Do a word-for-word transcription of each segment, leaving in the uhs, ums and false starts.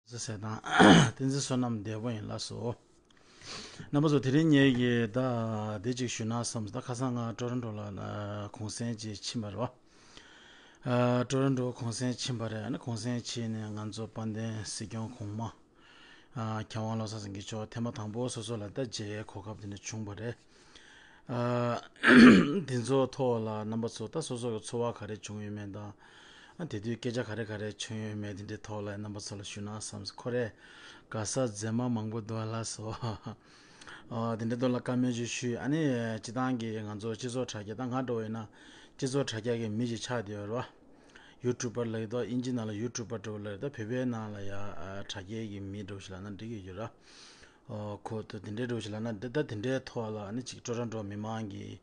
ཟེར་དང་། བསྟན་འཛིན་བསོད་ནམས་བདེ་པོ་ཡིན་ལགས་སོ། རྣམ་པ་ཚོ་དེ་རིང་ངེད་ཀྱིས་ད་འདི་གཅིག་ཞུས་ན་བསམ། ད་ཁ་སང་ང་ཀྲོ་རོན་ཀྲོ་ལ་གུང་སེང་ཅིག་ཕྱིན་པ་རེད་བ། ཀྲོ་རོན་ཀྲོ་གུང་སེང་ཕྱིན་པ་རེད། ཨ་ནི་གུང་སེང་ཕྱིན་ནས་ང་ཚོ་དཔལ་ལྡན་སྲིད་སྐྱོང་གོང་མ་མཁས་དབང་བློ་བཟང་སེང་གེ་མཆོག་ཐེངས་མ་དང་པོ་སོ་སོ་ལ་ད་མཇལ་གོ་སྐབས་དེ་འདྲ་བྱུང་བ་རེད། ཨ། འདི་ཚོ་ཐོག་ལ་རྣམ་པ་ཚོ་ད་སོ་སོ་གི་ཚོར་བ་ག་རེ་བྱུང་ཡོད་མེད་དང་། ཨ། དེ་དུས་སྐད་ཆ་ག་རེ་ག་རེ་བྱུང་ཡོད་མེད་དེ་འདྲའི་ཐོག་ལ་རྣམ་པ་ཚོ་ལ་ཞུ་ན་བསམ་སོང་། ཁོ་རེ་ག་ས་མཛེས་མ་མང་པོ་འདུག་ལགས་སོ། ཨ། དེ་འདྲའི་ཐོག་ལ་བཀའ་མོལ་ཅིག་ཞུས། ཨ་ནི་སྤྱི་བཏང་གི་ང་ཚོ་སྤྱི་ཚོགས་དྲ་རྒྱ་ད་ང་འདྲ་བོ་ཡིན་ན་སྤྱི་ཚོགས་དྲ་རྒྱ་གི་མི་ཞིག་ཆགས་བསྡད་ཡོད་རེད་བ། ཡུ་ཊུབ་པར་ལབ་ཀྱི་འདུག་ཨིན་ཇི་ནང་ལ་ཡུ་ཊུབ་པར་འདྲ་བོ་ལབ་ཀྱི་འདུག་བོད་པའི་ནང་ལ་ཡ་ཨ་དྲ་རྒྱའི་གི་མི་འདྲ་བོ་ཞིག་ལབ་ན་འགྲིག་གི་ཡོད་ར། ཨོ། ཁོ་ད་དེ་འདྲའི་འདྲ་བོ་ཞིག་ལབ་ན་འདི་ད་དེ་འདྲའི་ཐོག་ལ་ཨ་ནི་ཅིག་ཀྲོ་རོན་ཀྲོ་མི་མང་གིས་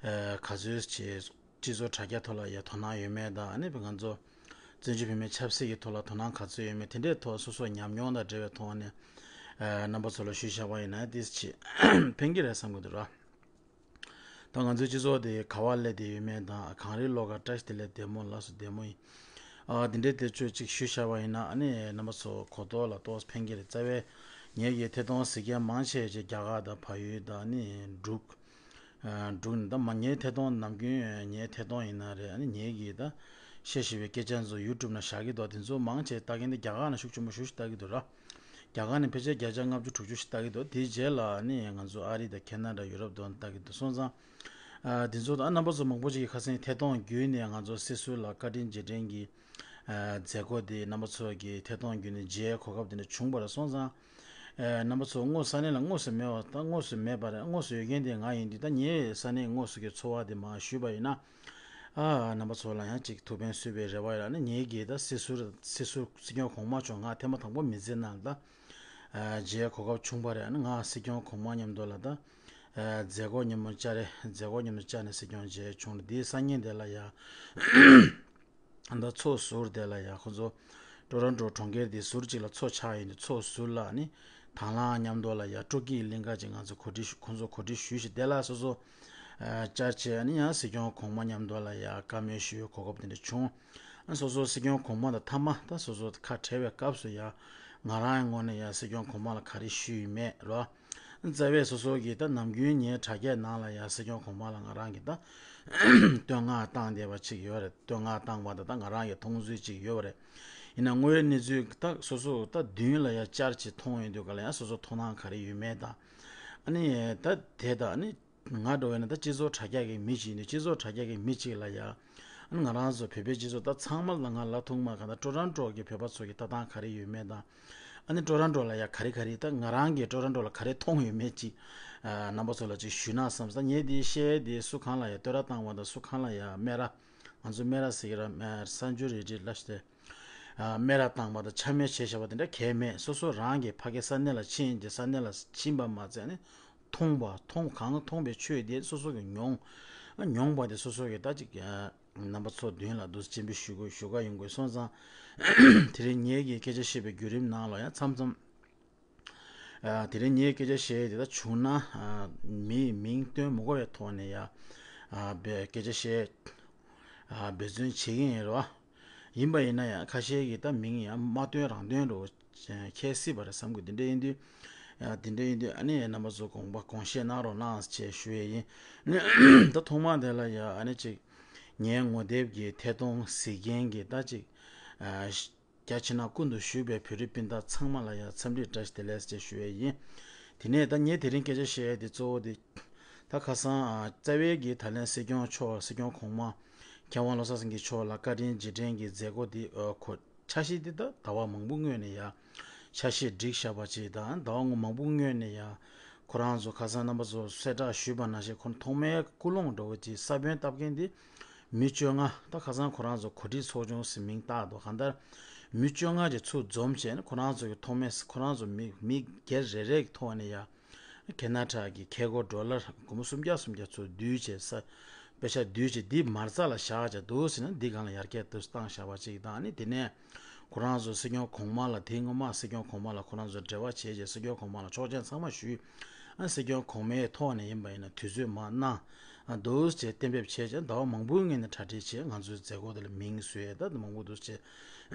ཨ་ག་ཚོད་ཅིག་སྤྱི་ཚོགས་དྲ་རྒྱ་ཐོག་ལ་ཡ་དོ་སྣང་ཡོད་མེད་དང་། ཨ་ནི་ང་ཚོ་བཙན་བྱོལ་བོད་མིའི་ཆབ་སྲིད་ཀྱི་ཐོག་ལ་དོ་སྣང་ག་ཚོད་ཡོད་མེད་དེ་འདྲའི་ཐོག་སོ་སོ་ཉམས་མྱོང་དང་འབྲེལ་བའི་ཐོག་ནས་ཨ་རྣམ་པ་ཚོ་ལ་ཞུས་བཞག་པ་ཡིན་ན་ཏོག་ཙམ་ཅིག་ཕན་གྱི་རེད་བསམ་གྱི་འདུག་ར། ད་ང་ཚོའི་སྤྱི་ཚོགས་དེ་ག་པར་སླེབས་བསྡད་ཡོད་མེད་དང་། གངས་རིའི་ལོགས་ཀ་བཀྲ་ཤིས་བདེ་ལེགས་བདེ་མོ་ལགས་སོ། བདེ་མོ་ཡིན། ཨ། འདི་འདྲའི་དེ་ཚོ་ཅིག་ཞུས་བཞག་པ་ཡིན་ན་ཨ་ནི་རྣམ་པ་ཚོ་གོ་རྟོགས་ལ་ཏོག་ཙམ་ཕན་གྱི་རེད། རྩ་བའི་ངེད་ཀྱི་ཐད་གཏོང་གཟིགས་མཁན་མང་ཆེ་ཅིག་རྒྱ་གར་དང་བལ་ཡུལ་དང་ཨ་ནི་འབྲུག་ཨ། འབྲུག་ནས། ད་མ་ངའི་ཐད་གཏོང་ནམ་རྒྱུན་ངའི་ཐད་གཏོང་ཡིན་ན་རེད། ཨ་ནི་ངེད་ཀྱིས་ད་བཤད་བཞིན་པའི་སྐད་ཆ་ཚོ་ཡུ་ཊུབ་ནང་བཞག་གི་འདུག་དེ་ཚོ་མང་ཆེ་ལྟ་མཁན་དེ་རྒྱ་གར་ནང་ཤུགས་ཆེན་པོ་ཞེ་པོ་ཞིག་ལྟ་གི་འདུག་ར། རྒྱ་གར་ནས་ཕལ་ཆེར་བརྒྱ་ཆ་ལྔ་བཅུ་དྲུག་ཅུ་ཞིག་ལྟ་གི་འདུག་དེའི་རྗེས་ལ་ནི་ང་ཚོ་ཨ་རི་དང་ཁེ་ན་ཌ། ཡུ་རོབ་དང་ལྟ་གི་འདུག་སོང་ཙང་། ཨ། འདི་ཚོ་དང་རྣམ་པ་ཚོ་མང་པོ་ཅིག་གིས་ཁ་སང་ཐད་གཏོང་བརྒྱུད་ནས་ང་ཚོ་སྲིད་ཟུར་ལ་བཀའ་དྲིན་རྗེས་དྲན་གྱི་ཨ་མཛད་སྒོ་དེ་རྣམ་པ་ཚོ་གིས་ཐད་གཏོང་བརྒྱུད་ནས་མཇལ་གོ་སྐབས་དེ་འདྲ་བྱུང་བ་རེད། སོང་ཙང་། ཨ། རྣམ་པ་ཚོ་དངོས་ས་གནས་ལ་དངོས་སུ་མེད་པ་དང་། དངོས་སུ་མེད་པ་རེད། དངོས་སུ་ཡོད་མཁན་དེ་ང་ཡིན་དུས། ད་ངའི་ས་གནས་དངོས་སུ་གི་ཚོར་བ་དེ་མར་ཞུས་པ་ཡིན་ན། ཨ། རྣམ་པ་ཚོ་ལ་ཡང་ཅིག་ཐུགས་ཕན་གསོས་པའི་རེ་བ་ཡོད་ལ། ཨ་ནི་ངེད་ཀྱིས་ད་སྲིད་ཟུར་སྲིད་ཟུར་སྲིད་སྐྱོང་གོང་མ་མཆོག་ང་ཐེངས་མ་དང་པོ་མི་ཚེ་ནང་ལ་ད་ཨ་མཇལ་གོ་སྐབས་བྱུང་བ་རེད། ཨ་ནི་ང་སྲིད་སྐྱོང་གོང་མ་མཉམ་དུ་ལ་ད་ཨ་མཛད་སྒོ་མཉམ་དུ་བཅར་རེད། མཛད་སྒོ་མཉམ་དུ་བཅར་ནས་སྲིད་སྐྱོང་མཇལ་བྱུང་རེད། དེའི་སང་ཉིན་དེ་ལ་ཡ་ད་མཚོ་ཟུར་དེ་ལ་ཡ་ཁོ་ཚོ་ཊོ་རོན་ཊོ་གྲོང་ཁྱེར་དེ་ཟུར་གཅིག་ལ་མཚོ་ཆགས་ཡོད་དུས། མཚོ་ཟུར་ལ་ནི་དང་བླངས་མཉམ་དུ་ལ་ཡ་སྤྲོ་སྐྱིད་གླིང་ག་ཅིག་ང་ཚོ་གོ་སྒྲིག་ཞུ། ཁོ་ཚོ་གོ་སྒྲིག་ཞུས་ཤིག་དེ་ལ་སོ་སོ་ཨ་བཅར་བྱས། ཨ་ནི་ཡང་སྲིད་སྐྱོང་གོང་མ་མཉམ་དུ་ལ་ཡ་བཀའ་མོལ་ཞུ་བའི་གོ་སྐབས་དེ་འདྲ་བྱུང་། ཨ། སོ་སོ་སྲིད་སྐྱོང་གོང་མ་དང་མཐའ་མ་ད་སོ་སོ་ཁ་བྲལ་བའི་སྐབས་སུ་ཡ་ང་རང་ངོས་ནས་ཡ་སྲིད་སྐྱོང་གོང་མ་ལ་ག་རེ་ཞུས་ཡོད་མེད་རོ། རྩ་བའི་སོ་སོ་གིས་ད་ནམ་རྒྱུན་ངའི་དྲ་རྒྱའི་ནང་ལ་ཡ་སྲིད་སྐྱོང་གོང་མ་ལ་ང་རང་གིས་ད་བསྟོད་བསྔགས་བཏང་བསྡད་པ་ཅིག་ཡོད་རེད། བསྟོད་བསྔགས་བཏང་བ་དང་ད་ང་རང་གི་མཐོང་ཚུལ་ཅིག་ཡོད་པ་རེད། ཡིན་ན་དངོས་ཡོད་གནས་ཚུལ་ད་སོ་སོ་ད་མདུན་ལ་ཡ་བཅར་བྱས་མཐོང་ཡོང་དུས་ག་ལ་ཡ་སོ་སོ་མཐོང་སྣང་ག་རེ་ཡོད་མེད་དང་། ཨ་ནི་ད་དེ་ད་ཨ་ནི་ང་འདྲ་བོ་ཡིན་ན་ད་སྤྱི་ཚོགས་དྲ་རྒྱ་གི་མི་ཅིག་ཡིན་དུས། སྤྱི་ཚོགས་དྲ་རྒྱ་གི་མི་ཅིག་ལ་ཡ་ཨ་ནི་ང་རང་ཚོ་བོད་པའི་སྤྱི་ཚོགས་ད་ཚང་མ་ལ་ང་ལབ་ཐུབ་མ། གང་ལྟར་ཊོ་རོན་ཊོ་གི་བོད་པ་ཚོ་གི་ལྟ་སྟངས་ག་རེ་ཡོད་མེད་དང་། ཨ་ནི་ཊོ་རོན་ཊོ་ལ་ཡ་ག་རེ་ག་རེ། ད་ང་རང་གིས་ཊོ་རོན་ཊོ་ལ་ག་རེ་མཐོང་ཡོད་མེད་ཅིག་ཨ་རྣམ་པ་ཚོ་ལ་ཅིག་ཞུས་ན་བསམ། ད་ངས་འདི་བཤད་འདི་སུ་གང་ལ་ཡ་བསྟོད་ར་བཏང་བ་དང་། སུ་གང་ལ་ཡ་སྨད་ར། ང་ཚོ་སྨད་ར་ཟེར་གི་ར། སྨད་གསར་འགྱུར་རེད་འདྲ་ལབ་སྟེ། ཨ། སྨད་ར་བཏང་བ་དང་ཆ་མེད་བྱས་བཞག་པ་དེ་འདྲ་གང་ཡང་མེད། སོ་སོ་རང་གིས་ཕ་གི་ས་གནས་ལ་ཕྱིན་རྗེས། ས་གནས་ལ་ཕྱིན་པ་མ་ཚད་ནི་མཐོང་བ། མཐོང་། གང་མཐོང་པའི་ཆོས་དེ་སོ་སོ་གིས་མྱོང་། ཨ། མྱོང་བ་དེ་སོ་སོ་གིས་ད་ཅིག་ཨ་རྣམ་པ་ཚོ་མདུན་ལ་འདུག་སེ་སྤྱན་འབུལ་ཞུ་དགོས། ཞུ་ག་ཡོང་དགོས། སོང་ཙང་དེ་རིང་ངེད་ཀྱིས་སྐད་ཆ་བཤད་པའི་བརྒྱུད་རིམ་ནང་ལ་ཡང་མཚམས་མཚམས། ཨ། དེ་རིང་ངས་སྐད་ཆ་བཤད་དེ་ད་བྱུང་ན། ཨ། མིའི་མིང་བཏོན་མི་དགོས་པའི་ཐོག་ནས་ཡ། ཨ། སྐད་ཆ་བཤད། ཨ། འབད་བརྩོན་བྱེད་ཀྱི་ཡིན་རོ། ཡིན་པ་ཡིན་ན་ཡང་ཁ་ཤས་ཀྱིས་ད་མིང་ཡང་མ་བཏོན་རང་བཏོན་འགྲོ་ཁྱད་སྲིད་པ་རེད་བསམ་གི། དེ་འདྲ་ཡིན་དུས། ཨ། དེ་འདྲ་ཡིན་དུས་ཨ་ནི་རྣམ་པ་ཚོ་དགོངས་པ་དགོངས་བཞེས་གནང་རོགས་གནང་ཞེས་ཞུ་ཡས་ཡིན། ད་ཐོག་མ་དེ་ལ་ཡ་ཨ་ནི་ཅིག་ངའི་ངོ་དེབ་ཀྱི་ཐད་གཏོང་གཟིགས་མཁན་གྱི་ད་ཅིག་ཨ། རྒྱ་ཆེ་ན་ཀུན་ཏུ་བཞུགས་པའི་བོད་རིགས་སྤུན་ཟླ་ཚང་མ་ལ་ཡང་འཚམས་འདྲི་བཀྲ་ཤིས་བདེ་ལེགས་ཞེས་ཞུ་ཡས་ཡིན། དེ་ནས་ད་ངས་དེ་རིང་སྐད་ཆ་བཤད་ཡས་དེ་གཙོ་བོ་དེ། ད་ཁ་སང་ཨ་རྩ་བའི་གི་ད་ལན་སྲིད་སྐྱོང་མཆོག་སྲིད་སྐྱོང་གོང་མ་མཁས་དབང་བློ་བཟང་སེང་གེ་མཆོག་ལ་བཀའ་དྲིན་རྗེས་དྲན་གྱི་མཛད་སྒོ་དེ། ཨ། ཁོ་འཆར་གཞི་དེ་ད་ཟླ་བ་མང་པོ་སྔོན་ནས་ཡ་འཆར་གཞི་བསྒྲིགས་བཞག་པ་ཅིག་དང་། ཟླ་བ་མང་པོ་སྔོན་ནས་ཡ་ཁོ་རང་ཚོ་ཁ་སང་རྣམ་པ་ཚོ་གསལ་བསྒྲགས་ཞུས་པ་ནང་བཞིན། ཁོ་ཐོག་མའི་ཀུན་སློང་འདྲ་བོ་ཅིག་ས་བོན་བཏབ་མཁན་དེ། མི་བཅོ་ལྔ། ད་ཁ་སང་ཁོ་རང་ཚོ་གོ་སྒྲིག་ཚོགས་ཆུང་ཟེར་མིང་བཏགས་འདུག་གང་ལྟར་མི་བཅོ་ལྔ་ཅིག་ཚུར་འཛོམས་བྱས་ནས། ཁོ་རང་ཚོ་གི་ཐོག་མའི་ཁོ་རང་ཚོ་མི་མི་སྒེར་རེ་རེ་གི་ཐོག་ནས་ཡ་ཁེ་ན་ཊ་གི་ཁེ་སྒོར་ཌོ་ལར་སྒོར་མོ་སུམ་བརྒྱ་སུམ་བརྒྱ་ཚུར་བསྡུས་བྱས། ས་པེ་ཤ་བསྡུས་བྱས་འདི་མ་རྩ་ལ་བཞག་བྱས་འདུག་ཟེར་ན། འདི་སྒང་ལ་ཡར་རྒྱས་འདུག་བཏང་བཞག་པ་ཅིག་དང་། ཨ་ནི་དེ་ནས་ཁོ་རང་ཚོ་སྲིད་སྐྱོང་གོང་མ་ལ། དེ་སྔོན་མ་སྲིད་སྐྱོང་གོང་མ་ལ་ཁོ་རང་ཚོ་འབྲེལ་བ་བྱས་བྱས་སྲིད་སྐྱོང་གོང་མ་ལ་ཆོག་མཆན་ཚང་མ་ཞུས། ཨ། སྲིད་སྐྱོང་གོང་མའི་ཐོག་ནས་ཡིན་པ་ཡིན་ན་དུས་ཚོད་མར་གནང་། འདུག་ཅེས་གཏན་འབེབས་བྱས་ཀྱང་ཟླ་བ་མང་པོའི་སྔོན་ནས་གྲ་སྒྲིག་བྱས། ང་ཚོའི་མཛད་སྒོ་དེ་ལ་མིང་བཟོས་ད་མང་པོ་འདུག་ཅེས་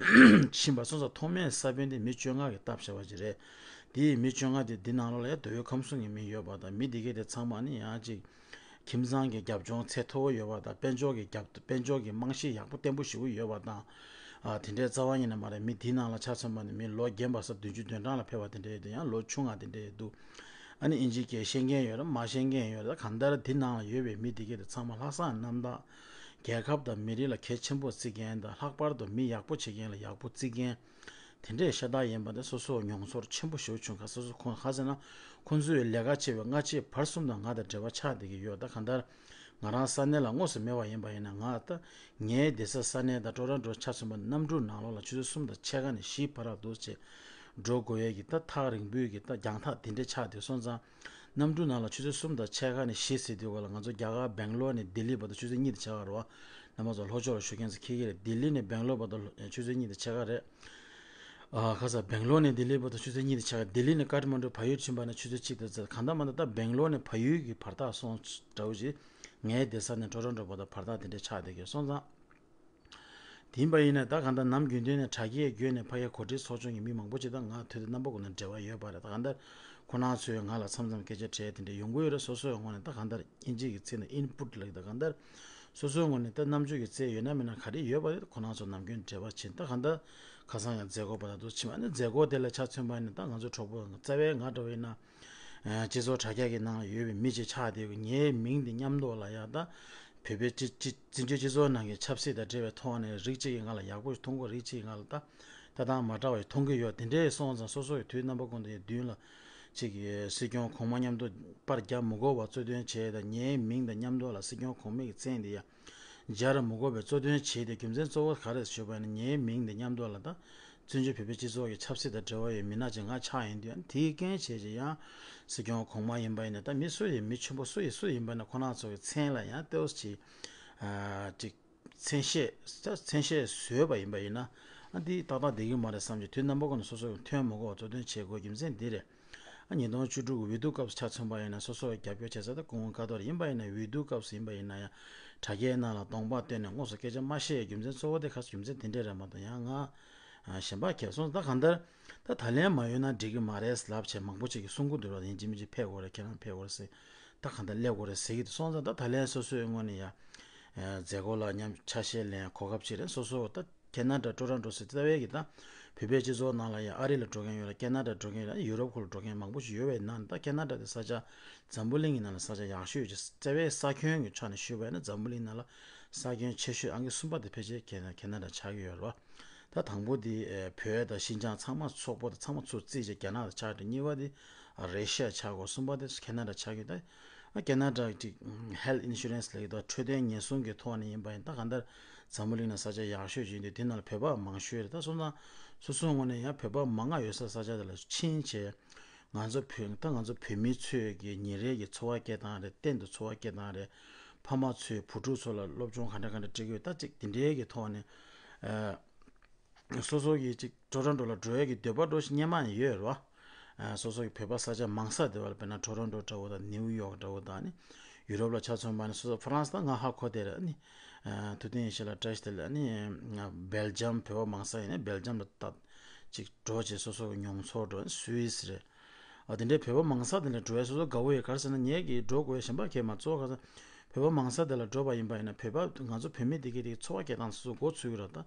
ཕྱིན་པ་སོང་ཙང་ཐོག་མའི་ས་བོན་དེ་མི་བཅོ་ལྔ་གིས་བཏབ་བྱ་བ་ཅིག་རེད། དེའི་མི་བཅོ་ལྔ་དེ་འདི་ནང་ལོགས་ལ་ཡང་མདོ་དབུས་ཁམས་གསུམ་གྱི་མི་ཡོད་པ་དང་མི་དེ་གས་དེ་ཚང་མ་ནི་ཡང་ཅིག་ཁྱིམ་ཚང་གི་རྒྱབ་ལྗོངས་ཚད་མཐོ་བོ་ཡོད་པ་དང་དཔལ་འབྱོར་གྱི་རྒྱབ་དཔལ་འབྱོར་གྱི་རྨང་གཞི་ཡག་པོ་བརྟན་པོ་ཞེ་པོ་ཡོད་པ་དང་། ཨ་དེ་འདྲའི་རྩ་བ་ཉིད་ནས་མ་རེད། མི་དེའི་ནང་ལ་ཆ་མཚོན་པ་ནི་མི་ལོ་རྒན་པ་ས་བདུན་ཅུ་དོན་གྲངས་ལ་ཕེབས་པ་དེ་འདྲ་ཡོད་དེ་ཡང་ལོ་ཆུང་བ་དེ་འདྲ་ཡོད་འདུག་ཨ་ནི་ཨིན་ཇིའི་སྐད་ཤེས་མཁན་ཡོད་རེད། མ་ཤེས་མཁན་ཡོད་རེད། གང་ལྟར་དེ་ནང་ལ་ཡོད་པའི་མི་དེ་གས་དེ་ཚང་མ་ལྷག་བསམ་རྣམ་དག་རྒྱལ་ཁབ་དང་མི་རིགས་ལ་གལ་ཆེན་པོ་བརྩི་མཁན་དང་ལྷག་པར་དུ་མི་ཡག་པོ་བྱེད་མཁན་ལ་ཡག་པོ་བརྩི་མཁན་དེ་འདྲའི་ཤ་སྟག་ཡིན་པ་དེ་སོ་སོ་མྱོང་ཚོར་ཆེན་པོ་ཞེ་པོ་བྱུང་ཁ། སོ་སོ་ཁོང་ཧ་ཟེར་ན་ཁོང་ཚོའི་ལས་ཀ་བྱེད་པའི་སྔ་ཕྱི་བར་གསུམ་དང་ང་དང་འབྲེལ་བ་ཆགས་བསྡད་ཀྱི་ཡོད། ད་གང་ལྟར་ང་རང་ས་གནས་ལ་དངོས་སུ་མེད་པ་ཡིན་པ་ཡིན་ན་ང་ད་ངའི་སྡོད་ས་ས་གནས་དང་ཊོ་རོན་ཊོ་ཆ་མཚོན་པ་གནམ་གྲུ་ནང་ལོགས་ལ་ཆུ་ཚོད་གསུམ་དང་ཕྱེད་ཀ་ནས་བཞི་བར་ལ་འདུག་ཅེས་འགྲོ་དགོས་ཡས་ཀྱི་ད་ཐག་རིང་པོའི་གི་ད་རྒྱང་ཐག་དེ་འདྲ་ཆགས་བསྡད་སོང་ཙང་། གནམ་གྲུ་ནང་ལ་ཆུ་ཚོད་གསུམ་དང་ཕྱེད་ཀ་ནས་བཞི་ཟེར་དུས་ག་ལ་ང་ཚོ་རྒྱ་གར་སྦེང་ལོར་ནས་ལྡི་ལི་བར་དུ་ཆུ་ཚོད་གཉིས་དང་ཕྱེད་ཀ་རེད་བ། རྣམ་པ་ཚོ་ལྷོ་ཕྱོགས་ལ་བཞུགས་མཁན་ཚོ་མཁྱེན་གྱི་རེད། ལྡི་ལི་ནས་སྦེང་ལོར་བར་དུ་ཆུ་ཚོད་གཉིས་དང་ཕྱེད་ཀ་རེད། ཨ་ཁ་ས་སྦེང་ལོར་ནས་ལྡི་ལི་བར་དུ་ཆུ་ཚོད་གཉིས་དང་ཕྱེད་ཀ་ལྡི་ལི་ནས་ཀ་ཐ་མན་གྲུ་བལ་ཡུལ་ཕྱིན་པ་ན་ཆུ་ཚོད་གཅིག་དང་ཚེ་གང་ལྟར་མ་ལྟར་ད་སྦེང་ལོར་ནས་བལ་ཡུལ་གྱི་བར་ཐག་སོང་འདྲ་བོ་ཞིག་ངའི་སྡོད་ས་ནས་ཊོ་རོན་ཊོ་བར་དུ་བར་ཐག་དེ་འདྲ་ཆགས་བསྡད་ཀྱི་སོང་ཙང་། དེ་ཡིན་པ་ཡིན་ན་ད་གང་ལྟར་ནམ་རྒྱུན་དུས་ནས་དྲ་རྒྱའི་བརྒྱུད་ནས་ཕ་གིའི་གོ་སྒྲིག་ཚོགས་ཆུང་གི་མི་མང་པོ་ཅིག་དང་ང་དུས་དང་རྣམ་པ་ཀུན་ནས་འབྲེལ་བ་ཡོད་པ་རེད། ད་གང་ལྟར་ཁོ་རང་ཚོས་ང་ལ་མཚམས་མཚམས་སྐད་ཆ་དྲིས་དེ་འདྲ་ཡོང་གི་ཡོད་རེད། སོ་སོའི་ངོས་ནས་ད་གང་ལྟར་དབྱིན་ཇི་གི་ཚིག་ནས་ཨིན་པུཊ་ལབ་ཀྱི་ད་གང་ལྟར་སོ་སོའི་ངོས་ནས་ད་རྣམ་དཔྱོད་ཀྱི་རྩལ་ཡོད་ན་མེད་ན་ག་རེ་ཡོད་པ་རེད། ཁོ་རང་ཚོ་ནམ་རྒྱུན་འབྲེལ་བ་བྱེད་ད་གང་ལྟར་ཁ་སང་ཡང་མཛད་སྒོ་བར་དུ་ཕྱིན་པ་ནི་མཛད་སྒོ་དེ་ལ་ཆ་མཚོན་པ་ཡིན་ན་ད་ང་ཚོ་གྲོགས་པོ་རྩ་བའི་ང་འདྲ་བ་ཡིན་ན། སྤྱི་ཚོགས་དྲ་རྒྱ་གི་ནང་ལ་ཡོད་པའི་མི་ཅིག་ཆགས་བསྡད་ཡོད། ངའི་མིང་འདི་མཉམ་དུ་ལ་ཡང་ད་བོད་པའི་སྤྱི་སྤྱི་བཙན་བྱོལ་སྤྱི་ཚོགས་ནང་གི་ཆབ་སྲིད་དང་འབྲེལ་བའི་ཐོག་ནས་རིགས་གཅིག་གིས་ང་ལ་ཡག་པོ་ཞིག་མཐོང་གི་རིགས་གཅིག་གིས་ང་ལ་ད་ལྟ་སྟངས་མ་འདྲ་བ་ཞིག་མཐོང་གི་ཡོད། དེ་འདྲས་སོང་ཙང་སོ་སོ་ཡི་དུས་རྣམ་པ་ཀུན་ཏུ་ཡི་མདུན་ལ་ཅིག་གི་སྲིད་སྐྱོང་གོང་མ་མཉམ་དུ་པར་རྒྱག་མི་དགོས་པ་གཙོ་དོན་བྱས་དང་ངའི་མིང་དང་མཉམ་དུ་ལ་སྲིད་སྐྱོང་གོང་མའི་གི་མཚན་འདི་ཡང་སྦྱར་མི་དགོས་པའི་གཙོ་དོན་བྱས་ཏེ་རྒྱུ་མཚན་གཙོ་བོ་ག་རེ་ཞུས་པ་ཡིན་ན་ངའི་མིང་དང་མཉམ་དུ་ལ་ད་བཙན་བྱོལ་བོད་པའི་སྤྱི་ཚོགས་ཀྱི་ཆབ་སྲིད་དང་འབྲེལ་བ་ཡོད་མི་སྣ་ཅིག་ང་ཆགས་ཡིན་དུས་ཨ་དེའི་རྐྱེན་བྱས་ཀྱི་ཡང་སྲིད་སྐྱོང་གོང་མ་ཡིན་པ་ཡིན་ན་ད་མི་སུ་ཡིན་མི་ཆེན་པོ་སུ་ཡིན་སུ་ཡིན་པ་ཡིན་ན་ཁོ་རང་ཚོ་གི་མཚན་ལ་ཡང་ལྟོས་ཅིག་ཅིག་མཚན་ཤས་ད་མཚན་ཤས་བཟོས་པ་ཡིན་པ་ཡིན་ན་ཨ་འདི་ཏག་ཏག་བསྡད་ཀྱི་མ་རེད་བསམ་གྱི་དུས་རྣམ་པ་ཀུན་ནས་སོ་སོ་གི་ཐོན་མི་དགོས་པ་གཙོ་དོན་བྱེད་དགོས་རྒྱུ་མཚན་འདི་རེད། ཨ་ཉིས་སྟོང་བཅུ་དྲུག་གི་འོས་བསྡུ་སྐབས་སུ་ཆ་མཚོན་པ་ཡིན་ན་སོ་སོ་རྒྱབ་སྐྱོར་བྱེད་ས་དེ་སྐུ་ངོ་ཀ་ཐོག་ཡིན་པ་ཡིན་ན་འོས་བསྡུ་སྐབས་སུ་ཡིན་པ་ཡིན་ན་ཡང་དྲ་རྒྱའི་ནང་ལ་གདོང་པ་སྟོན་ནས་དངོས་སུ་སྐད་ཆ་མ་བཤད་རྒྱུ་མཚན་གཙོ་བོ་དེ་ཁ་རྒྱུ་མཚན་དེ་འདྲས་རེད་མ་གཏོགས་ཡང་ང་གཞན་པ་གལ་སོང་ད་གང་ལྟར་ད་ད་ལན་མ་ཡོད་ན་འགྲིག་གི་མ་རེད་ལབ་བྱས་མང་པོ་ཅིག་གིས་གསུང་གི་འདུག་ར། ཡིན་གཅིག་མིན་གཅིག་ཕེབས་དགོས་རེད་ཁྱེད་རང་ཕེབས་དགོས་རེད་ཟེར་ད་གང་ལྟར་སླེབས་དགོས་རེད་ཟེར་གྱི་འདུག་སོང་ཙང་ད་ད་ལན་སོ་སོའི་ངོས་ནས་ཡང་མཛད་སྒོ་ལ་མཉམ་ཆ་ཤས་ལེན་གོ་སྐབས་ཅིག་རེད། སོ་སོ་ད་ཁེ་ན་ཌ་ཊོ་རོན་ཊོ་ཟེར་རྩ་བའི་གི་ད་བོད་པའི་སྤྱི་ཚོགས་ནང་ལ་ཡང་ཨ་རི་ལ་འགྲོ་མཁན་ཡོད་ལ་ཁེ་ན་ཌ་འགྲོ་མཁན་ཡོད་ལ་ཡུ་རོབ་ཁུལ་འགྲོ་མཁན་མང་པོ་ཞིག་ཡོད་པའི་ནང་ད་ཁེ་ན་ཌ་དེ་ས་ཆ་འཛམ་བུ་གླིང་གི་ནང་ལ་ས་ཆ་ཡག་ཤོས་ཀྱི་རྩ་བའི་ས་ཁྱོན་གྱི་ཆ་ནས་ཞུས་པ་ཡིན་ན་འཛམ་བུ་གླིང་ནང་ལ་ས་ཁྱོན་ཆེ་ཤོས་ཨང་ཀི་གསུམ་པ་དེ་ཕལ་ཆེར་ཁེ་ན་ཁེ་ན་ཌ་ཆགས་ཀྱི་ཡོད་རེད་བ། ད་དང་པོ་དེ་བོད་དང་ཤིན་ཅང་ཚང་མ་སོག་པོ་དང་ཚང་མ་ཚུར་རྩིས་བྱས་རྒྱ་ནག་དང་ཆགས་ཏེ་གཉིས་པ་དེ་རེ་ཤི་ཡ་ཆགས་གོ་གསུམ་པ་དེ་ཁེ་ན་ཌ་ཆགས་ཀྱི་ད། ཨ་ཁེ་ན་ཌ་ཀྱི་ཧེལ་ཐི་ཨིན་ཤུ་རན་སི་ལབ་ཀྱི་འདུག་འཕྲོད་བསྟེན་ཉེན་སྲུང་གི་ཐོག་ནས་ཡིན་པ་ཡིན་ད་གང་ལྟར་འཛམ་བུ་གླིང་ན་ས་ཆ་ཡག་ཤོས་ཅིག་ཡིན་དུས་དེ་ནང་ལ་བོད་པ་མང་ཤོས་རེད། ད་སོང་ཙང་སོ་སོའི་ངོས་ནས་ཡང་བོད་པ་མང་ང་ཡོད་ས་ས་ཆ་དེ་ལ་ཕྱིན་བྱས་ང་ཚོ་བོད་ད་ང་ཚོ་བོད་མི་ཚོས་ཀྱི་ཉིན་རེ་གི་འཚོ་བ་སྐྱེལ་སྟངས་རེད། གཏན་དུ་འཚོ་བ་སྐྱེལ་སྟངས་རེད། ཕ་མ་ཚོས་བུ་ཕྲུག་ཚོ་ལ་སློབ་སྦྱོང་ག་འདྲ་ག་འདྲ་སྤྲད་ཀྱི་ཡོད་ད་ཅིག་དེ་འདྲའི་གི་ཐོག་ནས་ཨ། སོ་སོ་གི་ཅིག་ཊོ་རོན་ཊོ་ལ་འགྲོ་ཡས་ཀྱི་འདོད་པ་འགྲོ་ཞིག་སྔོན་མ་ནས་ཡོད་རེད་བ། ཨ་སོ་སོ་གི་བོད་པ་ས་ཆ་མང་ས་དེ་བ་ལ་དཔེར་ན་ཊོ་རོན་ཊོ་འདྲ་བོ་དང་ནིའུ་ཡོག་འདྲ་བོ་དང་ནི་ཡུ་རོབ་ལ་ཆ་མཚོན་པ་ནི་སོ་སོ་ཧྥ་རན་སི་དང་ང་ཧ་གོ་དེ་རེད་ནི། ཨ་ཐུབ་བསྟན་ཡེ་ཤེས་ལ་བཀྲ་ཤིས་བདེ་ལེགས་ནི་སྦེལ་ཇམ་བོད་པ་མང་ས་ཡིན་ན་སྦེལ་ཇམ་ལ་ད་ཅིག་འགྲོ་བྱས་སོ་སོ་གི་མྱོང་ཚོར་འགྲོ་ནི་སུད་སི་རེད། ཨ་དེ་འདྲའི་བོད་པ་མང་ས་དེ་འདྲ་འགྲོ་ཡས་སོ་སོ་དགའ་བོ་ཡོད་ག་རེ་ཟེར་ན་ངས་ཀྱི་འགྲོ་དགོས་ཡས་གཞན་པ་གས་མ་གཙོ་བོ་ག་ས་བོད་པ་མང་ས་དེ་ལ་འགྲོ་བ་ཡིན་པ་ཡིན་ན་བོད་པ་ང་ཚོ་བོད་མི་དེ་གས་དེ་འཚོ་བ་སྐྱེལ་སྟངས་སོ་སོ་འགོ་ཚུགས་ཀྱི་རེད་ད།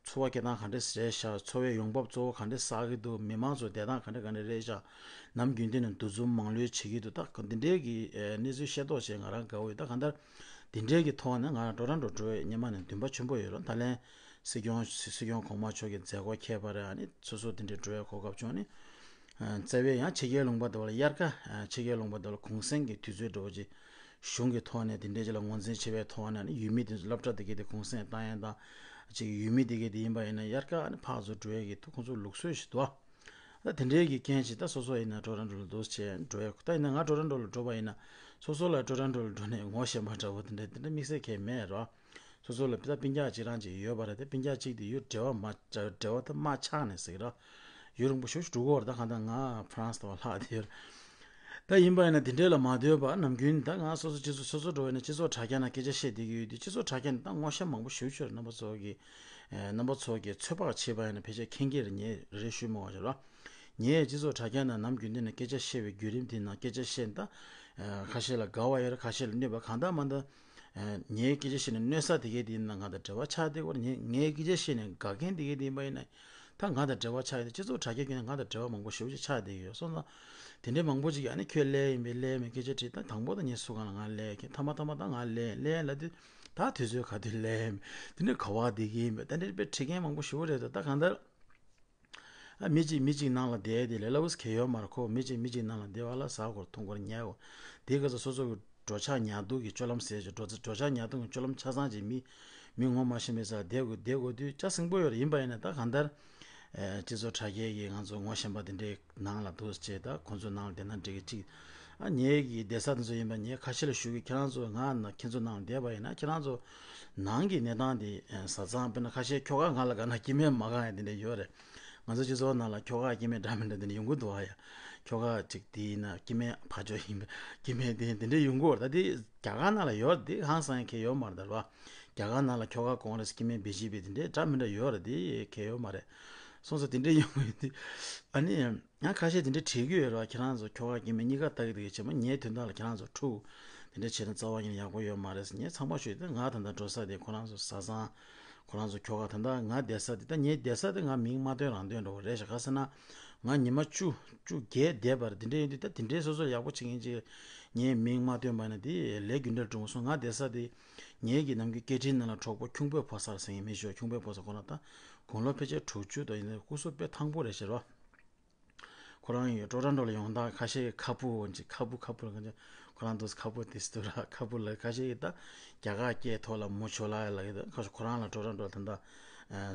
འཚོ་བ་སྐྱེལ་སྟངས་ག་འདྲ་རེད་ཤག་འཚོ་བའི་ཡོང་འབབ་གཙོ་བོ་ག་འདྲ་བསགས་ཀྱི་འདུག་མི་མང་ཚོ་བསྡད་སྟངས་ག་འདྲ་ག་འདྲ་རེད་ཤག་ནམ་རྒྱུན་དུ་ནས་འདུ་འཛོམས་མང་ལོས་བྱེད་ཀྱི་འདུག་ད་འདི་འདྲའི་གི་ཨེ་གནས་ཚུལ་ཤེས་རྟོགས་བྱས་ང་རང་དགའ་བོ་ཡོད་ད་གང་ལྟར་འདི་འདྲའི་གི་ཐོག་ནས་ང་རང་ཊོ་རོན་ཊོ་འགྲོ་བའི་སྔོན་མ་ནས་འདུན་པ་ཆེན་པོ་ཡོད་རེད། ད་ལན་སྲིད་སྐྱོང་སྲིད་སྐྱོང་གོང་མ་མཆོག་གི་མཛད་སྒོ་འཁེལ་བ་རེད། ཨ་ནི་སོ་སོ་དེ་འདྲའི་འགྲོ་བའི་གོ་སྐབས་བྱུང་ནས་ཨ་རྩ་བའི་ཡང་ཕྱི་རྒྱལ་ལུང་པ་དེ་བ་ལ་དབྱར་ཁ་ཨ་ཕྱི་རྒྱལ་ལུང་པ་དེ་བ་ལ་གུང་སེང་གི་དུས་ཚོད་འགྲོ་བ་ཅིག་གཞུང་གི་ཐོག་ནས་དེ་འདྲའི་ཅིག་ལ་ངོས་འཛིན་བྱེད་པའི་ཐོག་ནས་ནི་ཡུལ་མི་དེ་ཚོ་སློབ་གྲྭ་དེ་གའི་དེ་གུང་སེང་བཏང་ཡས་དང་ཅིག་ཡུལ་མི་དེ་གའི་དེ་ཡིན་པ་ཡིན་ན་དབྱར་ཁ་ནི་ཕར་ཚུར་འགྲོ་ཡས་ཀྱི་ཁོང་ཚོ་ལུགས་སྲོལ་ཞིག་འདུག་ཨ་དེ་འདྲའི་གི་རྐྱེན་ཞིག་ད་སོ་སོ་ཡིན་ན་ཊོ་རོན་ཊོ་ལ་འདུག་བྱས་འགྲོ་ཡས་ད་ཡིན་ན་ང་ཊོ་རོན་ཊོ་ལ་འགྲོ་བ་ཡིན་ན་སོ་སོ་ལ་ཊོ་རོན་ཊོ་ལ་འགྲོ་ནས་ངོ་ཤེས་པ་འདྲ་བོ་དེ་འདྲ་དེ་འདྲ་དམིགས་བསལ་གང་ཡང་མེད་རོ། སོ་སོ་ལ་ད་སྤུན་ཀྱག་གཅིག་རང་གཅིག་ཡོད་པ་རེད་དེ་སྤུན་ཀྱག་གཅིག་དེ་ཡུལ་འབྲེལ་བ་མ་འབྲེལ་བ་ད་མ་ཆགས་ནས་ཟེར་གི་རོ། ཡུན་རིང་པོ་ཞེ་པོ་ཞིག་འགྲོ་གི་ཡོད་རེད། ད་གང་ལྟར་ང་ཧྥ་རན་སི་དང་ལྷག་དེ་ཡོད་རེད། ད་ཡིན་པ་ཡིན་ན་དེ་འདྲའི་ལ་མ་ལྟོས་པར་ནམ་རྒྱུན་ད་ང་སོ་སོ་སྤྱི་ཚོགས་སོ་སོ་འགྲོ་བ་ཡིན་ན་སྤྱི་ཚོགས་དྲ་རྒྱ་ནང་སྐད་ཆ་བཤད་བསྡད་ཀྱི་ཡོད་དུས་སྤྱི་ཚོགས་དྲ་རྒྱ་ནང་ད་ངོ་ཤེས་མང་པོ་ཞེ་པོ་ཅིག་ཡོད་རེད། རྣམ་པ་ཚོ་གིས་ཨེ་རྣམ་པ་ཚོ་གིས་ཚོད་དཔག་བྱས་པ་ཡིན་ན་ཕལ་ཆེར་མཁྱེན་གྱི་རེད། ངས་རེ་རེ་ཞུས་མ་དགོས་ཅིག་རོ། ངས་སྤྱི་ཚོགས་དྲ་རྒྱ་ནང་ནམ་རྒྱུན་དུ་ནས་སྐད་ཆ་བཤད་པའི་བརྒྱུད་རིམ་དེའི་ནང་སྐད་ཆ་བཤད་ད་ཨེ་ཁ་ཤས་ལ་དགའ་བ་ཡོད་རེད། ཁ་ཤས་ལ་གནོད་པ། གང་ལྟར་མ་ལྟར་ཨེ་ངའི་སྐད་ཆ་བཤད་ནས་གནོད་ས་དེ་གས་དེ་ཡིན་ན་ང་དང་འབྲེལ་བ་ཆགས་བསྡད་ཀྱི་ཡོད་རེད། ངའི་སྐད་ཆ་བཤད་ནས་དགའ་མཁན་དེ་གས་དེ་ཡིན་པ་ཡིན་ན། ད་ང་དང་འབྲེལ་བ་ཆགས་ཡོད། སྤྱི་ཚོགས་དྲ་རྒྱ་བརྒྱུད་ནས་ང་དང་འབྲེལ་བ་མང་པོ་ཞེ་པོ་ཅིག་ཆགས་བསྡད་ཡོད་སོང་ཙང་། དེ་འདྲའི་མང་པོ་ཅིག་ཨ་ནི་ཁྱོད་ཀླད་ཡིན་པས་ཀླད་མེད་སྐད་ཆ་དྲིས། ད་དང་པོ་ད་ངས་སུ་གང་ལ་ང་ཀླད་མཁན། ཐ་མ་ཐ་མ་ད་ང་ཀླད་ཀླད་ལབ་དུས་ད་དུས་ཚོད་ག་དུས་ཀླད་མེད། དེ་ནས་ག་བ་བསྡད་ཀྱི་ཡིན་པས། ད་འདྲའི་དཔེ་དྲི་མཁན་མང་པོ་ཞེ་པོ་རེད་འདུག་ད་གང་ལྟར་ཨ་མི་གཅིག་མི་གཅིག་ནང་ལ་བསྡད་དེ་ལས་སླ་པོ་ཟེར་གང་ཡོད་མ་རེད། ཁོ་མི་གཅིག་མི་གཅིག་ནང་ལ་བསྡད་པ་ལ་ཟ་དགོས་འཐུང་དགོས་ཉལ་དགོས། དེའི་སྐབས་སུ་སོ་སོ་གི་འགྲོ་འཆག་ཉལ་འདུག་གི་སྤྱོད་ལམ་ཟེར་ཅིག་འགྲོ་འགྲོ་འཆག་ཉལ་འདུག་གི་སྤྱོད་ལམ་ཆ་ཚང་ཅིག་མི་མི་ངོ་མ་ཤེས་པའི་སར་བསྡད་དགོས་བསྡད་དགོས་དུས་ཅ་སིང་པོ་ཡོད་རེད། ཡིན་པ་ཡིན་ན་ད་གང་ལྟར་ཨེ་སྤྱི་ཚོགས་དྲ་རྒྱའི་གི་ང་ཚོ་ངོ་ཤེས་པ་དེ་འདྲའི་ནང་ལ་འདུག་ཅེས་ད་ཁོང་ཚོའི་ནང་ལ་བསྡད་ན་འགྲིག་གི་ཅིག་ཨ་ངའི་གི་བསྡད་ས་དེ་ཚོ་ཡིན་པ་ངས་ཁ་ཤས་ལ་ཞུ་གི། ཁྱེད་རང་ཚོ་ང་ན་ཁྱེད་ཚོ་ནང་ལ་བསྡད་པ་ཡིན་ན་ཁྱེད་རང་ཚོ་ནང་གི་གནས་སྟངས་དེ་ཨེ་བཟའ་ཚང་དཔེར་ན་ཁ་ཤས་ཁྱོ་ག་ང་ལ་དགའ་ན་སྐྱེ་དམན་མ་དགའ་ཡ་དེ་འདྲ་ཡོད་རེད། ང་ཚོ་སྤྱི་ཚོགས་ནང་ལ་ཁྱོ་ག་སྐྱེ་དམན་འདྲ་མི་འདྲ་དེ་འདྲ་ཡོང་གི་འདུག་ཨ་ཡ། ཁྱོ་ག་ཅིག་དེ་ཡིན་ན་སྐྱེ་དམན་ཕ་ཇོ་ཡིན་པས་སྐྱེ་དམན་དེ་དེ་འདྲ་ཡོང་གི་ཡོད་རེད། ད་དེ་རྒྱ་གར་ནང་ལ་ཡོད་རེད། དེ་ཧང་སང་ཡ་གང་ཡང་ཡོད་མ་རེད་ད་རེད་བ། རྒྱ་གར་ནང་ལ་ཁྱོ་ག་ཀོང་རེས་སྐྱེ་དམན་བི་ཇེ་པི་དེ་འདྲ་འདྲ་མི་འདྲ་ཡོད་རེད། དེ་གང་ཡང་ཡོད་མ་རེད། སོང་ཙང་དེ་འདྲ་ཡོང་གི་ཡོད་དུས་ཨ་ནི་ཡང་ཁ་ཤས་དེ་འདྲ་དྲིས་ཀྱི་ཡོད་རེད་བ། ཁྱེད་རང་ཚོ་ཁྱོ་ག་སྐྱེ་དམན་གཉིས་ཀ་ལྟ་གི་འདུག་གི་བྱས་མ་ངའི་དོན་དག་ལ་ཁྱེད་རང་ཚོ་ཕྲུ་གུ་དེ་འདྲ་བྱས་ན་རྩ་བ་ཉིད་ནས་ཡག་པོ་ཡོད་མ་རེད་ཟེར། ངས་ཚང་མ་ཞུས་ཏེ་ང་ད་ལྟ་འགྲོ་ས་དེ་ཁོ་རང་ཚོ་བཟའ་ཚང་ཁོ་རང་ཚོ་ཁྱོ་ག་ད་ལྟ་ང་བསྡད་ས་དེ་ད་ངའི་བསྡད་ས་དེ་ང་མིང་མ་བཏོན་རང་བཏོན་འགྲོ་བ་རེད་ཤག་ག་ཟེར་ན་ང་ཉི་མ་བཅུ་བཅུ་བརྒྱད་བསྡད་པ་རེད། དེ་འདྲ་ཡིན་དུས་ད་དེ་འདྲའི་སོ་སོ་ཡག་པོ་བྱེད་མཁན་ཅིག་ངས་མིང་མ་བཏོན་པ་ཡིན་ན་དེ་ལས་རྒྱུ་འབྲས་འགྲོ་མ་སོང་། ང་བསྡད་ས་དེ་ངའི་གི་ནམ་རྒྱུན་སྐད་འཕྲིན་ནང་ལ་གྲོགས་པོ་ཁྱུང་པོའི་ཕོ་གསར་ཟེར་མཁན་མི་ཞིག་ཡོད། ཁྱུང་པོའི་ཕོ་གསར་ཁོ་རང་ད་དགུང་ལོ་ཕལ་ཆེར་དྲུག་ཅུ་དང་ཡིན་ན་སྐུ་གཟུགས་དཔེ་ཐང་པོ་རེད་ཤག་རོ། ཁོ་རང་ཡང་ཊོ་རོན་ཊོ་ལ་ཡོང་སྟངས་ཁ་ཤས་ཁ་སྤུ་འོན་ཅིག་ཁ་སྤུ་ཁ་སྤུ་ལ་གང་ཅི་ཁོ་རང་འདུག་ཁ་སྤུ་དེ་སུ་ར་ཁ་སྤུ་ལ་ཁ་ཤས་ཀྱིས་ད་རྒྱ་གར་སྐད་ཐོག་ལ་མུ་ཆོ་ལ་ཡ་ལ་ཡོད། ད་ཁ་ཤས་ཁོ་རང་ལ་ཊོ་རོན་ཊོ་ལ་ད་ལྟ་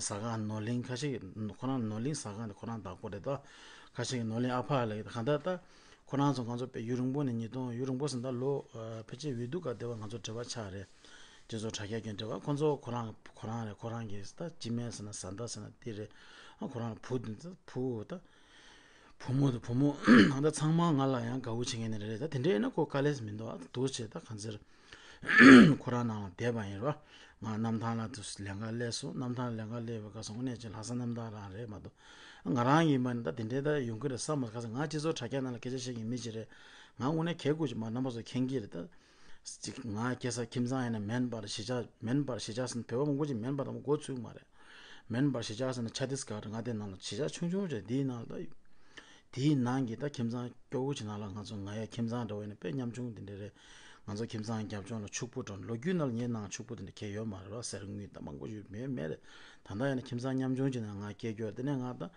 ཟ་ཁང་ནོར་གླིང་ཁ་ཤས་ཀྱིས་ཁོ་རང་ནོར་གླིང་ཟ་ཁང་དེ་ཁོ་རང་བདག་པོ་རེད། ད་ཁ་ཤས་ཀྱིས་ནོར་གླིང་ཨ་ཕ་ལ་ཡོད། ད་གང་ལྟར་ད་ཁོ་རང་ཚོ་ང་ཚོ་དཔེ་ཡུན་རིང་པོ་ནས་ཉིས་སྟོང་ཡུན་རིང་པོ་ཟིན་ད་ལོ་ཕལ་ཆེར་འོས་བསྡུ་སྐབས་དེ་བ་ང་ཚོ་འབྲེལ་བ་ཆགས་རེད། སྤྱི་ཚོགས་དྲ་རྒྱ་ཀྱི་འབྲེལ་བ་ཁོ་ཚོ་ཁོ་རང་ཁོ་རང་རེད། ཁོ་རང་གི་ད་སྤྱི་སྨན་ཟེར་ན་བཟའ་ཟླ་ཟེར་ན་དེ་རེད། ཨ་ཁོ་རང་ལ་བུ་དེ་ད་བུ་ད། བུ་མོ་དང་བུ་མོ་ཨང་ད་ཚང་མ་ང་ལ་ཡང་དགའ་བོ་བྱེད་མཁན་ནི་རེད། ད་དེ་འདྲ་ཡིན་ན་ཁོ་དཀའ་ལས་མི་འདུག་ཨ་འདུག་བྱས་ད་གང་ཟེར་ཁོ་རང་ནང་ལ་བསྡད་པ་ཡིན་རོ། ང་གནམ་ཐང་ལ་དུ་ལས་ཀ་སླེབས་སོང་། གནམ་ཐང་ལས་ཀ་སླེབས་པའི་སྐབས་སུ་དངོས་གནས་ཀྱི་ལྷ་ས་གནམ་ཐང་རང་རེད་མ་གཏོགས་ང་རང་ཡིན་པ་ནི་ད་དེ་འདྲའི་ད་ཡོང་གི་རེད་བསམ་མ་ཁ་སང་ང་སྤྱི་ཚོགས་དྲ་རྒྱ་ནང་ལ་སྐད་ཆ་བཤད་མཁན་མི་ཅིག་རེད། ང་དངོས་གནས་གལ་དགོས་ཀྱི་མ་རྣམ་པ་ཚོ་མཁྱེན་གྱི་རེད་ད། ཅིག་ང་སྐྱེ་ས་ཁྱིམ་ཚང་ཡིན་ན་མེན་པར་གཞིས་ཆགས་མེན་པར་གཞིས་ཆགས་ཟེར་ན་བོད་པ་མང་པོ་ཅིག་མེན་པར་དང་མགོ་ཚོས་མ་རེད། མེན་པར་གཞིས་ཆགས་ཟེར་ན་ཆ་ཏིས་གྷར་ང་དེ་ནང་ལ་གཞིས་ཆགས་ཆུང་ཆུང་ཅིག་དེའི་ནང་ལ་ད་དེའི་ནང་གི་ད་ཁྱིམ་ཚང་སྐྱོ་བོ་ཅིག་ནང་ལ་ང་ཚོ་ང་ཡ་ཁྱིམ་ཚང་འདྲ་བོ་ཡིན་ན་དཔེ་ཉམ་ཆུང་དེ་འདྲ་རེད། ང་ཚོ་ཁྱིམ་ཚང་རྒྱབ་ལྗོངས་ལ་ཕྱུག་པོ་འགྲོ་ལོ་རྒྱུས་ནང་ལ་ངའི་ནང་ཕྱུག་པོ་དེ་འདྲ་གས་ཡོད་མ་རེད་རོ། གསེར་དངུལ་ད་མང་པོ་ཡོད་མེད་མེད་རེད། ད་ལྟ་ཡིན་ན་ཁྱིམ་ཚང་ཉམ་ཆུང་ཅིག་ནང་ང་སྐྱེས་རྒྱུ་དེ་ནས་ང་ད་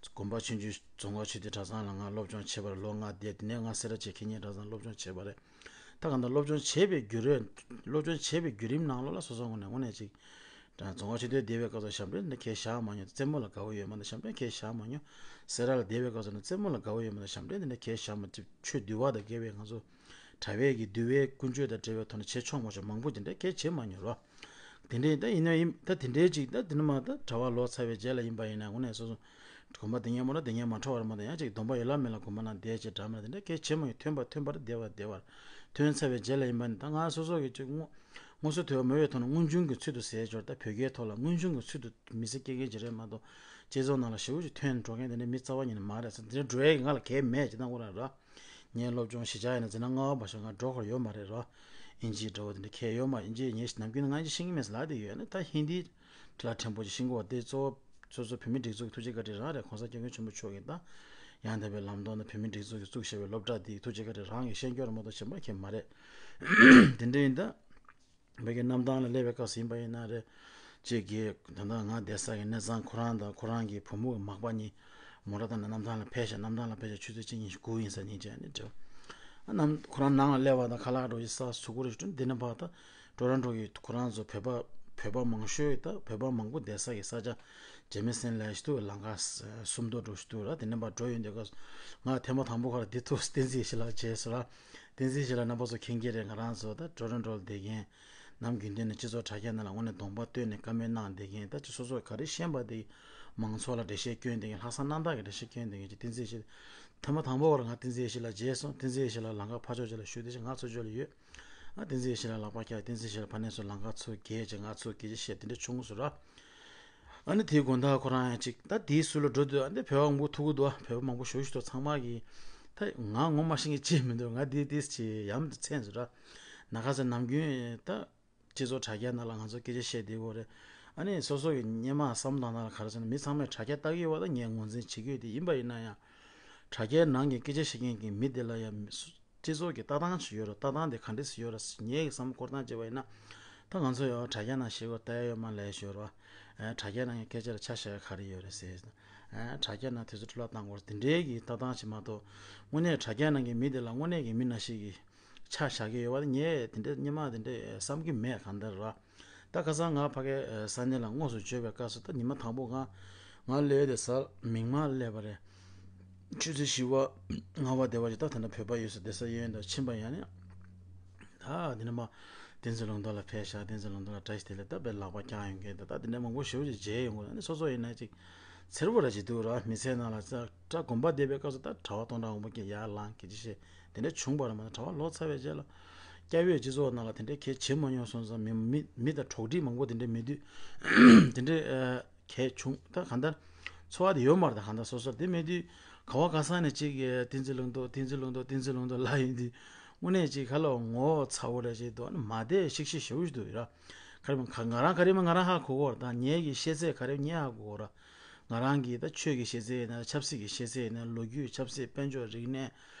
དགོན་པ་ཆུང་ཆུང་རྫོང་ཁ་ཆོས་སྡེ་གྲྭ་ཚང་ལ་ང་སློབ་སྦྱོང་བྱས་པར་ལོ་ལྔ་བསྡད། དེ་ནས་ང་སེ་ར་བྱེས་ཁེ་ཉེ་གྲྭ་ཚང་སློབ་སྦྱོང་བྱས་པ་རེད། ད་གང་ལྟར་སློབ་སྦྱོང་བྱས་པའི་བརྒྱུད་རིམ་སློབ་སྦྱོང་བྱས་པའི་བརྒྱུད་རིམ་ནང་ལོགས་ལ་སོ་སོ་ངོས་ནས་དངོས་གནས་ཅིག་རྫོང་ཁ་ཆོས་སྡེ་བསྡད་པའི་སྐབས་སུ་ཞབས་འདྲེན་འདི་གས་བཞག་མ་མྱོང་། རྩེད་མོ་ལ་དགའ་བོ་ཡོད་མ་གཏོགས་ཞབས་འདྲེན་གས་བཞག་མ་མྱོང་། སེ་ར་ལ་བསྡད་པའི་སྐབས་སུ་ནི་རྩེད་མོ་ལ་དགའ་བོ་ཡོད་མ་གཏོགས་ཞབས་འདྲེན་འདི་འདྲ་གས་བཞག་མ་ཅིག་ཆོས་འདུལ་བ་དང་འགལ་བའི་ང་ཚོ་གྲྭ་པའི་གི་འདུལ་བའི་ཀུན་སྤྱོད་དང་འབྲེལ་བའི་ཐོག་ནས་བྱེད་ཆོག་མ་ཆོག་མང་པོ་དེ་འདྲ་གས་བྱེད་མ་མྱོང་རོ། དེ་འདྲའི་ད་ཡིན་ན་ཡིན་ད་དེ་འདྲའི་ཅིག་ད་དེ་ནི་མ་ད་གྲྭ་པ་ལོ་ཚར་བའི་རྗེས་ལ་ཡིན་པ་ཡིན་ན་དངོས་གནས་སོ་སོ་དགོན་པ་དེ་སྔོན་མ་ལ་དེ་སྔོན་མ་འཕྲོ་བར་མ་དང་ཡང་ཅིག་སྡོམ་པ་ཡོད་ལ་མེད་ལ་དགོན་པ་ནང་བསྡད་ཅེས་འདྲ་མ་དེ་འདྲ་གལ་ཆེ་མ་ཡོད། ཐོན་པ་ཐོན་པར་བདེ་བར་བདེ་བར་ཐོན་ཚར་བའི་རྗེས་ལ་ཡིན་པ་ནི་ད་ང་སོ་སོ་གི་ཅིག་དངོས་སོ་དོན་མོ་བའི་ཐོག་ནས་དངོས་བྱུང་གི་ཚུལ་དུ་ཟེར་འབྱོར་ད་བོད་སྐད་ཐོག་ལ་དངོས་བྱུང་གི་ཚུལ་དུ་མི་ཚེ་སྐྱེལ་མཁན་ཅིག་རེད་མ་གཏོགས་བྱས་ཙང་ནང་ལ་ཞེ་པོ་ཅིག་ཐོན་འགྲོ་མཁན་དེ་འདྲ་མི་རྩ་བ་ཉིད་ནས་མ་རེད་ཟེར། དེ་འདྲ་འགྲོ་ཡས་ཀྱི་ང་ལ་གལ་མེད་ཅེས་ད་ངོ་རང་ར། ངའི་སློབ་སྦྱོང་གཞིས་ཆགས་ཡིན་ན་འཛིན་གྲྭ་ལྔ་པ་བར་ཞོག་ང་འགྲོ་དགོས་ཡོད་མ་རེད་རོ། ཨིན་ཇི་འདྲ་བོ་དེ་འདྲ་གལ་ཡོད་མ་རེད། ཨིན་ཇི་ངས་ནམ་རྒྱུན་ང་ཨིན་ཇི་ཤེས་ཀྱི་མེད་ཟེར་ལབ་བསྡད་ཡོད་ནི་ད་ཧིན་དི་ཁྲི་ལ་ཕྲན་བུ་ཅིག་ཤེས་ཀྱི་ཡོད་དེ་གཙོ་བོ་སོ་སོ་བོད་མི་སྒྲིག་འཛུགས་ཀྱི་ཐུགས་རྗེ་བཀའ་དྲིན་རང་རེད། ༸གོང་ས་༸སྐྱབས་མགོན་ཆེན་པོ་མཆོག་གིས་ད་ཡང་དག་པའི་ལམ་སྟོན་དང་བོད་མི་སྒྲིག་འཛུགས་ཀྱིས་བཙུགས་བཞག་པའི་སློབ་གྲྭ་འདིའི་ཐུགས་རྗེ་བཀའ་དྲིན་རང་གིས་ཤེས་རྒྱུ་རེད་མ་གཏོགས་གཞན་པ་གང་ཡང་མ་རེད། དེ་འདྲ་ཡིན་ད། བོད་ཀྱི་གནམ་ཐང་ལ་སླེབས་པའི་སྐབས་སུ་ཡིན་པ་ཡིན་ན་རེད། གཅིག་གིས་ད་ལྟ་ང་བསྡད་ས་གི་གནས་ཚང་ཁོ་རང་དང་ཁོ་རང་གི་བུ་མོ་གི་མག་པ་གཉིས་མོ་ཊ་བཏང་ནས་གནམ་ཐང་ལ་ཕེབས་ཤག་གནམ་ཐང་ལ་ཕེབས་ཤག་ཆུ་ཚོད་གཅིག་གཉིས་ཤིག་སྒུག་ཡིན་ས་ཡིན་ཅེས་ནས་འདྲི། ཨ་གནམ་ཁོ་རང་ནང་ལ་སླེབས་པ་དང་ཁ་ལག་འགྲོ་ཡི་ས་ཟུག་གུ་རེ་ཞིག་འདི་ནས་ཕར་ད་ཊོ་རོན་ཊོ་གི་ཁོ་རང་ཚོ་བོད་པ་བོད་པ་མང་ཤོས་ད་བོད་པ་མང་པོ་བསྡད་ས་གི་ས་ཆ་རྗེས་མའི་སེམས་ལ་ཞིག་ཏུ་ལམ་ཁ་སུམ་མདོ་འགྲོ་ཞིག་ཏུ་ར་དེ་ནས་ཕར་འགྲོ་ཡོང་དུས་སྐབས་སུ་ང་ཐེངས་མ་དང་པོ་ཁར་འདི་ཐུག་བསྟན་འཛིན་ཞིག་ལ་བྱས་སོ་ར། བསྟན་འཛིན་ཞིག་ལ་རྣམ་པ་ཚོ་མཁྱེན་གྱི་རེད། ང་རང་ཚོ་ད་ཊོ་རོན་ཊོ་ལ་བསྡད་མཁན་ནམ་རྒྱུན་ལྡན་ནས་སྤྱི་ཚོགས་དྲ་རྒྱ་ནང་ལ་དངོས་གནས་གདོང་པ་སྟོན་ནས་བཀའ་མོལ་གནང་བསྡད་མཁན་ད་ཅི་སོ་སོ་ག་རེ་ཤེས་པ་དེ་ མང་ཚོགས་ལ་འགྲེལ་བཤད་སྐྱོན་དེ་གི་ལྷག་བསམ་རྣམ་དག་གི་འགྲེལ་བཤད་སྐྱོན་དེ་གི་ཅིག་བསྟན་འཛིན་ཡེ་ཤེས། ཐེངས་མ་དང་པོ་བར་ང་བསྟན་འཛིན་ཡེ་ཤེས་ལགས་མཇལ་སོང་། བསྟན་འཛིན་ཡེ་ཤེས་ལགས་ལམ་ཁ་ཕར་ཕྱོགས་ཅིག་ལ་བཞུགས་དེ་བཞིན་ང་ཚུར་ཕྱོགས་ལ་ཡོད། ཨ་བསྟན་འཛིན་ཡེ་ཤེས་ལགས་ལག་པ་བཀྱག་བསྟན་འཛིན་ཡེ་ཤེས་ལགས་ཕར་ནས་ཚུར་ལམ་ཁ་ཚུར་བརྒལ་བྱས་ང་ཚུར་སྐད་ཆ་བཤད་དེ་འདྲ་བྱུང་སོང་ར། ཨ་ནི་དེའི་དགོང་དག་ཁོ་རང་ཡང་ཅིག་ད་དེའི་ཟུར་ལ་འགྲོ་དུས་ཨ་འདི་བོད་པ་མང་པོ་ཐུག་གི་འདུག་བོད་པ་མང་པོ་ཞེ་པོ་ཞིག་འདུག་ཚང་མ་གིས་ད་ང་ངོ་མ་ཤེས་མཁན་ཅིག་མི་འདུག་ང་འདི་འདི་ཅིག་ཡ་མཚན་ཟེར་ར། ན་ཁ་ཚ་ནམ་རྒྱུན་ད་སྤྱི་ཚོགས་དྲ་རྒྱ་ནང་ལ་ང་ཚོ་སྐད་ཆ་བཤད་བསྡད་ཡོད་རེད། ཨ་ནི་སོ་སོ་གི་སྔོན་མ་བསམ་བློ་བཏང་ན་ལ་ག་རེ་ཟེར་ན་མི་ཚང་མས་དྲ་རྒྱ་ལྟ་གི་ཡོད་པ་ད་ངས་ངོས་འཛིན་བྱེད་ཀྱི་ཡོད་དེ་ཡིན་པ་ཡིན་ན་ཡང་། དྲ་རྒྱའི་ནང་གི་སྐད་ཆ་བཤད་མཁན་གྱི་མི་དེ་ལ་ཡང་སྤྱི་ཚོགས་ཀྱི་ལྟ་སྟངས་ཤིག་ཡོད་རེད། ལྟ་སྟངས་དེ་ག་འདྲ་ཞིག་ཡོད་རེད་ངས་ཀྱི་བསམ་བློ་འཁོར་སྟངས་བྱས་པ་ཡིན་ན། ད་ང་ཚོ་ཡང་དྲ་རྒྱ་ནང་ཞིག་གོ་ལྟ་ཡ་ཡོད་མ་ལས་ཞོར་བ། དྲ་རྒྱ་ནང་གི་སྐད་ཆ་ལ་ཆ་བཞག་ཡ་ག་རེ་ཡོད་རེད་ཟེར། དྲ་རྒྱ་ནང་དེ་ཚོ་འཕྲོ་བརླག་བཏང་དགོས་རེད་དེ་འདྲའི་གི་ལྟ་སྟངས་ཤིག་མ་གཏོགས། དངོས་གནས་དྲ་རྒྱ་ནང་གི་མི་དེ་ལ་དངོས་གནས་ཀྱི་མི་ནང་བཞིན་གྱི་ཆ་བཞག་གི་ཡོད་པ་དེ་ངས་དེ་འདྲའི་སྔོན་མ་དེ་འདྲའི་བསམ་གྱི་མེད་གང་ལྟར་ར། ད་ཁ་སང་ང་ཕ་གའི་ས་གནས་ལ་དངོས་སུ་བྱོན་པའི་སྐབས་སུ་ད་ཉི་མ་དང་པོ་ང་ང་སླེབས་དེ་གཟའ་མིག་དམར་སླེབས་པ་རེད། ཆུ་ཚོད་བཞི་པ་ལྔ་པ་དེ་བ་ཞིག་ད་ད་ལྟ་བོད་པ་ཡོད་ས་བསྡད་ས་གཡས་གཡོན་དུ་ཕྱིན་པ་ཡིན་ནའང་། ད་དེ་ནས་མ་བསྟན་འཛིན་ལུང་རྟོགས་ལ་ཕེབས་ཤག་བསྟན་འཛིན་ལུང་རྟོགས་ལ་བཀྲ་ཤིས་བདེ་ལེགས་ད་དཔེ་ལག་པ་བརྐྱངས་ཡོང་མཁན་ད་ད་དེ་འདྲ་མང་པོ་ཞེ་པོ་ཅིག་མཇལ་ཡོང་གི་འདུག་ཨ་ནི་སོ་སོ་ཡིན་ན་ཅིག་འཚེར་པོ་ར་ཅིག་འདུག་ར། མི་ཚེ་ནང་ལ་ས་སྐྲ་དགོན་པ་བསྡད་པའི་སྐབས་སུ་ད་གྲྭ་པ་སྟོང་ཕྲག་མང་པོ་སྐད་ཡར་ལངས་སྐད་ཆ་བཤད་དེ་འདྲ་བྱུང་བ་རེད་མ་གཏོགས་གྲྭ་པ་ལོ་ཚ་བའི་རྗེས་ལ་སྐྱ་བོས་སྤྱི་ཚོགས་ནང་ལ་དེ་འདྲའི་གལ་བྱེད་མ་མྱོང་སོང་ཙང་མི་མི་མི་དང་གྲོགས་འདྲིས་མང་པོ་དེ་འདྲ་མེད་དུས་དེ་འདྲའི་ཨ་གལ་བྱུང་ད་གང་ལྟར་འཚོ་བ་དེ་ཡོད་མ་རེད། ད་གང་ལྟར་སོ་སོར་དེ་མེད་དུས་ག་བ་ག་ས་ནས་ཅིག་གིས་བསྟན་འཛིན་ལུང་རྟོགས་བསྟན་འཛིན་ལུང་རྟོགས་བསྟན་འཛིན་ལུང་རྟོགས་ལབ་ཡོང་དུས་དངོས་གནས་ཅིག་ཁ་ལོ་ངོ་ཚ་བོ་རེད་ཅིག་འདུག་ཨ་ནི་མ་བསྡད་ཤིག་ཤིག་ཞེ་པོ་ཞིག་འདུག་ཡོད་ར། ག་རེ་མ་ག་ང་རང་ག་རེ་མ་ང་རང་ཧ་གོ་གོ་ར། ད་ངེད་ཀྱི་ཤེས་ཚད་ག་རེ་ངས་ཧ་གོ་གོ་ར། ང་རང་གི་ད་ཆོས་ཀྱི་ཤེས་ཚད་ཡིན་ན་ཆབ་སྲིད་ཀྱི་ཤེས་ཚད་ཡིན་ན་ལོ་རྒྱུས་ཆབ་སྲིད་དཔལ་འབྱོར་རིག་གནས་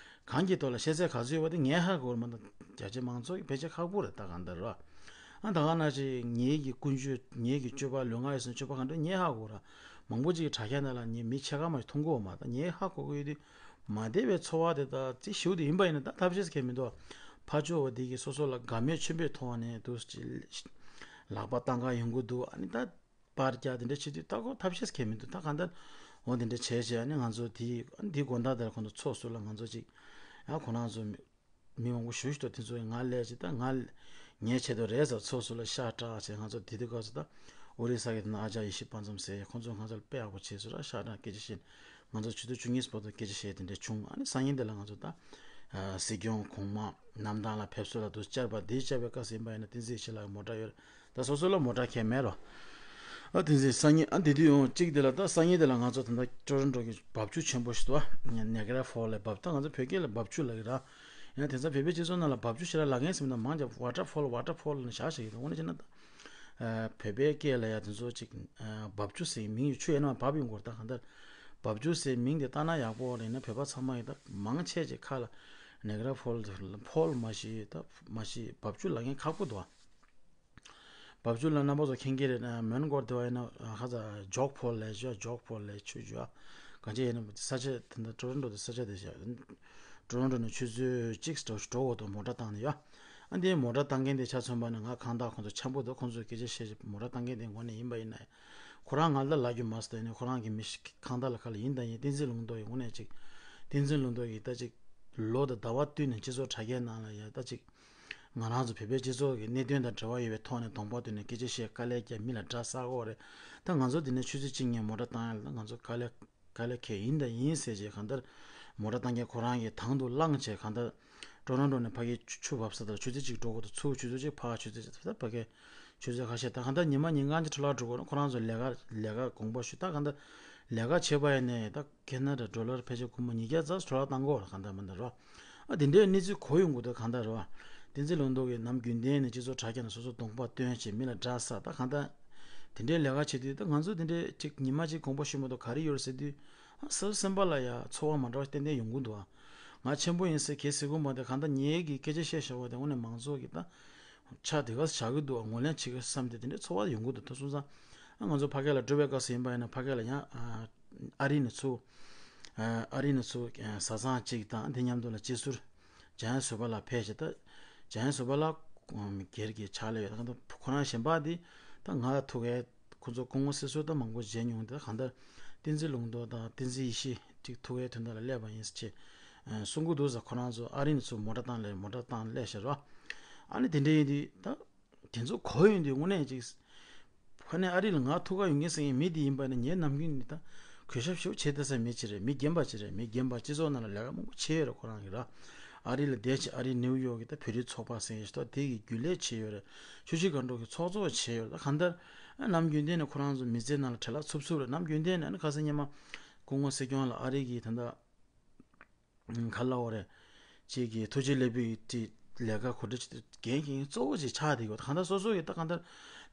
གང་གི་ཐོག་ལ་ཤེས་ཚད་ག་ཚོད་ཡོད་པ་དེ་ངས་ཧ་གོ་གོ་ར་མ་གཏོགས་རྒྱ་ཆེ་མང་ཚོགས་ཀྱི་ཕལ་ཆེར་ཁག་པོ་རེད་ད་གང་ལྟར་ར། ཨ་ད་ག་ན་ཅིག་ངེད་ཀྱི་ཀུན་སྤྱོད་ངེད་ཀྱི་སྤྱོད་པ་ལུས་ངག་ཡིད་གསུམ་སྤྱོད་པ་གང་འདྲ་ངས་ཧ་གོ་གོ་ར། མང་པོ་ཅིག་གི་དྲ་རྒྱ་ནང་ལ་ངས་མི་ཕྱེད་ཀ་མ་ཞིག་མཐོང་གི་ཡོད་མ་ད་ངས་ཧ་གོ་གི་ཡོད་དུས། མ་བདེ་བའི་འཚོ་བ་དེ་དག་ཅི་ཞིག་དེ་ཡིན་པ་ཡིན་ན་ད་ཐབས་ཤེས་ཁེལ་མི་འདུག་ཕར་ཕྱོགས་པ་དེ་གིས་སོ་སོ་ལ་དགའ་མོས་ཆེན་པོའི་ཐོག་ནས་འདུག་ཅི་ལག་པ་བཏང་ག་ཡོང་གི་འདུག་ཨ་ནི་ད་པར་རྒྱག་དེ་འདྲ་བྱེད་དུས་ད་ཁོ་ཐབས་ཤེས་ཁེལ་མི་འདུག་ད་གང་ལྟར་འོ་དེ་འདྲ་བྱས་བྱས་ཨ་ནི་ང་ཚོ་དེ་ཨ་ནི་དེ་དགོང་དག་དེར་ཁོང་ཚོ་ཚོགས་ཟུར་ལ་ང་ཚོ་ཅིག་ཨ་ཁོ་རང་ཚོ་མི་མང་པོ་ཞུ་ཞུ་དང་དེ་ཚོ་ང་ལས་ཅིག་ད་ང་ངའི་ཆེད་དུ་རེད་ཟེར་ཚོགས་ཟུར་ལ་ཤ་སྟག་བྱས་ང་ཚོ་དེ་དུས་སྐབས་སུ་ད་ཨོ་རི་ས་གི་དེ་ན་ཨ་ཅག་ཡེ་ཤེས་དཔལ་འཛོམས་ཟེར་ཁོང་ཚོ་ང་ཚོ་ལ་དཔེ་ཡག་པོ་བྱས་སོང་ར་ཤ་སྟག་སྐད་ཆ་བཤད། ང་ཚོ་ཆུ་ཚོད་བཅུ་གཉིས་བར་དུ་སྐད་ཆ་བཤད་དེ་འདྲ་བྱུང་། ཨ་ནི་སང་ཉིན་དེ་ལ་ང་ཚོ་ད་ཨ་སྲིད་སྐྱོང་གོང་མ་གནམ་ཐང་ལ་ཕེབས་བསུ་ལ་དུ་བཅར་བ་དེ་བཅར་བའི་སྐབས་སུ་ཡིན་པ་ཡིན་ན་བསྟན་འཛིན་ཡེ་ཤེས་ལགས་མོ་ཊ་ཡོད་རེད། ད་སོ་སོ་ལ་མོ་ཊ་ཁྱད་མེད་རོ། ཨ་བསྟན་འཛིན་སང་ཉིན་ཨ་དེ་དུས་ཡོང་གཅིག་དེ་ལ་ད་སང་ཉིན་དེ་ལ་ང་ཚོ་ད་ལྟ་ཊོ་རོན་ཊོ་གི་རྦབ་ཆུ་ཆེན་པོ་ཞིག་འདུག་ཨ་ནེ་ག་ར་ཕོལ་ལ་རྦབ་ད་ང་ཚོ་བོད་སྐད་ལ་རྦབ་ཆུ་ལབ་ཀྱི་ར། ཡང་དེང་སང་བོད་པའི་སྤྱི་ཚོགས་ནང་ལ་རྦབ་ཆུ་ཞེ་དྲག་ལབ་མཁན་ཟེར་མི་འདུག་མང་ཆེ་ཝ་ཊར་ཕོལ་ཝ་ཊར་ཕོལ་ལབ་ནས་བཞག་བཞག་གི་འདུག་དངོས་གནས་བྱས་ན་ད། བོད་པའི་སྐད་ལ་ཡང་དེ་ཚོ་ཅིག་རྦབ་ཆུ་ཟེར་མིང་ཡོད་ཆུ་ཡིན་ན་བབས་ཡོང་གི་རེད་ད་གང་ལྟར། རྦབ་ཆུ་ཟེར་མིང་དེ་བཏགས་ན་ཡག་པོ་རེད་ན་བོད་པ་ཚང་མ་ཡིན་ད་མང་ཆེ་ཅིག་ཁ་ལ་ནེ་ག་ར་ཕོལ་ཕོལ་མ་ཤི་ད་མ་ཤི་རྦབ་ཆུ་ལབ་མཁན་ཁག་པོ་འདུག་ཨ། རྦབ་ཆུ་ལ་རྣམ་པ་ཚོ་མཁྱེན་གྱི་རེད་ན་མོན་གྷོ་དེ་བ་ཡིན་ན་ཧ་ཙ་ཇོག་ཕོལ་ལས་ཞུ་ཇོག་ཕོལ་ལས་ཆུ་ཞུ་ཨ། གང་ཅི་ཡིན་ན་ས་ཆ་དེ་འདྲ་ཊོ་རོན་ཊོ་དེ་ས་ཆ་དེ་བཞག་ཊོ་རོན་ཊོ་ནས་ཆུ་ཚོད་གཅིག་འགྲོ་འགྲོ་འོག་ཏུ་མོ་ཊ་བཏང་ནས་ཡོད། ཨ་འདིའི་མོ་ཊ་བཏང་མཁན་དེ་ཆ་མཚོན་པ་ནི་ང་གང་ལྟར་ཁོང་ཚོ་འཆམ་པོ་འདུག་ཁོང་ཚོས་སྐད་ཆ་བཤད་བྱས་མོ་ཊ་བཏང་མཁན་དེ་ངོ་ནས་ཡིན་པ་ཡིན་ན། ཁོ་རང་ང་ལ་ལབ་རྒྱུ་མ་ཟད་ནས་ཁོ་རང་གི་མི་ཤི་གང་ལྟར་ལ་ཁ་ལ་ཡིན་དང་ཡིན་བསྟན་འཛིན་ལུང་རྟོགས་ཡིན་དངོས་གནས་ཅིག་བསྟན་འཛིན་ལུང་རྟོགས་ཀྱིས་ད་ཅིག་ལོ་དང་ཟླ་བ་བསྟུད་ནས་སྤྱི་ཚོགས་དྲ་རྒྱའི་ནང་ལ་ཡ་ད་ཅིག་ང་རང་ཚོ་བོད་པའི་སྤྱི་ཚོགས་ཀྱི་གནད་དོན་དང་འབྲེལ་བ་ཡོད་པའི་ཐོག་ནས་གདོང་པ་བསྟུན་ནས་སྐད་ཆ་བཤད་དཀའ་ལས་རྒྱབ་མི་ལ་དགྲ་བསགས་ཀྱི་ཡོད་རེད། ད་ང་ཚོ་འདི་ནས་ཆུ་ཚོད་གཅིག་ཉལ་མོ་ཊ་བཏང་ཡ་ལ་ད་ང་ཚོ་དཀའ་ལས། དཀའ་ལས་ཁག་ཡིན་དང་ཡིན་ཟེར་བྱས་གང་ལྟར་མོ་ཊ་བཏང་མཁན་ཁོ་རང་གིས་དང་དུ་བླངས་བྱས་གང་ལྟར་ཊོ་རོན་ཊོ་ནས་ཕ་གིར་ཆུ་ཆུ་བབས་ས་དེར་ཆུ་ཚོད་གཅིག་འགྲོ་དགོས་འདུག་ཚུར་ཆུ་ཚོད་གཅིག་ཕར་ཆུ་ཚོད་གཅིག་ད་ཕ་གིར་ཆུ་ཚོད་ཁ་ཤས་ད་གང་ལྟར་ཉི་མ་ཉིན་གང་གཅིག་འཕྲོ་བརླག་འགྲོ་དགོས་ན་ཁོ་རང་ཚོ་ལས་ཀ་ལས་ཀ་དགོངས་པ་ཞུ་ད་གང་ལྟར་ལས་ཀ་བྱེད་པ་ཡིན་ནའི་ད་ཁེ་ན་ཌ་ཌོ་ལར་ཕལ་ཆེར་སྒོར་མོ་ཉིས་བརྒྱ་ཙམ་འཕྲོ་བརླག་བཏང་དགོས་རེད་གང་ལྟར་མ་འདྲ་རོ། ཨ་དེ་འདྲའི་གནས་ཚུལ་གོ་ཡོང་གི་འདུག་གང་ལྟར་རེད་བ། བསྟན་འཛིན་ལུང་རྟོགས་ཀྱིས་ནམ་རྒྱུན་ལྡན་ནས་སྤྱི་ཚོགས་དྲ་རྒྱ་ནས་སོ་སོ་གདོང་པ་སྟོན་བྱས་མི་ལ་དགྲ་བསགས་ད་གང་ལྟར། དེ་འདྲའི་ལས་ཀ་བྱེད་དུས་ད་ང་ཚོ་དེ་འདྲའི་ཅིག་ཉི་མ་གཅིག་དགོངས་པ་ཞུ་མ་གཏོགས་ག་རེ་ཡོད་རེད་ཟེར་དུས། ཨ་སོ་སོ་སེམས་པ་ལ་ཡ་ཚོར་བ་མ་འདྲ་བ་ཏན་ཏན་ཡོང་གི་འདུག་ཨ། ང་ཆེན་པོ་ཡིན་ཟེར་གལ་སྲིད་དགོངས་པ་དེ་གང་ལྟར་ངེད་ཀྱིས་སྐད་ཆ་བཤད་བཞག་པ་དེ་དངོས་གནས་མང་ཚོགས་ཀྱིས་ད། ཆ་དེ་ག་ཚོད་བཞག་གི་འདུག་ཨ་ངོས་ལེན་བྱེད་ཀྱི་བསམ་སྟེ་དེ་འདྲའི་ཚོར་བ་ཡོང་གི་འདུག་ད་སོང་ཙང་། ཨ་ང་ཚོ་ཕ་གི་ལ་འགྲོ་བའི་སྐབས་སུ་ཡིན་པ་ཡིན་ན་ཕ་གི་ལ་ཡང་ཨ་རི་ནས་ཚུར། ཨ་རི་ནས་ཚུར་བཟའ་ཚང་གཅིག་དང་དེ་མཉམ་དུ་ལ་སྤྱི་ཟུར། འཇམ་དབྱངས་བཟོད་པ་ལགས་ཕེབས་བྱས་ད། འཇམ་དབྱངས་བཟོད་པ་ལགས་སྒེར་གྱི་ཕྱག་ལས་ཡོད་ད་གང་ལྟར་ཁོ་རང་གཞན་པ་འདི་ད་ང་ལ་ཐུག་གས་ཁོ་ཚོ་སྐུ་ངོ་སྲིད་ཟུར་ད་མང་པོ་མཇལ་མྱོང་ད་གང་ལྟར་བསྟན་འཛིན་ལུང་རྟོགས་དང་བསྟན་འཛིན་ཡེ་ཤེས་གཅིག་ཐུག་གས་དོན་དག་ལ་སླེབས་པ་ཡིན་ཟེར་བྱས་གསུང་གི་འདུག་ཟེར་ཁོ་རང་ཚོ་ཨ་རི་ནས་ཚུར་མོ་ཊ་བཏང་སླེབས་མོ་ཊ་བཏང་སླེབས་ཤག་རོ། ཨ་ནི་དེ་འདྲ་ཡིན་དུས་ད། དེ་ཚོ་གོ་ཡོང་དུས་དངོས་གནས་ཅིག་ཕ་ནས་ཨ་རི་ལ་ང་ཐུག་ག་ཡོང་གི་ཟེར་མཁན་མི་དེ་ཡིན་པ་ནི་ངའི་ནམ་རྒྱུན་ནི་ད་གུས་ཞབས་ཞེ་པོ་བྱེད་བསྡད་ས་མི་ཅིག་རེད། མི་རྒན་པ་ཅིག་རེད། མི་རྒན་པ་སྤྱི་ཚོགས་ནང་ལ་ལས་ཀ་མང་པོ་བྱས་ཡོད་རེད། ཁོ་རང་གིས་ར། ཨ་རི་ལ་བསྡད་བྱས་ཨ་རི་ནིའུ་ཡོག་གི་ད་བོད་རིགས་ཚོགས་པ་ཟེར་ཡོད་ཤག་དེ་གི་རྒྱུན་ལས་བྱས་ཡོད་རེད། ཆུ་བཞི་སྒང་དྲུག་གི་ཚོགས་གཙོ་བྱས་ཡོད་རེད། ད་གང་ལྟར་ནམ་རྒྱུན་ལྡན་ནས་ཁོ་རང་ཚོ་མི་ཚེ་ནང་ལ་བྲེལ་བ་འཚུབ་འཚུབ་རེད། ནམ་རྒྱུན་ལྡན་ནས་ཨ་ནི་ཁ་སང་ཉི་མ་སྐུ་ངོ་སྲིད་སྐྱོང་ལགས་ཨ་རི་གི་ད་ལྟ་ག་ལབ་དགོས་རེད། ཅིག་གི་ཐུགས་རྗེ་ལེགས་འབུལ་གྱི་ལས་ཀ་གོ་སྒྲིག་འགན་འཁྱེར་མཁན་གཙོ་བོ་ཅིག་ཆགས་བསྡད་ཡོད། གང་ལྟར་སོ་སོ་ཡི་ད་གང་ལྟར་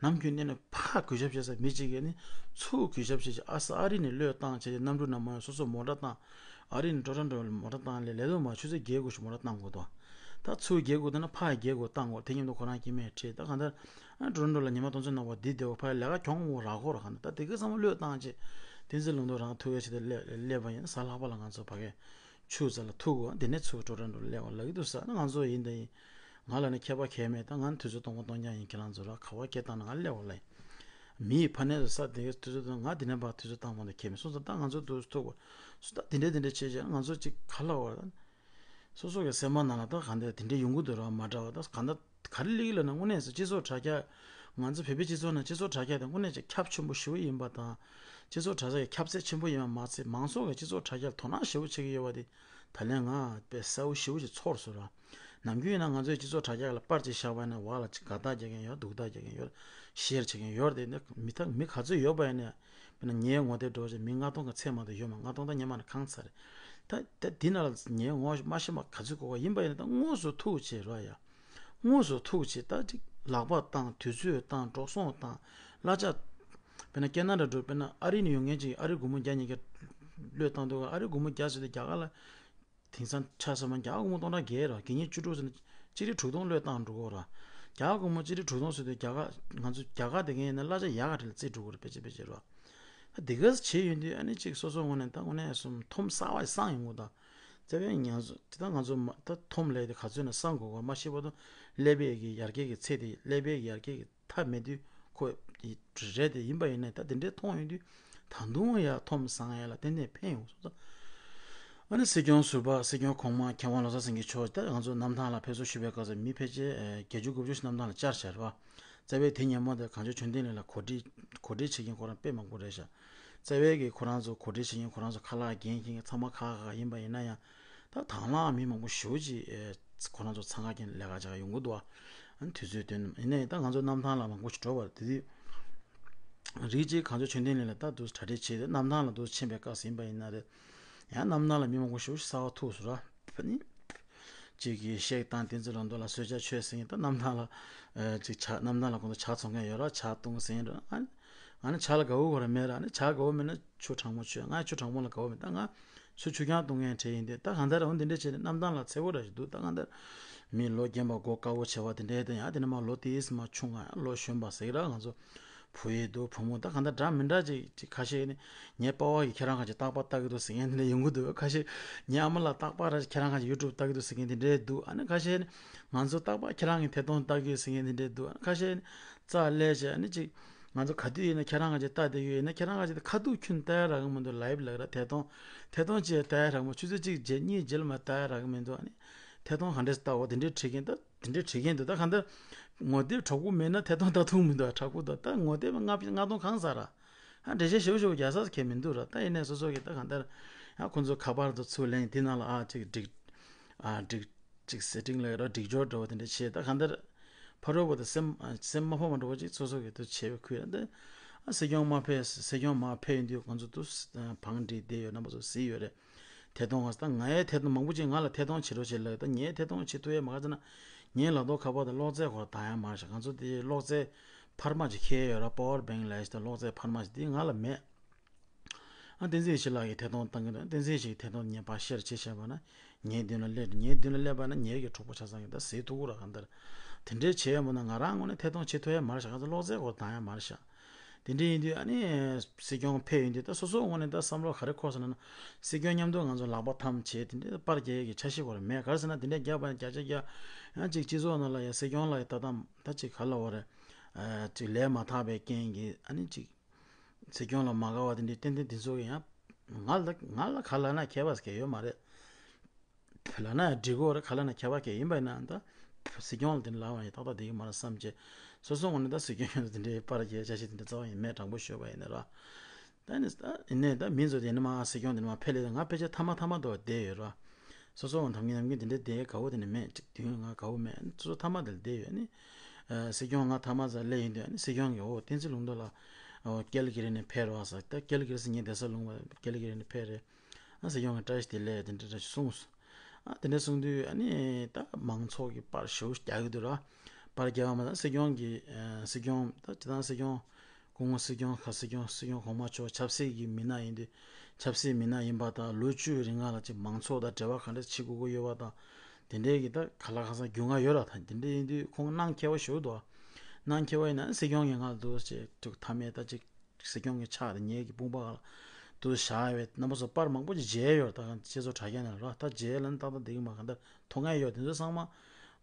ནམ་རྒྱུན་ནས་ནི་ཕར་གུས་ཞབས་བྱེད་ས་མི་གཅིག་གིས་ནི་ཚུར་གུས་ཞབས་བྱེད་ཅིག་ཨ་ས་ཨ་རི་ནས་བློས་བཏང་བྱས་ཏེ་གནམ་གྲུ་ནང་མ་ཡོང་སོ་སོ་མོ་ཊ་བཏང་། ཨ་རི་ནས་ཊོ་རོན་ཊོ་ལ་མོ་ཊ་བཏང་ལས་ལས་དོ་མ་ཆུ་ཚོད་བརྒྱད་དགུ་ཞིག་མོ་ཊ་བཏང་དགོས་དོ། ད་ཚུར་བརྒྱད་དགུ་བཏང་ན་ཕར་བརྒྱད་དགུ་བཏང་དགོས། དེ་མཉམ་དུ་ཁོ་རང་སྐྱེ་དམན་ཁྲིད་ད་གང་ལྟར་ཨ་ཊོ་རོན་ཊོ་ལ་ཉི་མ་སྟོང་ཚོད་ནང་བ་འདི་བསྡད་དགོས། ཕར་ལས་ཀ་གྱོང་འོ་རག་གོ་ར། གང་ལྟར་ད་དེ་ག་ཚང་མ་བློས་བཏང་བྱས་བསྟན་འཛིན་ལུང་རྟོགས་རང་ཐུག་ཡ་བྱས་ཏེ་སླེབས་སླེབས་པ་ཡིན་ན་གཟའ་ལྷག་པ་ལ་ང་ཚོ་ཕ་གའི་ཆུ་རྩ་ལ་ཐུག་གོ། དེ་ནས་ཚུར་ཊོ་རོན་ཊོ་སླེབས་པ་ལབ་ཀྱི་འདུག་ཟེར་ན་ང་ཚོ་ཡིན་ད་ཡིན། ང་ལ་ནི་ཁྱད་པར་གང་ཡང་མེད། ད་ང་ནི་དུས་ཚོད་སྟོང་པ་སྟོང་རྐྱང་ཡིན། ཁྱེད་རང་ཚོ་ར་ག་བ་སྐད་བཏང་ན་ང་སླེབས་པ་ལ་ཡིན། མི་ཡི་ཕ་ནས་ས་དེ་གའི་དུས་ཚོད་དང་ང་དེ་ནས་ཕར་དུས་ཚོད་བཏང་མ་གཏོགས་ཁྱད་མེད་སོང་ཙང་ད་ང་ཚོ་དུས་ཚོད་ཐུག་པ་སུ་ད་དེ་འདྲས་དེ་འདྲས་བྱས་བྱས་ན་ང་ཚོ་གཅིག་ག་ལ་བར་ད་སོ་སོ་གི་སེམས་པ་ནང་ལ་ད་ག་འདྲས་དེ་འདྲས་ཡོང་གི་འདུག་ར། མ་འདྲ་བ་ད་ག་འདྲ་ག་རེ་ལེགས་ལ་ན་དངོས་གནས་སུ་སྤྱི་ཚོགས་དྲ་རྒྱ་ང་ཚོ་བོད་པའི་སྤྱི་ཚོགས་ནང་སྤྱི་ཚོགས་དྲ་རྒྱ་དེ་དངོས་གནས་ཀྱི་ཁྱབ་ཆེན་པོ་ཞེ་པོ་ཡིན་པ་དང་། སྤྱི་ཚོགས་དྲ་རྒྱ་ཁྱབ་ཚད་ཆེན་པོ་ཡིན་པ་མ་ཚད་མང་ཚོགས་ཀྱི་སྤྱི་ཚོགས་དྲ་རྒྱ་ལ་དོ་སྣང་ཞེ་པོ་བྱེད་ཀྱི་ཡོད་པ་དེ་ད་ལན་ང་དཔེ་གསལ་པོ་ཞེ་པོ་ཅིག་ཚོར་སོང་ར། ནམ་རྒྱུན་ཡིན་ན་ང་ཚོའི་སྤྱི་ཚོགས་དྲ་རྒྱ་ལ་པར་ཅིག་བཞག་པ་ཡིན་ན་བར་ལ་ཅིག་དགའ་རྟགས་རྒྱག་མཁན་ཡོད། སྡུག་རྟགས་རྒྱག་མཁན་ཡོད། ཤེར་བྱེད་མཁན་ཡོད་རེད་དེ། མི་ཐག་མི་ག་ཚོད་ཡོད་པ་ཡིན་ན་དཔེར་ན་ངའི་ངོ་དེབ་འགྲོ་བྱས་མི་ལྔ་སྟོང་གི་ཚད་མ་གཏོགས་ཡོད་མ། ལྔ་སྟོང་དང་སྔོན་མ་ནས་གང་ཚར་རེད། ད་ད་འདི་ནང་ལ་ངའི་ངོ་མ་ཤེས་པ་ག་ཚོད་དགོས་པ་ཡིན་པ་ཡིན་ན་ད་དངོས་སུ་ཐུག་བྱས་རོགས་ཡ། དངོས་སུ་ཐུག་བྱས་ད་ཅིག་ལག་པ་བཏང་དུས་ཚོད་བཏང་འགྲོ་སོང་བཏང་གླ་ཆ། དཔེར་ན་ཁེ་ན་ཌ་འགྲོ་དཔེར་ན་ཨ་རི་ནས་ཡོང་མཁན་ཅིག་ཨ་རི་སྒོར་མོ་བརྒྱ་ཉིས་བརྒྱ་བློས་བཏང་འདུག་ཨ་རི་སྒོར་མོ་བརྒྱ་ཟེར་དུས་རྒྱ་གར་ལ་དེང་སང་ཆ་བཞག་ན་རྒྱ་གར་སྒོར་མོ་སྟོང་ཕྲག་བརྒྱད་རེད། གད་སྙིགས་བཅུ་དྲུག་ཟེར་ན་སྤྱི་ལེ་དྲུག་སྟོང་བློས་བཏང་འགྲོ་གི་རེད། རྒྱ་གར་སྒོར་མོ་སྤྱི་ལེ་དྲུག་སྟོང་ཟེར་དུས་རྒྱ་གར་ང་ཚོ་རྒྱ་གར་དེ་ག་ཡིན་ན་གླ་ཆ་ཡག་ག་དེ་ལ་རྩིས་འགྲོ་གི་རེད། ཕལ་ཆེར་ཕལ་ཆེར་རེད། ད་དེ་ག་བྱས་ཡོང་དུས་ཨ་ནི་ཅིག་སོ་སོ་ངོས་ནས་ད་དངོས་གནས་སུ་འཐོམ་གསར་བ་སངས་ཡོང་གི་ད། རྩ་བའི་ང་ཚོ་དེ་ད་ང་ཚོ་མ་ད་འཐོམ་ལས་དེ་ག་ཚོད་ན་སངས་དགོས་ག་མ་ཤེས་པ་དང་། ཀླད་པའི་གི་ཡར་རྒྱས་ཀྱི་ཚད་དེ་ཀླད་པའི་གི་ཡར་རྒྱས་ཀྱི་མཐའ་མེད་དུས་ཁོ་ཡི་རེད་དེ། ཡིན་པ་ཡིན་ནའི་ད་དེ་འདྲའི་མཐོང་ཡོང་དུས་ད་དུང་ཡང་འཐོམ་སངས་ཡ་ལ་ཏན་ཏན་ཕན་ཡོང་སོང་ཙང་། ཨ་ནི་སྲིད་སྐྱོང་ཟུར་པ་སྲིད་སྐྱོང་གོང་མ་མཁས་དབང་བློ་བཟང་སེང་གེ་མཆོག་ད་ང་ཚོ་གནམ་ཐང་ལ་ཕེབས་བསུ་ཞུ་བའི་སྐབས་སུ་མི་ཕལ་ཆེར་བརྒྱད་ཅུ་དགུ་བཅུ་ཞིག་གནམ་ཐང་ལ་བཅར་བཞག་རེད་པ། རྩ་བའི་དེ་ཉིན་མོ་དེ་གངས་ལྗོངས་ཆོས་ལྡན་གླིང་ལ་གོ་སྒྲིག་གོ་སྒྲིག་བྱེད་མཁན་ཁོ་རང་དཔེ་མང་པོ་རེད་ཤག་རྩ་བའི་གི་ཁོ་རང་ཚོ་གོ་སྒྲིག་བྱེད་མཁན་ཁོ་རང་ཚོ་ཁ་ལག་འགན་འཁྱེར་མཁན་ཚང་མ་ཁག་ཁག་ཡིན་པ་ཡིན་ན་ཡང་། ད་དང་བླངས་མི་མང་པོ་ཞེ་པོ་ཅིག་ཨེ་ཁོ་རང་ཚོ་འཚང་ཁ་རྒྱག་ལས་ཀ་བྱེད་ག་ཡོང་གི་འདུག་ཨ། དུས་ཚོད་བཏོན་ཡིན་ནའི་ད་ང་ཚོ་གནམ་ཐང་ལ་མང་པོ་ཞིག་འགྲོ་བ་དེ་དུས། རིགས་གཅིག་གངས་ལྗོངས་ཆོས་ལྡན་གླིང་ལ་ད་དུ་གྲ་སྒྲིག་བྱས་ཏེ་གནམ་ཐང་ལ་དུ་ཕྱིན་པའི་སྐབས་ཟིན་པ་ཡིན་ན་རེད། ཡང་གནམ་ཐང་ལ་མི་མང་པོ་ཞེ་པོ་ཞིག་གསར་པ་ཐུག་སོང་ར། ཨ་ནི། གཅིག་གིས་གཤེགས་དང་བསྟན་འཛིན་ལོ་འདོད་ལ་གསོལ་ཇ་མཆོད་ཟེར་ཡིན་ད་གནམ་ཐང་ལ། ཨ་གཅིག་ཇ་གནམ་ཐང་ལ་ཁོང་ཚོ་ཇ་འཚོང་མཁན་ཡོད་ར་ཇ་བཏུང་ཟེར་ཡིན་ར། ཨ་ནི་ཇ་ལ་དགའ་བོ་གོ་ར་མེད་ར། ཨ་ནི་ཇ་དགའ་བོ་མེད་ན་ཆུ་གྲང་མོ་མཆོད། ང་ཆུ་གྲང་མོ་ལ་དགའ་བོ་མེད། ད་ང་ཆུ་ཆུ་རྐྱང་བཏུང་མཁན་གྲས་ཡིན་དུས་ད་གང་ལྟར་འོ་འདི་འདྲ་བྱས་ནས་གནམ་ཐང་ལ་འཚེར་པོ་འདྲ་ཞིག་འདུག་ད་གང་ལྟར་མི་ལོ་རྒན་པ་མགོ་དཀར་པོ་བྱེད་པ་དེ་འདྲའི་དང་ཡང་དེ་ནས་མར་ལོ་ཏོག་ཙམ་མར་ཆུང་བ་ཡང་ལོ་གཞོན་པ་ཟེར་གི་ར། ང་ཚོ་བུ་ཡིན་འདུག་བུ་མོ་ད་གང་ལྟར་འདྲ་མི་འདྲ་ཅིག་ཅིག་ཁ་ཤས་ནི་ངའི་པ་ཕ་གིས་ཁྱེད་རང་ག་ཅིག་རྟག་པར་ལྟ་གི་འདུག་ཟེར་མཁན་དེ་འདྲ་ཡོང་གི་འདུག་ཁ་ཤས་ངའི་ཨ་མ་ལགས་རྟག་པར་ར་ཁྱེད་རང་ག་ཅིག་ཡུ་ཊུབ་ལྟ་གི་འདུག་ཟེར་མཁན་དེ་འདྲའི་འདུག་ཨ་ནི་ཁ་ཤས་ནི་ང་ཚོ་རྟག་པར་ཁྱེད་རང་གི་ཐད་གཏོང་ལྟ་གི་ཡོད་ཟེར་མཁན་དེ་འདྲའི་འདུག་ཨ་ནི་ཁ་ཤས་ནི་རྩ་ལས་བྱས་ཨ་ནི་ཅིག་ང་ཚོ་ག་དུས་ཡིན་ན་ཁྱེད་རང་ག་ཅིག་ལྟ་བསྡད་ཡོད་ཡིན་ན་ཁྱེད་རང་ག་ཅིག་ཁ་ཐུག་ཁྱོན་ལྟ་ཡ་རག་གི་མི་འདུག་ལའེབ་ལབ་ར་ཐད་གཏོང་ཐད་གཏོང་བྱས་ལྟ་ཡ་རག་མ། ཆུ་ཚོད་གཅིག་རྗེས་གཉིས་རྗེས་ལ་མ་ལྟ་ཡ་རག་གི་མི་འདུག་ཨ་ནི་ཐད་གཏོང་ག་འདྲས་ལྟ་འོ་དེ་འདྲས་བྲིས་མཁན་ད། དེ་འདྲའི་བྲིས་མཁན་འདུག་ད་གང་ལྟར་ངོ་དེབ་དྲག་པོ་མེད་ན་ཐད་གཏོང་ལྟ་ཐུབ་མི་འདུག་དྲག་པོ་འདུག་ད་ངོ་དེབ་ལྔ་ལྔ་སྟོང་གང་ཟ་ར། ཨ་འགྲེལ་བཤད་ཞེ་པོ་ཞེ་པོ་རྒྱག་ས་གང་མི་འདུག་ར། ད་ཡིན་ནའི་སོ་སོ་གི་ད་གང་ལྟར་ཡང་ཁོང་ཚོ་ཁ་པར་དུ་ཚུར་ལེན་དེ་ནང་ལ་ཨ་ཅིག་སྒྲིག་ཨ་སྒྲིག་ཅིག་སེ་ཊིང་ལ་ར་སྒྲིག་སྦྱོར་འདྲ་བོ་དེ་འདྲ་བྱས། ད་གང་ལྟར་ཕ་རོལ་པོ་དང་སེམས་ཨ་སེམས་མ་ཕམ་པ་འདྲ་བོ་ཅིག་སོ་སོ་གི་དུ་བྱས་པའི་ཁུལ་ད་ཨ་སྲིད་སྐྱོང་མ་ཕེབས་སྲིད་སྐྱོང་མ་ཕེབས་ཡོང་དུས་ཁོང་ཚོ་དུ་བང་སྒྲིག་བསྡད་ཡོད། རྣམ་པ་ཚོ་གཟིགས་ཡོད་རེད། ཐད་གཏོང་བ་ད་ངའི་ཐད་གཏོང་མང་པོ་ཅིག་ང་ལ་ཐད་གཏོང་བྱེད་རོགས་བྱེད་ལབ། ད་ངའི་ཐད་གཏོང་བྱེད་ཐུབ་ཡས་མ་ག་ཚོད་ན་ངའི་ལག་ཐོག་ཁ་པར་དང་གློག་རྫས་ཁོ་ར་དང་ཡང་མ་རེད་ཤག་ང་ཚོ་དེ་གློག་རྫས་འཕར་མ་ཅིག་འཁྱེར་ཡོད་ར། པ་ཝར་བེང་ལབ་ཡས་ཅིག་དང་གློག་རྫས་འཕར་མ་ཅིག་དེ་ང་ལ་མེད། ཨ་བསྟན་འཛིན་ཡེ་ཤེས་ལགས་ཀྱིས་ཐད་གཏོང་བཏང་གི་འདུག་བསྟན་འཛིན་ཡེ་ཤེས་ཀྱིས་ཐད་གཏོང་ཉན་པ་ཤེར་བྱས་བྱས་པ་ན་ངའི་མདུན་ལ་སླེབས། ངའི་མདུན་ལ་སླེབས་པ་ན་ངའི་གི་གྲོགས་པོ་ཆ་ཚང་གི་ད་ཟེར་ཐུག་གི་ར། གང་ལྟར་དེ་འདྲའི་བྱས་ཡོད་མོ་ན་ང་རང་ངོས་ནས་ཐད་གཏོང་བྱེད་ཐུབ་ཡས་མ་རེད་ཤག་ང་ཚོ་གློག་རྫས་ཁོ་ར་དང་ཡང་མ་རེད་ཤག་དེ་འདྲ་ཡིན་དུས་ཨ་ནི་སྲིད་སྐྱོང་ཕེབས་ཡོང་དུས་ད་སོ་སོའི་ངོས་ནས་ད་བསམ་བློ་ག་རེ་འཁོར་སོང་ན་ན་སྲིད་སྐྱོང་མཉམ་དུ་ང་ཚོ་ལག་པ་འཐམ་བྱས་དེ་འདྲའི་པར་རྒྱག་ཡས་ཀྱི་འཆར་གཞི་ཁོ་ར་མེད། ག་རེ་ཟེར་ན་དེ་འདྲའི་རྒྱག་པ་ན་བརྒྱ་ཆ་བརྒྱ་ཡང་ཅིག་སྤྱི་ཚོགས་ནང་ལ་ཡང་སྲིད་སྐྱོང་ལ་ཡང་ད་ད་ད་ཅིག་ག་ལབ་དགོས་རེད། ཨ་ཅིག་ལས་མ་དག་པའི་རྐྱེན་གྱིས་ཨ་ནི་ཅིག་སྲིད་སྐྱོང་ལ་མ་དགའ་བ་དེ་འདྲའི་ཏན་ཏན་དེ་ཚོ་གི་ཡང་ང་ལ་ང་ལ་ག་ལབ་ན་ཁྱད་པར་གང་ཡོད་མ་རེད། ལབ་ན་འགྲིག་གི་རེད། ག་ལབ་ན་ཁྱད་པར་གང་ཡིན་པ་ཡིན་ན་ད་སྲིད་སྐྱོང་ལ་དེ་ལབ་པ་ཡིན་ཏག་ཏག་བསྡད་ཀྱི་མ་རེད་བསམ་བྱས། སོ་སོ་ངོས་ནས་ད་སྲིད་སྐྱོང་ཡོང་དུས་དེ་འདྲའི་པར་རྒྱག་བྱ་བྱེད་དེ་འདྲ་རྩ་བ་ཡིན་མེད། དྲང་པོ་ཤོད་པ་ཡིན་ན་ར། ད་ནི་ད་ཡིན་ནའི་ད་མི་ཚོ་དེ་ནི་མ་སྲིད་སྐྱོང་དེ་ནི་མ་ཕེབས་ལས་ད་ང་ཕལ་ཆེར་མཐའ་མ་མཐའ་མ་དུ་བསྡད་ཡོད་ར། སོ་སོ་ངོས་ནམ་རྒྱུན་ནམ་རྒྱུན་དེ་འདྲའི་བསྡད་དགའ་བོ་དེ་ནི་མེད། ཅིག་དུས་ང་དགའ་བོ་མེད། སོ་སོ་མཐའ་མ་དེ་ལ་བསྡད་ཡོད་ནི། ཨ་སྲིད་སྐྱོང་ང་མཐའ་མ་ཚ་སླེབས་ཡིན་དུས་ཨ་ནི་སྲིད་སྐྱོང་གིས་འོ་བསྟན་འཛིན་ལུང་རྟོགས་ལགས་ཨོ་ཀལ་གི་རི་ནས་ཕེབས་རོགས་ཟེར། ད་ཀལ་གི་རི་ཟེར་ངའི་བསྡད་ས་ལུང་པ་ཀལ་གི་རི་ནས་ཕེབས་རེད། ཨ་སྲིད་སྐྱོང་གི་བཀྲ་ཤིས་བདེ་ལེགས་དེ་འདྲ་འདྲ་ཞིག་གསུངས་སོང་། ཨ་དེ་འདྲ་གསུངས་དུས་ཨ་ནི་ད་མང་ཚོགས་ཀྱི་པར་ཞེ་པོ་རྒྱག་གི་འདུག་ར། པར་རྒྱག་པ་མ་ཟད་སྲིད་སྐྱོང་གི་ཨ་སྲིད་སྐྱོང་ད་སྤྱིར་བཏང་སྲིད་སྐྱོང་སྐུ་ངོ་སྲིད་སྐྱོང་ཁ་སྲིད་སྐྱོང་སྲིད་སྐྱོང་གོང་མ་མཆོག་ཆབ་སྲིད་ཀྱི་མི་སྣ་ཡིན་དུས་ཆབ་སྲིད་མི་སྣ་ཡིན་པ་དང་ལོ་བཅུའི་རིང་ལ་ཅིག་མང་ཚོགས་དང་འབྲེལ་བ་ག་འདྲ་བྱེད་དགོས་ཀྱི་ཡོད་པ་དང་། དེ་འདྲའི་གི་ད་ག་ལ་ག་ས་རྒྱུས་མངའ་ཡོད་ར། ད་དེ་འདྲ་ཡིན་དུས་ཁོང་གནང་མཁས་པོ་ཞེ་པོ་འདུག་གནང་མཁས་པོ་ཡིན་ན་སྲིད་སྐྱོང་གིས་ང་ལ་འདུག་ཅེས་ཐུག་མཐའ་མའི་ད་ཅིག་སྲིད་སྐྱོང་གི་ཕྱག་དེ་ཉལ་གྱི་དཔུང་པ་ལ་འདུག་བཞག་ཡོད་པའི་རྣམ་པ་ཚོ་པར་མང་པོ་ཅིག་མཇལ་ཡོད་ར། ད་སྤྱི་ཚོགས་དྲ་རྒྱ་ནང་ལ་ར་ད་མཇལ་ལ་ནི་ཏག་ཏག་བསྡད་ཀྱི་མ་ག་འདྲ་མཐོང་མཁན་ཡོད། དེ་ཚོ་ཚང་མ་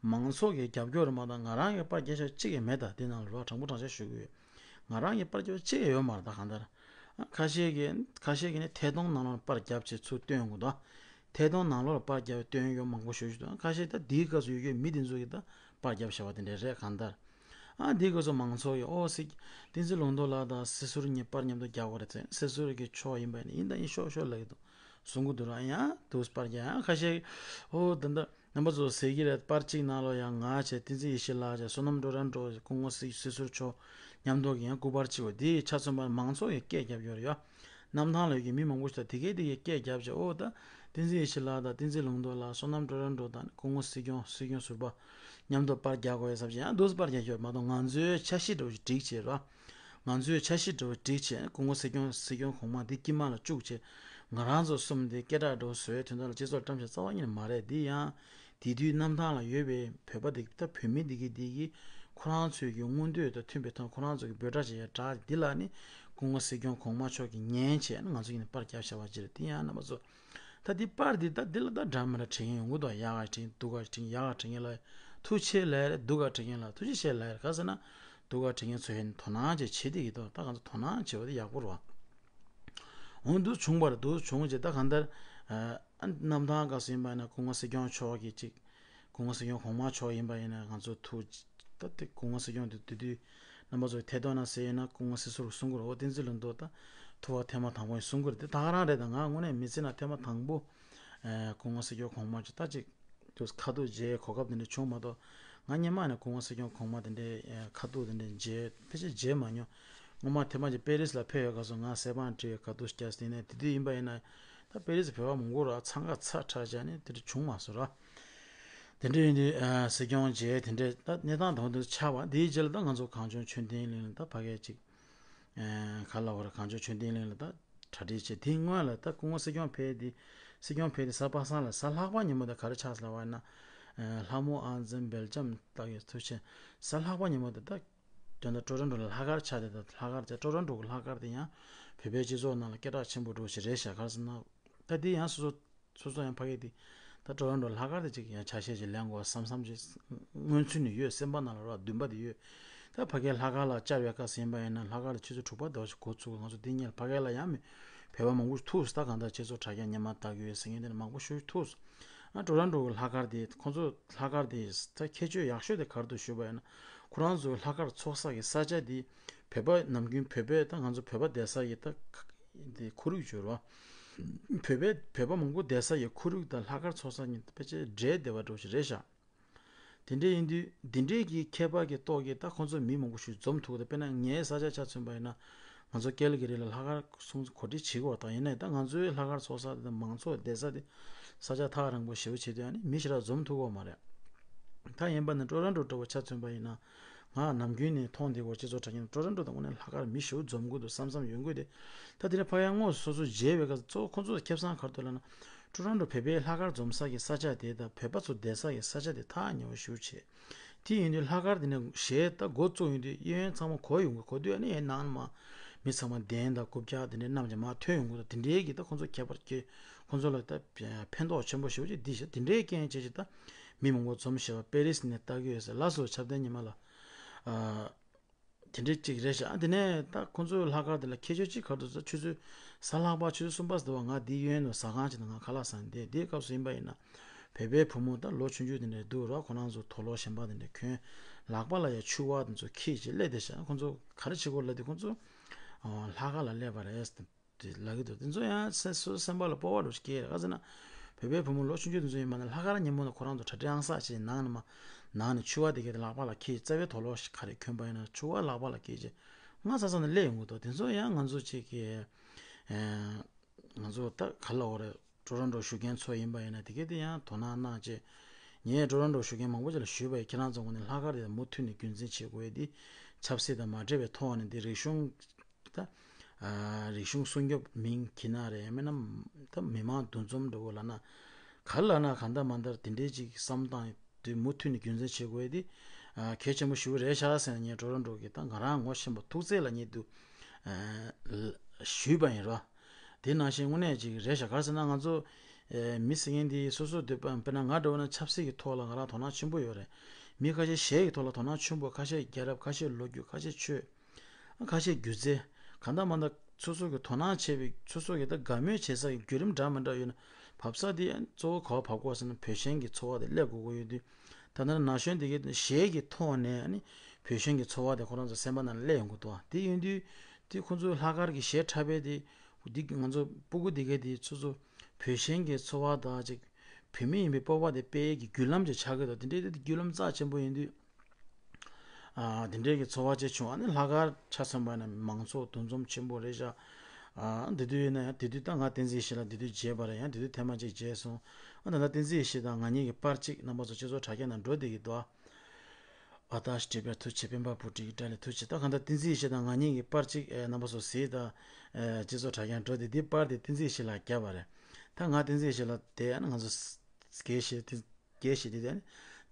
མང་ཚོགས་ཀྱི་རྒྱབ་སྐྱོར་རེད་མ་གཏོགས་ང་རང་གི་པར་རྒྱག་ཤོག་གཅིག་ཡང་མེད། ད་དེ་ནང་ལ་ར་དྲང་པོ་དྲང་བཞག་ཞུ་གི་ཡོད། ང་རང་གི་པར་རྒྱག་གཅིག་ཡང་ཡོད་མ་རེད། ད་གང་ལྟར། ཨ་ཁ་ཤས་ཀྱིས་ཁ་ཤས་ཀྱིས་ནི་ཐད་གཏོང་ནང་ལོགས་ལ་པར་བརྒྱབ་བྱས་ཚུར་བཏོན་དགོས་དོ། ཐད་གཏོང་ནང་ལོགས་ལ་པར་བརྒྱབ་བཏོན་ཡོད་མང་པོ་ཞེ་པོ་ཞིག་འདུག་ཁ་ཤས་ད་དེའི་སྐབས་སུ་ཡོད་ཡོད་མི་དེ་ཚོ་གིས་ད་པར་བརྒྱབ་བཞག་པ་དེ་འདྲ་རེད། གང་ལྟར། ཨ་དེའི་སྐབས་སུ་མང་ཚོགས་ཀྱིས་ཨོ་སྲིད་བསྟན་འཛིན་ལུང་རྟོགས་ལགས་དང་སྲིད་ཟུར་གཉིས་པར་མཉམ་དུ་རྒྱག་དགོས་རེད་ཟེར། སྲིད་ཟུར་གྱི་ཕྱོགས་ཡིན་པ་ཡིན་ན་ཡིན་དང་ཡིན་ཤོག་ཤོག་ལབ་ཀྱི་འདུག་གསུང་གི་འདུག་ར། ཡང་དུ་པར་རྒྱག་ཡང་ཁ་ཤས་ཨོ་ད་ད། རྣམ་པ་ཚོ་ཟེར་གྱི་རེད། པར་གཅིག་ནང་ལོགས་ཡང་ང་བྱས་བསྟན་འཛིན་ཡེ་ཤེས་ལགས་བྱས་བསོད་ནམས་ཀྲོ་རན་ཀྲོ་སྐུ་ངོ་སྲིད་སྲིད་ཟུར་མཆོག་མཉམ་དུ་ཡང་སྐུ་པར་གཅིག་པ་འདི་ཆ་མཚོན་པར་མང་ཚོགས་ཀྱིས་སྐད་བརྒྱབ་ཡོད་རེད་ཡ། གནམ་ཐང་ལ་ཡོད་ཀྱི་མི་མང་པོ་ཞིག་དང་དེ་གས་དེ་གས་སྐད་བརྒྱབ་བྱས་ཨོ་ད་བསྟན་འཛིན་ཡེ་ཤེས་ལགས་དང་བསྟན་འཛིན་ལུང་རྟོགས་ལགས་བསོད་ནམས་ཀྲོ་རན་ཀྲོ་དང་སྐུ་ངོ་སྲིད་སྐྱོང་སྲིད་སྐྱོང་ཟུར་པ་མཉམ་དུ་པར་རྒྱག་དགོས་ཡ་བསམ་བྱས་ཡང་འདུག་སེ་པར་རྒྱག་ཡོད་མ་གཏོགས་ང་ཚོའི་འཆར་གཞི་འདྲ་བོ་ཞིག་བསྒྲིགས་བྱས་ར། ང་ཚོས་འཆར་གཞི་འདྲ་བོ་བསྒྲིགས་བྱས་སྐུ་ངོ་སྲིད་སྐྱོང་སྲིད་སྐྱོང་གོང་མ་འདི་དཀྱིལ་མ་ལ་བཅུག་བྱས་ང་རང་ཚོ་གསུམ་འདི་སྐད་གྲགས་འདྲ་བོ་བཟོ་བའི་དོན་དག་ལ་སྤྱི་ཚོགས་བཀྲམ་བྱས་རྩ་བ་ཉིད་ནས་མ་རེད། འདི་ཡང་དེ་དུས་གནམ་ཐང་ལ་ཡོད་པའི་བོད་པ་འདི་ད་བོད་མི་འདི་གི་འདི་གི་ཁོ་རང་ཚོའི་གི་མངོན་འདོད་དང་མཐུན་པའི་ཐོག་ཁོ་རང་ཚོ་གི་འབོད་སྒྲ་བྱེད་ཡ་འདྲ་འདི་ལ་ནི་སྐུ་ངོ་སྲིད་སྐྱོང་གོང་མ་མཆོག་གིས་ཉན་བྱས་ང་ཚོ་གི་ནི་པར་བརྒྱབ་བཞག་པ་ཅིག་རེད། འདི་ཡང་རྣམ་པ་ཚོ། ད་འདི་པར་འདི་ད་འདི་ལ་ད་འདྲ་མི་འདྲ་དྲན་མཁན་ཡོང་གི་འདུག་ཡག་ག་དྲན་སྡུག་ག་དྲན་ཡག་ག་དྲན་མཁན་ལ་ཐུགས་རྗེ་ཆེ་ལབ་རེད། སྡུག་ག་དྲན་མཁན་ལ་ཐུགས་རྗེ་ཆེ་ལབ་རེད། ག་ཟེར་ན་སྡུག་ག་དྲན་མཁན་ཚོ་ཡིན་དོ་སྣང་བྱེད་བྱེད་བསྡད་ཀྱི་འདུག་ད་ང་ཚོ་དོ་སྣང་བྱེད་པ་དེ་ཡག་པོ་རེད་བ། འོ་འདུག་བྱུང་བ་རེད། འདུག་བྱུང་རྗེས་ད་གང་ལྟར་ཨ་གནམ་ཐང་སྐབས་སུ་ཡིན་པ་ཡིན་ན་སྐུ་ངོ་སྲིད་སྐྱོང་མཆོག་གིས་ཅིག་སྐུ་ངོ་སྲིད་སྐྱོང་གོང་མ་མཆོག་ཡིན་པ་ཡིན་ན་ང་ཚོ་ཐུགས་ད་དེ་སྐུ་ངོ་སྲིད་སྐྱོང་དེ་དེ་དུས་རྣམ་པ་ཚོ་ཐད་གཏོང་ནང་ཟེར་ཡོད་ན་སྐུ་ངོ་སྲིད་ཟུར་གསུང་གི་རེད། འོ་བསྟན་འཛིན་ལུང་རྟོགས་ད་ཐུག་པ་ཐེངས་མ་དང་པོ་ཡིན་གསུང་གི་རེད། དེ་ད་ག་རང་རེད། ད་ང་དངོས་གནས་མི་ཚེ་ནང་ཐེངས་མ་དང་པོ་ཨ་སྐུ་ངོ་སྲིད་སྐྱོང་གོང་མ་ཅིག་ད་ཅིག་དུས་ཁ་ཐུག་མཇལ་གོ་སྐབས་དེ་འདྲ་བྱུང་མ་གཏོགས་ང་སྔོན་མ་ནས་སྐུ་ངོ་སྲིད་སྐྱོང་གོང་མ་དེ་འདྲའི་ཨ་ཁ་ཐུག་དེ་འདྲ་མཇལ་ཕལ་ཆེར་མཇལ་མ་མྱོང་། སྔོན་མ་ཐེངས་མ་ཅིག་པེ་རིས་ལ་ཕེབས་ཡོད་སྐབས་སུ་ང་གསེར་པང་བྲིས་ཁ་ཐུག་བརྒྱབ་དེ་ནས་དེ་དུས་ཡིན་པ་ཡིན་ན་ད་པེ་རིས་བོད་པ་མང་པོ་ར་འཚང་ཁ་ཚ་དྲགས་བྱས་ནས་དེ་འདྲ་བྱུང་མ་སོང་ར། དེ་འདྲ་ཡིན་དུས་ཨ་སྲིད་སྐྱོང་མཇལ་དེ་འདྲ་ད་གནས་སྟངས་དང་དུ་ཆགས་པ་དེའི་རྗེས་ལ་ད་ང་ཚོ་གངས་ལྗོངས་ཆོས་ལྡན་གླིང་ལ་ད་ཕ་གིར་ཅིག་ཨ་ག་ལབ་དགོས་རེད། གངས་ལྗོངས་ཆོས་ལྡན་གླིང་ལ་ད་གྲ་སྒྲིག་བྱས། དེའི་སྔོན་ལ་ད་སྐུ་ངོ་སྲིད་སྐྱོང་ཕེབས་དེ་སྲིད་སྐྱོང་ཕེབས་དེ་གཟའ་པ་སངས་ལ་གཟའ་ལྷག་པ་ཉིན་མོ་དེ་ག་རེ་ཆགས་ཟེར་བ་ན་ཨ་ལྷ་མོ་ཨང་རྩེན་སྦེལ་ལྕམ་ལྟ་བུའི་ཚུལ་ཆེན་གཟའ་ལྷག་པ་ཉིན་མོ་དེ་ད་དོན་དག་ཀྲོ་རོན་ཀྲོ་ལ་ལྷག་དཀར་ཆགས་དེ་ད་ལྷག་དཀར་དེ་ཀྲོ་རོན་ཀྲོ་གི་ལྷག་དཀར་དེ་ཡང་བོད་པའི་སྤྱི་ཚོགས་ནང་ལ་སྐད་གྲགས་ཆེན་པོ་འདྲ་ཞིག་རེད་ཤག་ག་རེ་ཟེར་ན་ད་དེ་ཡང་སོ་སོ་སོ་སོ་ཡང་ཕ་གི་དེ་ད་ཀྲོ་རོན་ཀྲོ་ལྷག་དཀར་དེ་ཅིག་ཡང་ཆ་ཤས་ཅིག་ལེན་དགོས་བསམ་བསམ་ཅིག་མངོན་ཚུལ་ནི་ཡོད། སེམས་པ་ནང་ལ་རོ་འདུན་པ་དེ་ཡོད། ད་ཕ་གིའི་ལྷག་དཀར་ལ་བཅར་བའི་སྐབས་ཟིན་པ་ཡིན་ན་ལྷག་དཀར་ལ་ཆུ་ཚོད་དྲུག་པ་ཟླ་བ་ཞིག་འགོ་ཚུགས། ང་ཚོ་འདི་ཉིད་ལ་ཕ་གི་ལ་ཡང་མི་བོད་པ་མང་པོ་ཞིག་ཐུག་སོང་། ད་གང་ལྟར་སྤྱི་ཚོགས་དྲ་རྒྱ་སྔོན་མ་ལྟ་གི་ཡོད་ཟེར་མཁན་དེ་འདྲ་མང་པོ་ཞིག་ཐུག་སོང་། ཨ་ཀྲོ་རོན་ཀྲོ་གི་ལྷག་དཀར་དེ་ཁོང་ཚོ་ལྷག་དཀར་དེ་ད་ཁྱད་ཆོས་ཡག་ཤོས་དེ་ག་རེ་འདུག་ཞུས་པ་ཡིན་ན་ཁོ་རང་ཚོའི་ལྷག་དཀར་ཚོགས་ས་གི་ས་ཆ་དེ་བོད་པ་ནམ་རྒྱུན་བོད་པའི་ད་ང་ཚོ་བོད་པ་བསྡད་ས་གི་ད་དེ་ཁོར་ཡུག་བྱོས་རོགས། བོད་པའི་བོད་པ་མང་པོ་བསྡད་ས་ཡི་ཁོར་ཡུག་དང་ལྷག་དཀར་ཚོགས་ས་གཉིས་ཕལ་ཆེར་འདྲེས་བསྡད་པ་འདྲ་ཞིག་རེད་ཤག་དེ་འདྲ་ཡིན་དུས་འདི་འདྲའི་གི་ཁྱད་པར་གྱི་ཐོག་གི་ད་ཁོང་ཚོ་མི་མང་པོ་ཞིག་འཛོམས་ཐུབ་ཀྱི་འདུག་དཔེར་ན་ངའི་ས་ཆ་ཆ་མཚོན་པ་ཡིན་ན་ང་ཚོ་ཀལ་གི་རི་ལ་ལྷག་དཀར་སྲུང་གོ་སྒྲིག་བྱེད་དགོས་པ་དང་། ཡིན་ནའི་ད་ང་ཚོའི་ལྷག་དཀར་ཚོགས་ས་དེ་དང་མང་ཚོགས་བསྡད་ས་དེ་ས་ཆ་ཐག་རིང་པོ་ཞེ་པོ་བྱེད་དུས་ཨ་ནི་མི་ཞེ་དྲག་འཛོམས་ཐུབ་ཀྱི་ཡོད་མ་རེད། ད་ཡིན་པ་ནི་ཀྲོ་རོན་ཀྲོ་འདྲ་བོ་ཆ་མཚོན་པ་ཡིན་ན་ང་ནམ་རྒྱུན་ནས་མཐོང་བསྡད་ཀྱི་ཡོད། སྤྱི་ཚོགས་དྲ་རྒྱ་ནས་ཀྲོ་རོན་ཀྲོ་དང་དངོས་གནས་ལྷག་དཀར་མི་ཞེ་པོ་འཛོམས་ཀྱི་འདུག་བསམ་བསམ་ཡོང་གི་འདུག་ད་དེ་རིང་ཕ་གིར་དངོས་སུ་སོ་སོ་མཇལ་བའི་སྐབས་སུ་གཙོ་བོ་ཁོང་ཚོ་ལ་ཁེ་བཟང་ག་རེ་འདུག་ལབ་ན། ཀྲོ་རོན་ཀྲོ་བོད་པའི་ལྷག་དཀར་འཛོམས་ས་གི་ས་ཆ་དེ་དང་བོད་པ་ཚོ་བསྡད་ས་གི་ས་ཆ་དེ་ཐག་ཉེ་བོ་ཞེ་པོ་བྱས། དེ་ཡིན་དུས་ལྷག་དཀར་དེ་ནས་གཞས་ད་འགོ་བཙུགས་ཡོང་དུས་གཡས་གཡོན་ཚང་མ་གོ་ཡོང་གི། གོ་དུས་ཨ་ནི་ཡའི་ནང་ནས་མ་མི་ཚང་མ་གདན་དང་རྐུབ་བཀྱག་དེ་འདྲའི་བསྣམས་ཀྱང་མར་ཐོན་ཡོང་གི་འདུག་དེ་འདྲའི་གི་ད་ཁོང་ཚོ་ཁྱད་པར་གྱི་ཁོང་ཚོ་ལ་ད་ཕན་ཐོགས་ཆེན་པོ་ཞེ་པོ་ཅིག་འདི་ཞིག་དེ་འདྲའི་རྐྱེན་བྱས་ཅིག་ད་མི་མང་པོ་འཛོམས་ཤེས་པ་པེ་རིས་ནས་ལྟ་གི་ཡོད་ཟེར། ལགས་སོ། ཆབ་ལྡན་ཉི་མ་ལགས། ཨ། དེ་འདྲའི་གཅིག་རེད་ཤག་དེ་ནས་ད་ཁོང་ཚོའི་ལྷག་དཀར་དེ་ལ་ཁྱད་ཆོས་གཅིག་ག་རེ་འདུག་ཟེར་ཆུ་ཚོད་གཟའ་ལྷག་པ་ཆུ་ཚོད་གསུམ་པ་ཟེར་བ་ང་འདི་གཡོན་དུ་ཟ་ཁང་ཅིག་ནང་ང་ཁ་ལག་ཟ་ནས་བསྡད། དེའི་སྐབས་སུ་ཡིན་པ་ཡིན་ན་ བོད་པའི་བུ་མོ་ད་ལོ་ཆུང་ཆུང་དེ་འདྲ་འདུག་ར། ཁོ་རང་ཚོ་དུག་ལོག་གཞན་པ་དེ་འདྲ་གྱོན། ལག་པ་ལ་ཡང་ཕྱུ་པ་དེ་ཚོ་འཁྱེར་བྱས་སླེབས་བསྡད་ཤག་ཁོ་ཚོ་ག་རེ་བྱེད་དགོས་ལབ་དུས་ཁོ་ཚོ་ལྷག་དཀར་ལ་སླེབས་པ་རེད། དེ་ལབ་ཀྱི་འདུག་དེ་ཚོ་ཡང་སེམས་སེམས་པ་ལ་སྤོབས་པ་འདྲ་ཞིག་སྐྱེས་རེད། ག་ཟེར་ན་བོད་པའི་བུ་མོ་ལོ་ཆུང་ཆུང་དེ་ཚོ་ཡིན་པ་ན་ལྷག་དཀར་ཉིན་མོ་ནས་ཁོ་རང་ཚོ་གྲ་སྒྲིག་ཨང་གསར་བྱས་ནང་ནས་མ་ནང་ནས་ཕྱུ་པ་དེ་གས་དེ་ལག་པ་ལ་འཁྱེར་རྩ་བའི་དུག་ལོག་ཞིག་ག་རེ་གྱོན་པ་ཡིན་ན་ཕྱུ་པ་ལག་པ་ལ་འཁྱེར་བྱས་སྔ་ས་ས་ནས་སླེབས་ཡོང་གི་འདུག་དེ་ཚོ་ཡང་ང་ཚོ་གཅིག་གི་ང་ཚོ་ད་ག་ལབ་དགོས་རེད། ཊོ་རོན་ཊོ་བཞུགས་མཁན་ཚོ་ཡིན་པ་ཡིན་ན་དེ་གས་དེ་ཡང་དོ་སྣང་གནང་བྱས། ངས་ཊོ་རོན་ཊོ་བཞུགས་མཁན་མང་པོ་ཅིག་ལ་ཞུས་པ་ཡིན། ཁྱེད་རང་ཚོ་ངོས་ནས་ལྷག་དཀར་དེ་མུ་མཐུད་ནས་རྒྱུན་འཛིན་བྱེད་དགོས་ཡས་དེ་ཆབ་སྲིད་དང་མ་འབྲེལ་བའི་ཐོག་ནས་འདི་རིག་གཞུང་ད་ཨ་རིག་གཞུང་སྲུང་སྐྱོབ་མིང་གྱི་ན་རེད། མིན་ན་ད་མི་མང་འདུ་འཛོམས་འདྲ་བོ་ལབ་ན་ག་ལབ་ན་གང་ལྟར་མ་ལྟར་དེ་འདྲའི་ཅིག་བསམ་སྟངས་དེ་མུ་མཐུད་ནས་རྒྱུན་འཛིན་བྱེད་དགོས་ཡས་དེ་ཨ་གལ་ཆེན་པོ་ཞེ་པོ་རེད་ཤག་ཟེར་ནས་ངས་ཊོ་རོན་ཊོ་གི་ད་ང་རང་ངོ་ཤེས་པ་ཐུག་ཚད་ལ་ངས་འདུག་ཨ་ཞུས་པ་ཡིན་རོ། དེ་ནང་བཞིན་དངོས་གནས་ཅིག་རེད་ཤག་ག་རེ་ཟེར་ན་ང་ཚོ་ཨེ་མི་ཟེར་མཁན་དེ་སོ་སོ་འདོད་པ་དཔེར་ན་ང་འདྲ་བོ་ན་ཆབ་སྲིད་ཀྱི་ཐོག་ལ་ང་རང་དོ་སྣང་ཆེན་པོ་ཡོད་རེད། མི་ཁ་ཤས་གཞས་ཀྱི་ཐོག་ལ་དོ་སྣང་ཆེན་པོ། ཁ་ཤས་རྒྱལ་རབས། ཁ་ཤས་ལོ་རྒྱུས། ཁ་ཤས་ཆོས། ཁ་ཤས་སྒྱུ་རྩལ། གང་ལྟར་མ་ལྟར་སོ་སོ་གི་དོ་སྣང་བྱེད་པའི་སོ་སོ་གི་ད་དགའ་མོས་བྱེད་ས་ཀྱི་བརྒྱུད་རིམ་འདྲ་མི་འདྲ་ཡོད་ན་བབས་ས་དེ་གཙོ་བོ་ག་པར་བབས་དགོས་ཟེར་ན་བོད་ཞེན་གྱི་ཚོར་བ་དེ་སླེབས་དགོས་ཀྱི་ཡོད་དུས། ད་ལྟ་ན་གཞོན་དེ་གའི་གཞས་ཀྱི་ཐོག་ནས་ཨ་ནི་བོད་ཞེན་གྱི་ཚོར་བ་དེ་ཁོ་རང་ཚོ་སེམས་པ་ནང་ལ་སླེབས་ཡོང་གི་འདུག་དེ་ཡིན་དུས་དེ་ཁོ་ཚོའི་ལྷག་དཀར་གྱི་གཞས་འཁྲབ་པའི་དེ་འདི་ང་ཚོ་སྤུ་གུ་དེ་གའི་དེ་ཚོ་ཚོ་བོད་ཞེན་གྱི་ཚོར་བ་དང་ཅིག་བོད་མི་ཡིན་པའི་སྤོབས་པ་དེ་སྤེལ་ཡས་ཀྱི་བརྒྱུད་ལམ་ཅིག་ཆགས་ཀྱི་འདུག་དེ་འདྲའི་དེ་བརྒྱུད་ལམ་རྩ་ཆེན་པོ་ཡིན་དུས། ཨ་དེ་འདྲའི་གི་ཚོར་བ་ཅིག་བྱུང་། ཨ་ནི་ལྷག་དཀར་ཆ་མཚོན་པ་ཡིན་ན་མང་ཚོགས་འདུ་འཛོམས་ཆེན་པོ་རེད་ཤག་ཨ་དེ་དུས་ཡིན་ན་ཡང་དེ་དུས་ད་ང་བསྟན་འཛིན་ཡེ་ཤེས་ལགས་དེ་དུས་མཇལ་བ་རེད། ཡང་དེ་དུས་ཐེངས་མ་གཅིག་མཇལ་སོང་། ཨ་ད་ལྟ་བསྟན་འཛིན་ཡེ་ཤེས་དང་ང་གཉིས་ཀྱི་པར་གཅིག་རྣམ་པ་ཚོ་སྤྱི་ཚོགས་དྲ་རྒྱ་ནང་འགྲོ་བསྡད་ཀྱི་འདུག་ཨ་ཏ་ཤི་བྲིས་པའི་ཐུགས་རྗེ། སྤེན་པ་བུ་ཁྲིད་ཀྱི་དགྲ་ལས་ཐུགས་རྗེ། ད་གང་ལྟར་བསྟན་འཛིན་ཡེ་ཤེས་དང་ང་གཉིས་ཀྱི་པར་གཅིག་ཨེ་རྣམ་པ་ཚོ་གཟིགས་དང་། ཨེ་སྤྱི་ཚོགས་དྲ་རྒྱ་འགྲོ་བསྡད། འདི་པར་དེ་བསྟན་འཛིན་ཡེ་ཤེས་ལགས་བརྒྱབ་པ་རེད། ད་ང་བསྟན་འཛིན་ཡེ་ཤེས་ལགས་དེ་ཨ་ནི་ང་ཚོ་དགེ་བཤེས་དེ་དགེ་བཤེས་དེ་དེ་ནི་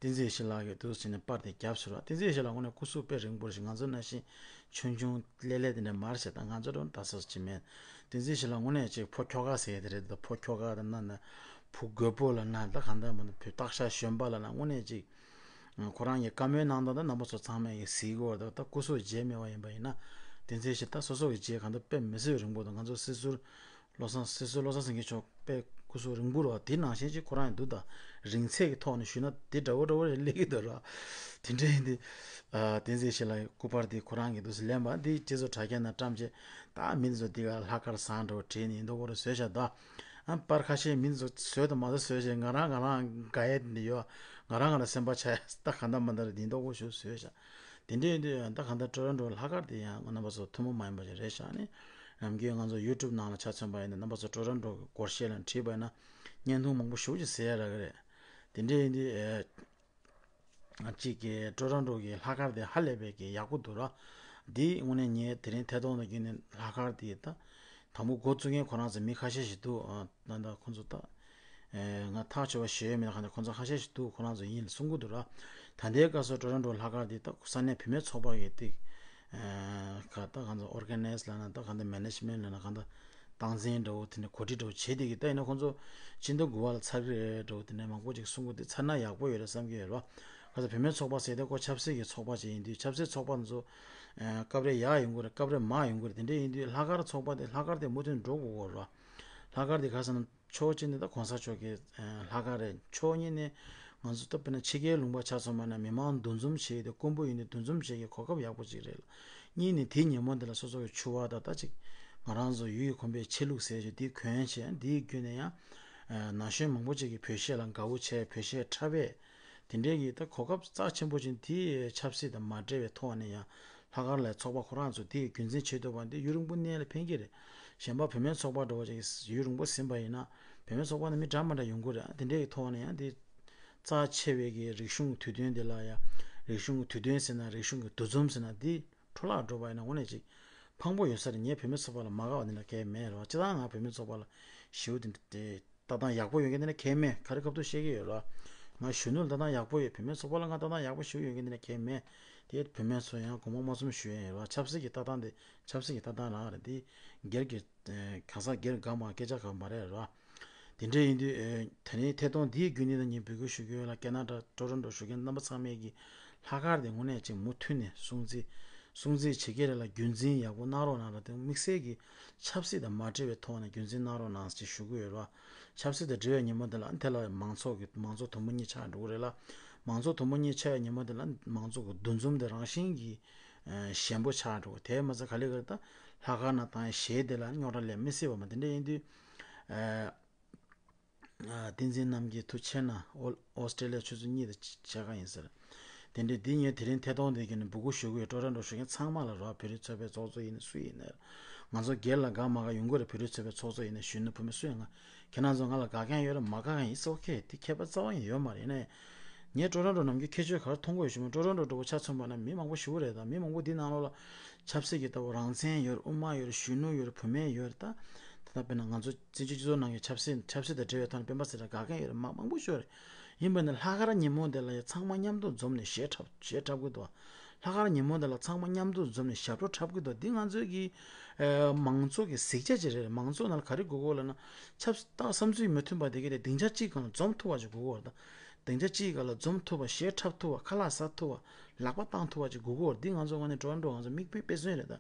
བསྟན་འཛིན་ཡེ་ཤེས་ལགས་ཀྱིས་འདུག་ཟེར་ནས་པར་དེ་བརྒྱབ་ཟེར་བ། བསྟན་འཛིན་ཡེ་ཤེས་ལགས་དངོས་གནས་སྐུ་གཟུགས་དཔེ་རིང་པོ་ཞིག་ང་ཚོ་ནང་བཞིན་ཆུང་ཆུང་ལེ་ལེ་དེ་འདྲ་མ་རེད་ཤག་ད་ང་ཚོ་འདྲ་བོ་ད་སོ་སོ་ཅི་མེད། བསྟན་འཛིན་ཡེ་ཤེས་ལགས་དངོས་གནས་ཅིག་ཕོ་ཁྱོ་ག་ཟེར་ཡ་དེ་རེད། ད་ཕོ་ཁྱོ་ག་དང་ན་ན་བུ་རྒོད་པོ་ལ་ན་ད་གང་ལྟར་མ་ན་བུ་སྟག་ཤར་གཞོན་པ་ལ་ན་དངོས་གནས་ཅིག་ཁོ་རང་གི་བཀའ་མོལ་གནང་སྟངས་ད་རྣམ་པ་ཚོ་ཚང་མས་ཀྱི་གཟིགས་ཀྱི་ཡོད་རེད། ད་སྐུ་གཟུགས་མཇལ་མེད་པ་ཡིན་པ་ཡིན་ན་བསྟན་འཛིན་ཡེ་ཤེས་ད་སོ་སོ་གི་མཇལ་གང་ལྟར་དཔེ་མི་སྲིད་རིང་པོ་འདུག་ང་ཚོ་སྲིད་ཟུར་བློ་བཟང་སྲིད་ཟུར་བློ་བཟང་སེང་གེ་མཆོག་དཔེ་སྐུ་གཟུགས་རིང་པོ་རེད་བ། དེ་ནང་བཞིན་ཅིག་ཁོ་རང་ཡང་འདུག་ད་རིང་ཚད་ཀྱི་ཐོག་ནས་ཞུས་ན་དེ་འདྲ་བོ་འདྲ་བོ་རེད་སླེབས་ཀྱི་འདུག་ར། དེ་འདྲ་ཡིན་དུས། ཨ་བསྟན་འཛིན་ཡེ་ཤེས་ལགས་ཀྱི་སྐུ་པར་དེ་ཁོ་རང་གིས་འདུག་སེ་ལེན་པ་འདི་སྤྱི་ཚོགས་དྲ་རྒྱ་ནང་བཀྲམ་རྗེས་ད་མི་འདི་ཚོ་འདི་ག་ལྷག་དཀར་བཟང་འདྲ་བོ་བྲིས་ནས་ཡིན་མདོག་པོ་རེ་བཟོས་བཞག་ད། ཨ་པར་ཁ་ཤས་མི་འདི་ཚོ་བཟོས་དང་མ་བཟོས་བཟོས་བྱས་ང་རང་ང་རང་དགའ་ཡས་འདི་ཡོད། ང་རང་ང་རང་སེམས་པ་ཆགས་ཡས་ད་ག་འདྲ་མ་འདྲ་རེད། འདི་མདོག་པོ་ཞིག་བཟོས་བཞག་དེ་འདྲ་ཡིན་དུས་ད་ག་འདྲ་ཊོ་རོན་ཊོ་ལྷག་དཀར་དེ་ཡང་རྣམ་པ་ཚོ་ཐུན་མོང་མ་ཡིན་པ་ཞིག་རེད་ཤག་ནི། ནམ་རྒྱུན་ང་ཚོ་ཡུ་ཊུབ་ནང་ལ་ཆ་མཚོན་པ་ཡིན་ན་རྣམ་པ་ཚོ་ཊོ་རོན་ཊོ་གི་སྒོར་གཞས་ལ་བྲིས་པ་ཡིན་ན་བརྙན་ཐུང་མང་པོ་ཞེ་པོ་ཅིག་གཟིགས་ཡ་རག་གི་རེད། དེ་འདྲ་ཡིན་དུས་ཨེ་གཅིག་གི་ཊོ་རོན་ཊོ་གི་ལྷག་དཀར་དེ་ཧ་ལས་པའི་གི་ཡག་པོ་འདུག་ར། འདི་དངོས་གནས་ངས་དེ་རིང་ཐད་གཏོང་དུ་བརྒྱུད་ནས་ལྷག་དཀར་དེ་ད་དང་པོ་འགོ་བཙུགས་མཁན་ཁོ་རང་ཚོ་མི་ཁ་ཤས་ཤིག་འདུག་ཨ་ད་ལྟ་ཁོ་ཚོ་ད། ཨེ་ང་ཐག་ཆོད་པ་ཞུ་ཡས་མེད། ད་ག་ནས་ཁོ་ཚོ་ཁ་ཤས་ཤིག་འདུག་ཁོ་རང་ཚོ་ཡིན་ལ་གསུང་གི་འདུག་ར། ད་ལྟའི་སྐབས་སུ་ཊོ་རོན་ཊོ་ལྷག་དཀར་འདི་ད་ས་གནས་བུད་མེད་ཚོགས་པ་གི་ཏིག་ཨེ་ག་ད་གང་ཚོ་ཨོར་ག་ནའི་ཛི་ལབ་ན་ད་གང་ད་མེ་ནེ་ཇི་མེན་ཊི་ལབ་ན་གང་ད་སྟངས་འཛིན་འདྲ་བོ་དེ་འདྲ་གོ་སྒྲིག་འདྲ་བོ་བྱེད་བསྡད་ཀྱི། ད་ཡིན་ན་ཁོ་ཚོ་སྤྱི་ཟླ་དགུ་པ་ལ་ཚར་གི་རེད་འདྲ་བོ་དེ་འདྲ་མང་པོ་ཅིག་གསུང་གི་འདུག་ཚར་ན་ཡག་པོ་ཡོད་རེད་བསམ་གྱི་ཡོད་ར། ག་ཚོད་བུད་མེད་ཚོགས་པ་ཟེར་དེ་ཁོ་ཆབ་སྲིད་ཀྱི་ཚོགས་པ་ཅིག་ཡིན་དུས་ཆབ་སྲིད་ཚོགས་པ་ཚོ་ཨེ་སྐབས་རེ་ཡག་ཡོང་གི་རེད། སྐབས་རེ་མ་ཡོང་གི་རེད། དེ་འདྲ་ཡིན་དུས་ལྷག་དཀར་ཚོགས་པ་དེ་ལྷག་དཀར་དེ་མུ་མཐུད་འགྲོ་དགོས་ཀྱི་རེད། ལྷག་དཀར་དེ་ག་ཟེར་ན། ཕྱོགས་གཅིག་ནས་ད་གོང་ས་མཆོག་གི་ལྷག་དཀར་རེད། ཕྱོགས་གཉིས་ནས་ང་ཚོ་ད་དཔེར་ན་ཕྱི་རྒྱལ་ལུང་པ་ཆ་མཚོན་པ་ན་མི་མང་འདུ་འཛོམས་བྱེད་དེ་དཀོན་པོ་ཡིན་དུས་འདུ་འཛོམས་བྱེད་ཀྱི་གོ་སྐབས་ཡག་པོ་ཅིག་རེད་ལ། གཉིས་ནས་དེའི་ཉིན་མོ་འདི་ལ་སོ་སོ་གི་ཕྱུ་པ་དང་ད་ཅིག་ང་རང་ཚོ་ཡུལ་གྱིས་གོམས་པའི་ཆས་ལུགས་ཟེར་ཞིག་འདི་གྱོན་བྱས། འདིའི་བརྒྱུད་ནས་ཡང་ན་གཞོན་མང་པོ་ཅིག་གིས་བོད་གཞས་ལ་དགའ་བོ་བྱས། བོད་གཞས་འཁྲབ་པས། དེ་འདྲའི་གི་ད་གོ་སྐབས་རྩ་ཆེན་པོ་ཅིག་དེ་ཆབ་སྲིད་དང་མ་འབྲེལ་བའི་ཐོག་ནས་ཡང་ལྷག་དཀར་ལ་ཚོགས་པ་ཁོ་རང་ཚོ་དེ་རྒྱུན་འཛིན་བྱེད་ཐུབ་པ་འདི་ཡུན་རིང་པོ་གནས་ལ་ཕན་གྱི་རེད། གཞན་པ་བུད་མེད་ཚོགས་པ་འདྲ་བོ་ཅིག་ཡུན་རིང་པོ་ཟིན་པ་ཡིན་ན་བུད་མེད་ཚོགས་པ་ནི་མི་འདྲ་མི་འདྲ་ཡོང་གི་རེད། དེ་འདྲའི་གི་ཐོག་ནས་ཡང་དེ་རྩ་ཆེ་བའི་གི་རིག་གཞུང་དུས་སྟོན་འདི་ལ་ཡང་རིག་གཞུང་གི་དུས་སྟོན་ཟེར་ན་རིག་གཞུང་གི་འདུ་འཛོམས་ཟེར་ན་འདི་འཕྲོ་བརླག་འགྲོ་བ་ཡིན་ན་དངོས་གནས་ཅིག་ཕངས་པོ་ཡོད་ས་རེད། ངས་བུད་མེད་ཚོགས་པ་ལ་མ་དགའ་བ་འདི་འདྲ་གང་ཡང་མེད་རེད་བ། སྤྱིར་བཏང་ང་བུད་མེད་ཚོགས་པ་ལ་ཞེ་པོ་འདི་འདྲ་དེ་ལྟ་སྟངས་ཡག་པོ་ཡོད་མཁན་དེ་འདྲ་གང་ཡང་མེད། ག་རེ་སྐབས་ཐོག་བཤད་ཀྱི་ཡོད་ར། ང་གཞོན་ནུ་ལ་ལྟ་སྟངས་ཡག་པོ་ཡོད། བུད་མེད་ཚོགས་པ་ལ་ང་ལྟ་སྟངས་ཡག་པོ་ཞེ་པོ་ཡོད་མཁན་དེ་འདྲ་གང་ཡང་མེད། དེ་བུད་མེད་ཚོ་ཡང་དགོངས་པ་མ་ཚོམ་ཞུ་ཡ་ཡོད་ར། ཆབ་སྲིད་ཀྱི་ལྟ་སྟངས་དེ་ཆབ་སྲིད་ཀྱི་ལྟ་སྟངས་རང་རེད། དེ་སྒེར་གྱི་གང་ཟག་སྒེར་འགའ་མ་སྐད་ཆ་གང་མ་རེད་ར། དེ་འདྲ་ཡིན་དུས་ཨེ་ད་ནི་ཐད་གཏོང་འདིའི་བརྒྱུད་ནས་ད་ངས་འབོད་སྐུལ་ཞུ་རྒྱུ་ཡོད་ལ། ཁེ་ན་ཌ་ཊོ་རོན་ཊོ་བཞུགས་མཁན་རྣམ་པ་ཚང་མས་ཀྱི་ལྷག་དཀར་དེ་དངོས་གནས་ཅིག་མུ་མཐུད་ནས་སྲུང་བརྩི་ སྲུང་བརྩི་བྱེད་ཀྱི་རེད་ལ། རྒྱུན་འཛིན་ཡག་པོ་གནང་རོགས་གནང་ལ། དེ་དམིགས་བསལ་གྱི་ཆབ་སྲིད་དང་མ་འབྲེལ་བའི་ཐོག་ནས་རྒྱུན་འཛིན་གནང་རོགས་གནང་ཞེས་ཞུ་གི་ཡོད་རེད་བ། ཆབ་སྲིད་དང་འབྲེལ་བའི་ཉིན་མོ་དེ་ལ་དེ་ལ་མང་ཚོགས་ཀྱི་མང་ཚོགས་དུམ་བུ་གཉིས་ཆགས་འགྲོ་གི་རེད་ལ། མང་ཚོགས་དུམ་བུ་གཉིས་ཆགས་པའི་ཉིན་མོ་དེ་ལ་མང་ཚོགས་ཀྱི་འདུ་འཛོམས་དེ་རང་བཞིན་གྱིས་ཨ་ཞན་པོ་ཆགས་འགྲོ་གི། དེ་མ་ཚད་ག་ལེ་ག་ལེ་ད་ལྷག་དཀར་ནང་བཏང་ཡའི་གཞས་དེ་ལ་རྙོག་དྲ་སླེབས་མི་སྲིད་པ་མ་དེ་འདྲ་ཡིན་དུས། ཨ། ཨ། བསྟན་འཛིན་རྣམ་རྒྱལ་ཐུགས་ཆེ་གནང་། ཨོ་ཨོ་སི་ཀྲེ་ལི་ཡ་ཆུ་ཚོད་གཉིས་དང་ཕྱེད་ཀ་ཡིན་ཟེར། དེ་འདྲའི་འདི་ངས་དེ་རིང་ཐད་གཏོང་དེ་གི་ནས་འབོད་སྐུལ་ཞུ་གི་ཡོད། ཀྲོ་རོན་ཀྲོ་བཞུགས་མཁན་ཚང་མ་ལ་རོགས། བོད་རིགས་ཚོགས་པའི་ཚོགས་གཙོ་ཡིན་ན་སུ་ཡིན་ན། ང་ཚོ་སྒེར་ལ་དགའ་མ་དགའ་ཡོང་གི་རེད། བོད་རིགས་ཚོགས་པའི་ཚོགས་གཙོ་ཡིན་ན་གཞོན་ནུ་བུད་མེད་སུ་ཡིན་ན། ཁྱེད་རང་ཚོ་ང་ལ་དགའ་མཁན་ཡོད་རེད། མ་དགའ་མཁན་ཡིན། ཨོ་ཁེ། དེ་ཁྱད་པར་རྩ་བ་ཡང་ཡོད་མ་རེད། ཡིན་ནའི་ངས་ཀྲོ་རོན་ཀྲོ་ནམ་རྒྱུན་ཁྱད་ཆོས་ག་རེ་མཐོང་གི་ཡོད་ཞུ་མ། ཀྲོ་རོན་ཀྲོ་འདྲ་པོ་ཆ་མཚོན་པ་ན་མི་མང་པོ་ཞེ་པོ་རེད། ད་མི་མང་པོ་འདི་ནང་ལོགས་ལ་ཆབ་སྲིད་ཀྱི་ལྟ་བུ་རང་བཙན་ཡོད་རེད། དབུ་མ་ཡོད་རེད། གཞོན་ནུ་ཡོད་རེད། བུད་མེད་ཡོད་རེད། ད་ད་ལྟ་དཔེར་ན་ང་ཚོ་བཙན་བྱོལ་སྤྱི་ཚོགས་ནང་གི་ཆབ་སྲིད་ཆབ་སྲིད་དང་འབྲེལ་བའི་ཐོག་ནས་སྤེན་པ་ཚེ་རིང་དགའ་མཁན་ཡོད་རེད། མ་མང་པོ་ཞིག་ཡོད་རེད། ཡིན་པ་ནི་ལྷག་དཀར་ཉིན་མོ་དེ་ལ་ཡང་ཚང་མ་མཉམ་དུ་འཛོམས་ནས་གཞས་འཁྲབ་གཞས་འཁྲབ་གི་འདུག་ལྷག་དཀར་ཉིན་མོ་དེ་ལ་ཚང་མ་མཉམ་དུ་འཛོམས་ནས་ཞབས་བྲོ་འཁྲབ་གི་འདུག་འདི་ང་ཚོའི་གི་ཨ་མང་ཚོགས་ཀྱི་གཟིགས་ཆ་ཅིག་རེད། མང་ཚོགས་ནང་ལ་ག་རེ་དགོས་ཀྱི་ཡོད་ལབ་ན། ཆབ་སྲིད་ད་བསམ་ཚུལ་མི་མཐུན་པ་དེ་གའི་དེ་སྡིངས་ཆ་གཅིག་སྒང་ལ་འཛོམས་ཐུབ་པ་ཅིག་དགོས་ཀྱི་ཡོད་རེད། ད་སྡིངས་ཆ་གཅིག་སྒང་ལ་འཛོམས་ཐུབ་པ། གཞས་འཁྲབ་ཐུབ་པ། ཁ་ལག་ཟ་ཐུབ་པ། ལག་པ་བཏང་ཐུབ་པ་ཅིག་དགོས་ཀྱི་ཡོད་རེད། འདི་ང་ཚོ་ངོས་ནས་ཀྲོ་རོན་ཀྲོ་ང་ཚོ་མིག་དཔེ་དཔེ་མཚོན་རེད། ད་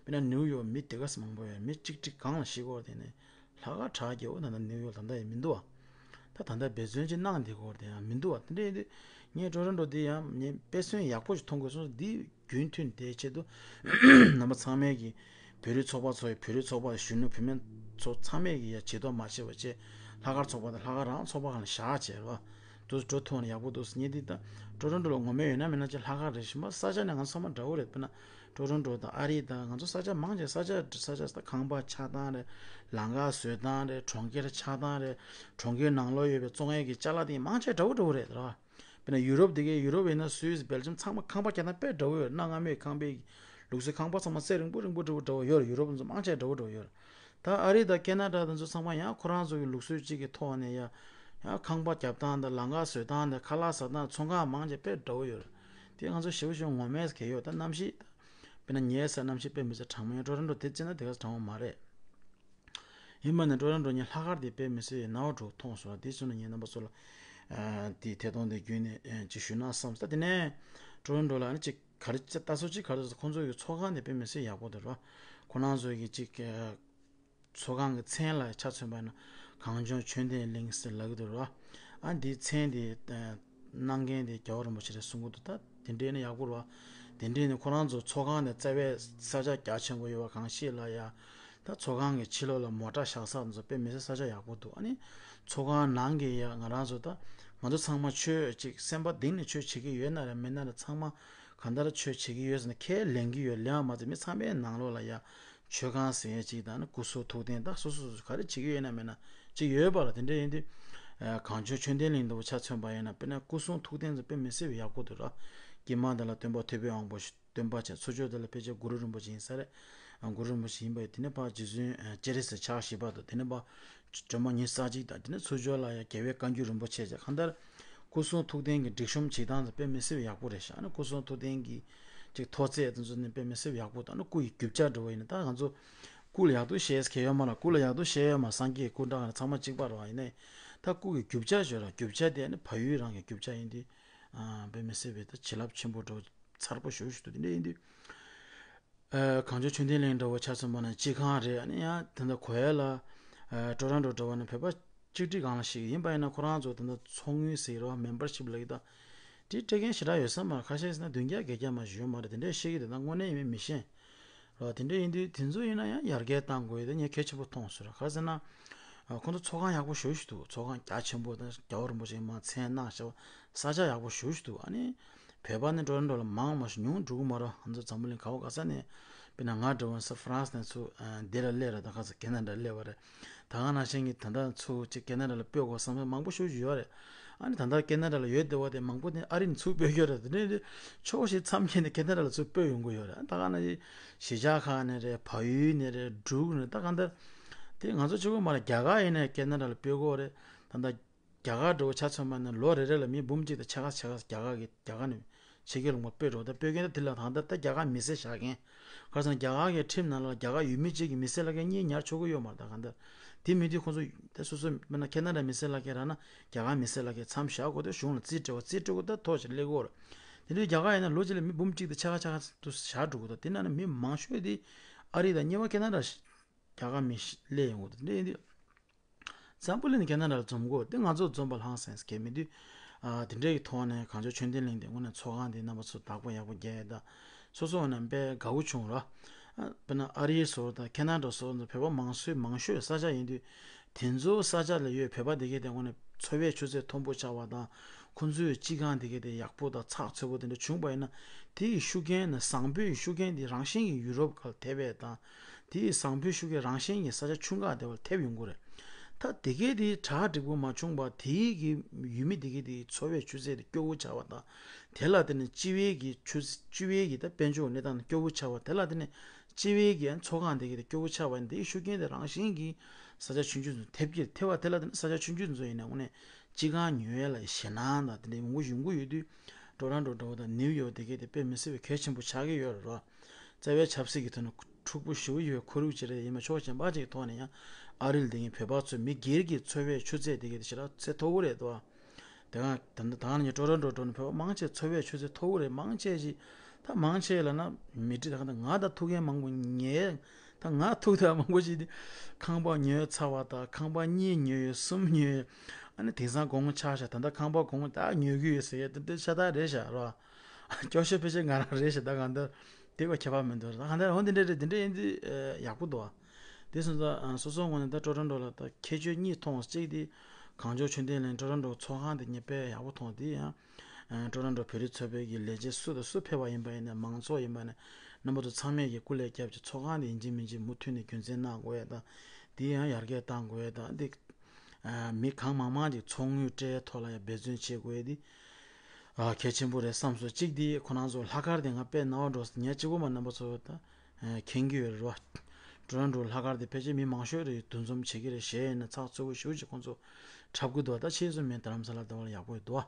དཔེར་ན་ནིའུ་ཡོག་མི་དེ་ག་ཚོད་མང་པོ་ཡོད། མི་གཅིག་གཅིག་སྒང་ལ་བཞུགས་ཀྱི་ཡོད་རེད། དེ་ནས་ལྷག་དཀར་གྲགས་རྒྱལ་པོ་ད་ལྟ་ནིའུ་ཡོག་ད་ལྟ་ཡང་མི་འདུག་བ། ད་ད་ལྟ་འབད་བརྩོན་ཅིག་གནང་བསྡད་ཀྱི་ཡོད་རེད། དེ་ཡང་མི་འདུག་བ། དེ་འདྲ་ཡིན་དུས་ངས་ཀྲོ་རོན་ཀྲོ་འདི་ཡང་ངས་དཔེ་མཚོན་ཡག་པོ་ཞིག་མཐོང་དགོས་སོང་། འདི་རྒྱུན་མཐུད་བསྡད་ཆེད་དུ་རྣམ་པ་ཚང་མས་ཀྱི་བོད་རིགས་ཚོགས་པ་ཚོ་ཡི་བོད་རིགས་ཚོགས་པ་གཞོན་ནུ་བུད་མེད་ཚོ་ཚང་མས་ཀྱི་ཡ་བྱེད་དོ་མ་བྱེད་པ་བྱས། ལྷག་དཀར་ཚོགས་པ་དང་ལྷག་དཀར་རང་ཚོགས་པ་གང་ལ་བཞག་བྱས་རོགས། དུ་འགྲོ་ཐུབ་ན་ཡག་པོ་འདུག་ཟེར། ངས་འདི་ད་ཀྲོ་རོན་ཀྲོ་ལ་ངོ་མ་ཡོད་ན་མེད་ན་ཅིག་ལྷག་དཀར་རེད། གཞན་པ་ས་ཆ་ནས་ང་ཚང་མ་འདྲ་བོ་རེད། དཔེར་ན་ཀྲོ་རོན་ཀྲོ་དང་ཨ་རི་དང་ང་ཚོ་ས་ཆ་མང་ཆེ་ས་ཆ་ས་ཆ་ས་ཁང་པ་ཆགས་སྟངས་རེད། ལམ་ཁ་བཟོ་སྟངས་རེད། གྲོང་ཁྱེར་ཆགས་སྟངས་རེད། གྲོང་ཁྱེར་ནང་ལོགས་ཡོད་པའི་བཙོང་ཡས་ཀྱི་ཅ་ལག་དེ་མང་ཆེ་འདྲ་བོ་འདྲ་བོ་རེད་ར། དཔེར་ན་ཡུ་རོབ་དེ་གའི་ཡུ་རོབ་ཡིན་ན་སུད་སི་སྦེལ་ཇམ་ཚང་མ་ཁང་པ་རྒྱག་སྟངས་དཔེ་འདྲ་བོ་ཡོད། གནའ་སྔ་མོའི་ཁང་པའི་ལུགས་སྲོལ་ཁང་པ་ཚང་མ་རྩེ་རིང་པོ་རིང་པོ་འདྲ་བོ་འདྲ་བོ་ཡོད་རེད། ཡུ་རོབ་ཚོ་མང་ཆེ་འདྲ་བོ་འདྲ་བོ་ཡོད་རེད། ད་ཨ་རི་དང་ཁེ་ན་ཌ་དང་ཚོ་ཚང་མ་ཡང་ཁོ་རང་ཚོ་གི་ལུགས་སྲོལ་གཅིག་གི་ཐོག་ནས་ཡང་ཡང་ཁང་པ་རྒྱབ་སྟངས་དང་ལམ་ཁ་བཟོ་སྟངས་དང་ཁ་ལག་ཟ་སྟངས་ཚོང་ཁང་མང་ཆེ་དཔེ་འདྲ་བོ་ཡོད་རེད། དེ་ང་ཚོ་ཞེ་པོ་ཞེ་པོ་ངོ་མས་གལ་ཡོད། ད་གནམ་གཤིས་དཔེར་ན་ཉལ་ས་གནམ་གཤིས་དཔེ་མི་ཚེ་གྲང་མོ་ཡོད། ཀྲོ་རོན་ཀྲོ་དེ་བརྩིས་ན་དེ་ག་ཚོད་གྲང་མོ་མ་རེད། ཡིན་པ་ནི་ཀྲོ་རོན་ཀྲོ་ངས་ལྷག་དཀར་དེ་དཔེ་མི་སྲིད་ཡིན་ནའོ་འགྲོ་མཐོང་སོང་། དེ་སོང་ན་ངས་རྣམ་པ་ཚོ་ལ་ཨ་དེའི་ཐད་གཏོང་དེ་བརྒྱུད་ནས་ཨ་ཅིག་ཞུས་ན་བསམ་སོང་། ད་དེ་ནས་ཀྲོ་རོན་ཀྲོ་ལ་ཨ་ནི་ཅིག་ག་རེ་ཅིག་ལྟ་ཚུལ་ཅིག་ག་རེ་ཟེར། ཁོང་ཚོ་གི་ཚོགས་ཁང་དེ་དཔེ་མི་སྲིད་ཡག་པོ་འདུག་ར། ཁོ་རང་ཚོ་གི་ཅིག་ཨ་ཚོགས་ཁང་གི་མཚན་ལ་ཆ་མཚོན་པ་ན་གངས་ལྗོངས་ཆོས་ལྡན་གླིང་ཟེར་ལབ་ཀྱི་འདུག་ར། ཨ་འདིའི་མཚན་དེ་ཨ་གནང་མཁན་དེ་རྒྱལ་བ་རིན་པོ་ཆེ་རེད་གསུང་གི་འདུག་ད་དེ་འདྲས་ནི་ཡག་པོ་རེད་བ། དེ་འདྲས་ནི་ཁོ་རང་ཚོ་ཚོགས་ཁང་ནས་རྩ་བའི་ས་ཆ་རྒྱ་ཆེན་པོ་ཡོད་པ་གང་ཤེས་ལ་ཡ། ད་ཚོགས་ཁང་གི་ཕྱི་ལོགས་ལ་མོ་ཊ་བཞག་ས་ཚོ་དཔེ་མི་སྲིད་ས་ཆ་ཡག་པོ་འདུག་ཨ་ནི་ཚོགས་ཁང་ནང་གི་ཡ་ང་རང་ཚོ་ད་ང་ཚོ་ཚང་མ་ཆོས་ཅིག་སེམས་པ་གཏིང་ནས་ཆོས་བྱེད་ཀྱི་ཡོད་ན་རེད་མེད་ན་རེད། ཚང་མ་གང་ལྟར་ཆོས་བྱེད་ཀྱི་ཡོད་ཟེར་ན་ཁས་ལེན་གྱི་ཡོད། ལེན་པ་མ་ཚད་མི་ཚང་མའི་ནང་ལོགས་ལ་ཡ་མཆོད་ཁང་ཟེར་ཡས་ཅིག་དང་ནི་སྐུ་གསུང་ཐུགས་རྟེན་དང་སོ་སོ་སོ་སོ་ག་རེ་བྱེད་ཀྱི་ཡོད་ན་མེད་ན་ཅིག་ཡོད་པ་ལ། དེ་འདྲ་ཡིན་དུས་ཨ་གངས་ལྗོངས་ཆོས་ལྡན་གླིང་ལྟ་བུ་ཆ་མཚོན་པ་ཡིན་ན་དཔེར་ན་སྐུ་གསུང་ཐུགས་རྟེན་ཚོ་དཔེ་མི་སྲིད་པའི་ཡག་པོ་འདུག་ར། དཀྱིལ་མ་དེ་ལ་སྟོན་པ་ཐུབ་པའི་དབང་པོ་སྟོན་པ་བྱས། ཚུར་ཕྱོགས་དེ་ལ་ཕལ་ཆེར་གུ་རུ་རིན་པོ་ཆེ་ཡིན་ས་རེད། ཨ་གུ་རུ་རིན་པོ་ཆེ་ཡིན་པ་ཡིན། དེ་ནས་ཕར་རྗེ་བཙུན་ཨ་སྤྱན་རས་གཟིགས་ཕྱག་བཞི་པ་དང་། དེ་ནས་ཕར་སྒྲོལ་མ་ཉེར་གཅིག་དང་། དེ་ནས་ཚུར་ཕྱོགས་ལ་ཡང་རྒྱལ་བའི་བཀའ་འགྱུར་རིན་པོ་ཆེ་བྱས། གང་ལྟར་སྐུ་གསུང་ཐུགས་རྟེན་གྱི་སྒྲིག་གཤོམ་བྱེད་སྟངས་དེ་དཔེ་མི་སྲིད་པའི་ཡག་པོ་རེད་ཤག་ཨ་ནི་སྐུ་གསུང་ཐུགས་རྟེན་གྱི་ཅིག་ཐོག་བརྩེགས་དེ་ཚོ་ནི་དཔེ་མི་སྲིད་པའི་ཡག་པོ་དང་། ཨ་ནི་སྐུ་ཡི་རྒྱུ་ཆ་འདྲ་བོ་ཡིན་ན། ད་ང་ཚོ་སྐུ་ལ་ཡག་སྡུག་བཤད་ཡས་ཡོད་མ་རེད། སྐུ་ལ་ཡག་སྡུག་བཤད་ཡས་ཡོད་མ་རེད། སངས་རྒྱས་སྐུ་འདྲ་གང་ཚང་མ་གཅིག་པ་རེད་བ། ཡིན་ནའི་ད་སྐུ་གི་རྒྱུ་ཆ་ཞོར་ལ་རྒྱུ་ཆ་དེ་ནི་བལ་ཡུལ་རང་གི་རྒྱུ་ཆ་ཡིན་དུས་ཨ་དཔེ་མི་སྲིད་པའི་ད་བྱིན་རླབས་ཆེན་པོ་འདྲ་བོ་མཚར་པོ་ཞེ་པོ་ཞིག་འདུག་དེ་འདྲ་ཡིན་དུས། ཨ་གངས་ལྗོངས་ཆོས་ལྡན་གླིང་འདྲ་བོ་ཆ་མཚོན་པ་ན་སྤྱི་ཁང་རེད། ཨ་ནི་ཡང་ད་ལྟ་གོ་ཡ་ལ་ཨ་ཀྲོ་རོན་ཀྲོ་འདྲ་བ་ནི་བོད་པ་གཅིག་སྒྲིལ་སྒང་ལ་ཞིག་ཡིན་པ་ཡིན་ན། ཁོ་རང་ཚོ་ད་ལྟ་ཚོགས་དངུལ་ཟེར་རོ། མེམ་བར་ཤིབ་ལབ་ཀྱི་ད་དེ་སྤྲད་མཁན་ཞེ་དྲག་ཡོད་ས་མ་རེད། ཁ་ཤས་ཟེར་ན་བདུན་བརྒྱ་བརྒྱད་བརྒྱ་མ་ཞིག་ཡོད་མ་རེད། དེ་འདྲས་བཤད་ཀྱི་འདུག་ད་དངོས་གནས་ཡིན་མིན་མི་ཤེས་རོ། དེ་འདྲས་ཡིན་དུས་དེ་ཚོ་ཡིན་ན་ཡང་ཡར་རྒྱས་གཏང་དགོས་ཡོད། དེ་ངས་གལ་ཆེན་པོ་མཐོང་སོང་ར། ག་རེ་ཟེར་ན་ཨ་ཁོང་ཚོ་ཚོགས་ཁང་ཡག་པོ་ཞེ་པོ་ཞིག་འདུག་ཚོགས་ཁང་རྒྱ་ཆེན་པོ་དང་རྒྱལ་བ་རིན་པོ་ཆེས་མར་མཚན་གནང་བཞག་པ། ས་ཆ་ཡག་པོ་ཞེ་པོ་ཞིག་འདུག་ཨ་ནི་བོད་པ་ནི་ཀྲོ་རོན་ཀྲོ་ལ་མང་མ་ཞིག་ཉུང་འགྲོ་གི་མ་རེད། ང་ཚོ་འཛམ་བུ་གླིང་ག་བ་ག་ས་ནས། དཔེར་ན་ང་འདྲ་བོ་ས་ཧྥ་རན་སི་ནས་ཚུར་ཨ་འདི་ལ་སླེབས་རེད། ད་ག་ས་ཁེ་ན་ཌ་སླེབས་པ་རེད། ད་ག་ནང་བཞིན་གྱི་ད་ལྟ་ཚུར་ཅིག་ཁེ་ན་ཌ་ལ་སྤོས་དགོས་བསམ་ས་མང་པོ་ཞེ་པོ་ཞིག་ཡོད་རེད། ཨ་ནི་ད་ལྟ་ཁེ་ན་ཌ་ལ་ཡོད་བསྡད་པ་དེ་མང་པོ་དེ་ཨ་རི་ནས་ཚུར་སྤོས་ཡོད་རེད། དེ་འདྲའི་ཕྱོགས་ཞིག་མཚམས་འཁྱེར་ནས་ཁེ་ན་ཌ་ལ་ཚུར་སྤོས་ཡོང་གི་ཡོད་རེད། ད་ག་ནང་བཞིན་གཞིས་ཆགས་ཁག་ནས་རེད། བལ་ཡུལ་ནས་རེད། འབྲུག་ནས། ད་གང་ལྟར་དེ་ང་ཚོ་གཅིག་པོ་མ་རེད། རྒྱ་གར་ཡིན་ནའི་ཁེ་ན་ཌ་ལ་སྤོས་ཀྱི་ཡོད་རེད། ད་ལྟ་རྒྱ་གར་འདྲ་བོ་ཆ་མཚོན་པ་ན་ལོ་རེ་རེ་ལ་མི་འབུམ་གཅིག་དང་ཕྱེད་ཀ་ཕྱེད་ཀ་རྒྱ་གར་གྱི་རྒྱ་གར་ནས་ཕྱི་རྒྱལ་ལ་མར་སྤོས་འགྲོ། ད་སྤོས་མཁན་ད་དེ་ལ་ད་ལྟ་ད་རྒྱ་གར་མི་སེར་བཞག་མཁན། ག་རེ་ཟེར་ན་རྒྱ་གར་གྱི་ཁྲིམས་ནང་ལ་རྒྱ་གར་ཡུལ་མི་གཅིག་གི་མི་སེར་ལ་ཁེ་གཉིས་ཉར་ཆོག་གི་ཡོད་མ་རེད། ད་གང་ལྟར་དེ་མི་དུས་ཁོང་ཚོ་ད་སོ་སོ་མིན་ན་ཁེ་ན་ཌ་མི་སེར་ལ་ཁེ་རག་ན་རྒྱ་གར་མི་སེར་ལ་ཁེ་མཚམས་བཞག་དགོས། ད་གཞུང་ལ་རྩིས་སྤྲད་དགོས། རྩིས་སྤྲད་དགོས། ད་ཐོ་ཞིག་སླེབས་ཀྱི་ཡོད་རེད། དེ་འདྲའི་རྒྱ་གར་ཡིན་ན་ལོ་གཅིག་ལ་མི་འབུམ་གཅིག་དང་ཕྱེད་ཀ་ཕྱེད་ཀ་དུ་བཞག་འགྲོ་གི་འདུག་དེ་ནང་ནས་མི་མང་ཤོས་དེ་ཨ་རི་དང་གཉིས་པ་ཁེ་ན་ཌ་རྒྱ་གར་མི་སླེབས་ཡོང་གི་འདུག་དེ་འདྲ་ཡིན་དུས། འཛམ་བུ་གླིང་ནས་ཁེ་ན་ཌ་ལ་འཛོམས་དགོས། དེ་ང་ཚོ་འཛོམས་པ་ལྷང་སེང་སྐད་མི་འདུག་ཨ་དེ་འདྲའི་ཐོག་ནས་གངས་ལྗོངས་ཆོས་ལྡན་གླིང་དེ་དངོས་གནས་ཚོགས་ཁང་དེ་རྣམ་པ་ཚོ་བདག་པོ་ཡག་པོ་རྒྱག་ཡས་དང་། སོ་སོ་ནས་དཔེ་དགའ་བོ་བྱུང་ར། ཨ་དཔེར་ན་ཨ་རིའི་སོགས་དང་ཁེ་ན་ཌ་སོགས་ནས་བོད་པ་མང་སུའི་མང་ཤོས་ས་ཆ་ཡིན་དུས། དེ་ཚོ་ས་ཆ་ལ་ཡོད་བོད་པ་དེ་གས་དེ་དངོས་གནས་འཚོ་བའི་ཆུ་ཚད་མཐོན་པོ་ཆགས་པ་དང་། ཁོང་ཚོའི་སྤྱི་ཁང་དེ་གས་དེ་ཡག་པོ་དང་ཚགས་ཚུད་པོ་དེ་འདྲ་བྱུང་བ་ཡིན་ན། དེ་ཡི་ཤུགས་རྐྱེན་ནི་བཟང་པོའི་ཤུགས་རྐྱེན་དེ་རང་བཞིན་གྱིས་ཡུ་རོབ་ཁག་ལ་ཐེབས་པས་དང་། དེ་ཡི་བཟང་པོའི་ཤུགས་རྐྱེན་རང་བཞིན་གྱིས་ས་ཆ་ཆུང་ཁག་དེ་བར་ཐེབས་ཡོང་གི་རེད། ད་དེ་གས་དེ་གྲ་འགྲིག་པོ་མ་བྱུང་བ་དེ་གི་ཡུལ་མི་དེ་གས་དེ་འཚོ་བའི་ཆུ་ཚད་དེ་སྐྱོ་བོ་ཆགས་པ་དང་། དེ་ལ་བརྟེན་ནས་སྤྱི་པའི་གི་ཆུ་སྤྱི་པའི་གི་ད་དཔལ་འབྱོར་གནས་སྟངས་སྐྱོ་བོ་ཆགས་པ་དེ་ལ་བརྟེན་ནས་སྤྱི་པའི་གི་ཚོགས་ཁང་དེ་གི་དེ་སྐྱོ་བོ་ཆགས་པ་ཡིན་དེའི་ཤུགས་རྐྱེན་དེ་རང་བཞིན་གྱིས་ས་ཆ་ཆུང་ཆུང་ཚོ་ཐེབས་ཀྱི་ཐེབས་པ་དེ་ལ་བརྟེན་ནས་ས་ཆ་ཆུང་ཆུང་ཚོ་ཡིན་ན་དངོས་གནས་སྤྱི་ཁང་ཉོ་ཡས་ལ་ཞེད་སྣང་དང་དེ་འདྲའི་མང་པོ་ཡོང་གི་ཡོད་དུས། ཊོ་རོན་ཊོ་འདྲ་བོ་དང་ནིའུ་ཡོག་དེ་གས་དེ་དཔེ་མི་སྲིད་པའི་གལ་ཆེན་པོ་ཆགས་ཀྱི་ཡོད་རེད་རོ། རྩ་བའི་ཆབ་སྲིད་ཀྱི་ཐོག་ནས་འཁྲུག་པོ་ཞེ་པོ་ཡོད་ཁོར་ཡུག་ཅིག་རེད། ཡིན་ན་ཕྱོགས་གཞན་པ་ཅིག་གི་ཐོག་ནས་ཡང་ཨ་རི་ལ་བསྡད་མཁན་བོད་པ་ཚོས་མི་སྒེར་གྱི་འཚོ་བའི་ཆུ་ཚད་དེ་གས་དེ་ཞེ་དྲག་ཚད་མཐོ་པོ་རེད་དོ། དེ་ག་ད་ད་ག་ནས་ཊོ་རོན་ཊོ་འགྲོ་ནས་བོད་པ་མང་ཆེ་འཚོ་བའི་ཆུ་ཚད་མཐོ་པོ་རེད། མང་ཆེ་ཞིག་ད་མང་ཆེ་ལ་ན་མི་ཁྲི་ད་ག་ད་ང་ད་ཐུག་མཁན་མང་པོ་ཉལ་ད་ང་ཐུག་ད་མང་པོ་ཞིག་དེ་ཁང་པ་ཉོས་ཚར་བ་དང་ཁང་པ་གཉིས་ཉོས་ཡོད་གསུམ་ཉོས་ཡོད། ཨ་ནི་དེང་སང་གོང་ཆག་ཤག་ད་ལྟ་ཁང་པ་གོང་ད་ཉོ་གི་ཡོད་ཟེར་ཡ་དེ་འདྲ་ཤ་སྟག་རེད་ཤག་རོ། སྐྱོ་ཤོས་ཕལ་ཆེར་ང་རང་རེད་ཤག་ད་གང་ལྟར་དེ་བ་ཁྱད་པར་མི་འདུག་ད་གང་ལྟར་འོ་འདི་འདྲ་རེད། འདི་འདྲ་ཡིན་དུས་ཡག་པོ་འདུག་དེ་སོང་ཙང་སོ་སོའི་ངོས་ནས་ད་ཊོ་རོན་ཊོ་ལ་ད་ཁྱད་ཆོས་གཉིས་མཐོང་། གཅིག་དེ་གངས་ལྗོངས་ཆོས་ལྡན་གླིང་ཊོ་རོན་ཊོ་ཚོགས་ཁང་དེ་ངས་དཔེ་ཡག་པོ་མཐོང་། དེ་ཡང་ཊོ་རོན་ཊོ་བོད་རིགས་ཚོགས་པའི་གི་ལས་བྱེད་སུ་དང་སུ་ཕེབས་པ་ཡིན་པ་ཡིན་ནའི་མང་ཚོགས་ཡིན་པ་ནས་རྣམ་པ་ཚོ་ཚང་མས་ཀྱི་སྐུ་ལས་བསྐྱབས་ཀྱི་ཚོགས་ཁང་དེ་ཡིན་གཅིག་མིན་གཅིག་མུ་མཐུད་ནས་རྒྱུན་འཛིན་གནང་དགོས་ཡ་དང་། དེ་ཡང་ཡར་རྒྱས་གཏང་དགོས་ཡ་དང་། འདི་མི་གང་མང་མང་ཅིག་ཚོགས་དངུལ་སྤྲད་ཐོག་ལ་ཡང་འབད་བརྩོན་བྱེད་དགོས་ཡ་འདི་གལ་ཆེན་པོ་རེད་བསམ་སོང་། གཅིག་འདི་ཁོ་རང་ཚོ་ལྷག་དཀར་དེ་ང་དཔེ་ནོར་འགྲོ་སོང་། ངས་གཅིག་པོ་མ་རྣམ་པ་ཚོ་ད་མཁྱེན་གྱི་ཡོད་རེད་བ། ཊོ་རོན་ཊོ་ལྷག་དཀར་དེ་ཕལ་ཆེར་མི་མང་ཤོས་རེད། འདུ་འཛོམས་བྱེད་ཀྱི་རེད། གཞས་ཡིན་ན་ཚགས་ཚུད་པོ་ཞེ་པོ་ཅིག་ཁོང་ཚོ་འཁྲབ་ཀྱི་འདུག་ད་ཕྱིས་སུ་མིན་རྡ་རམ་ས་ལ་དེ་བ་ལ་ཡག་པོ་ཡོད་འདུག་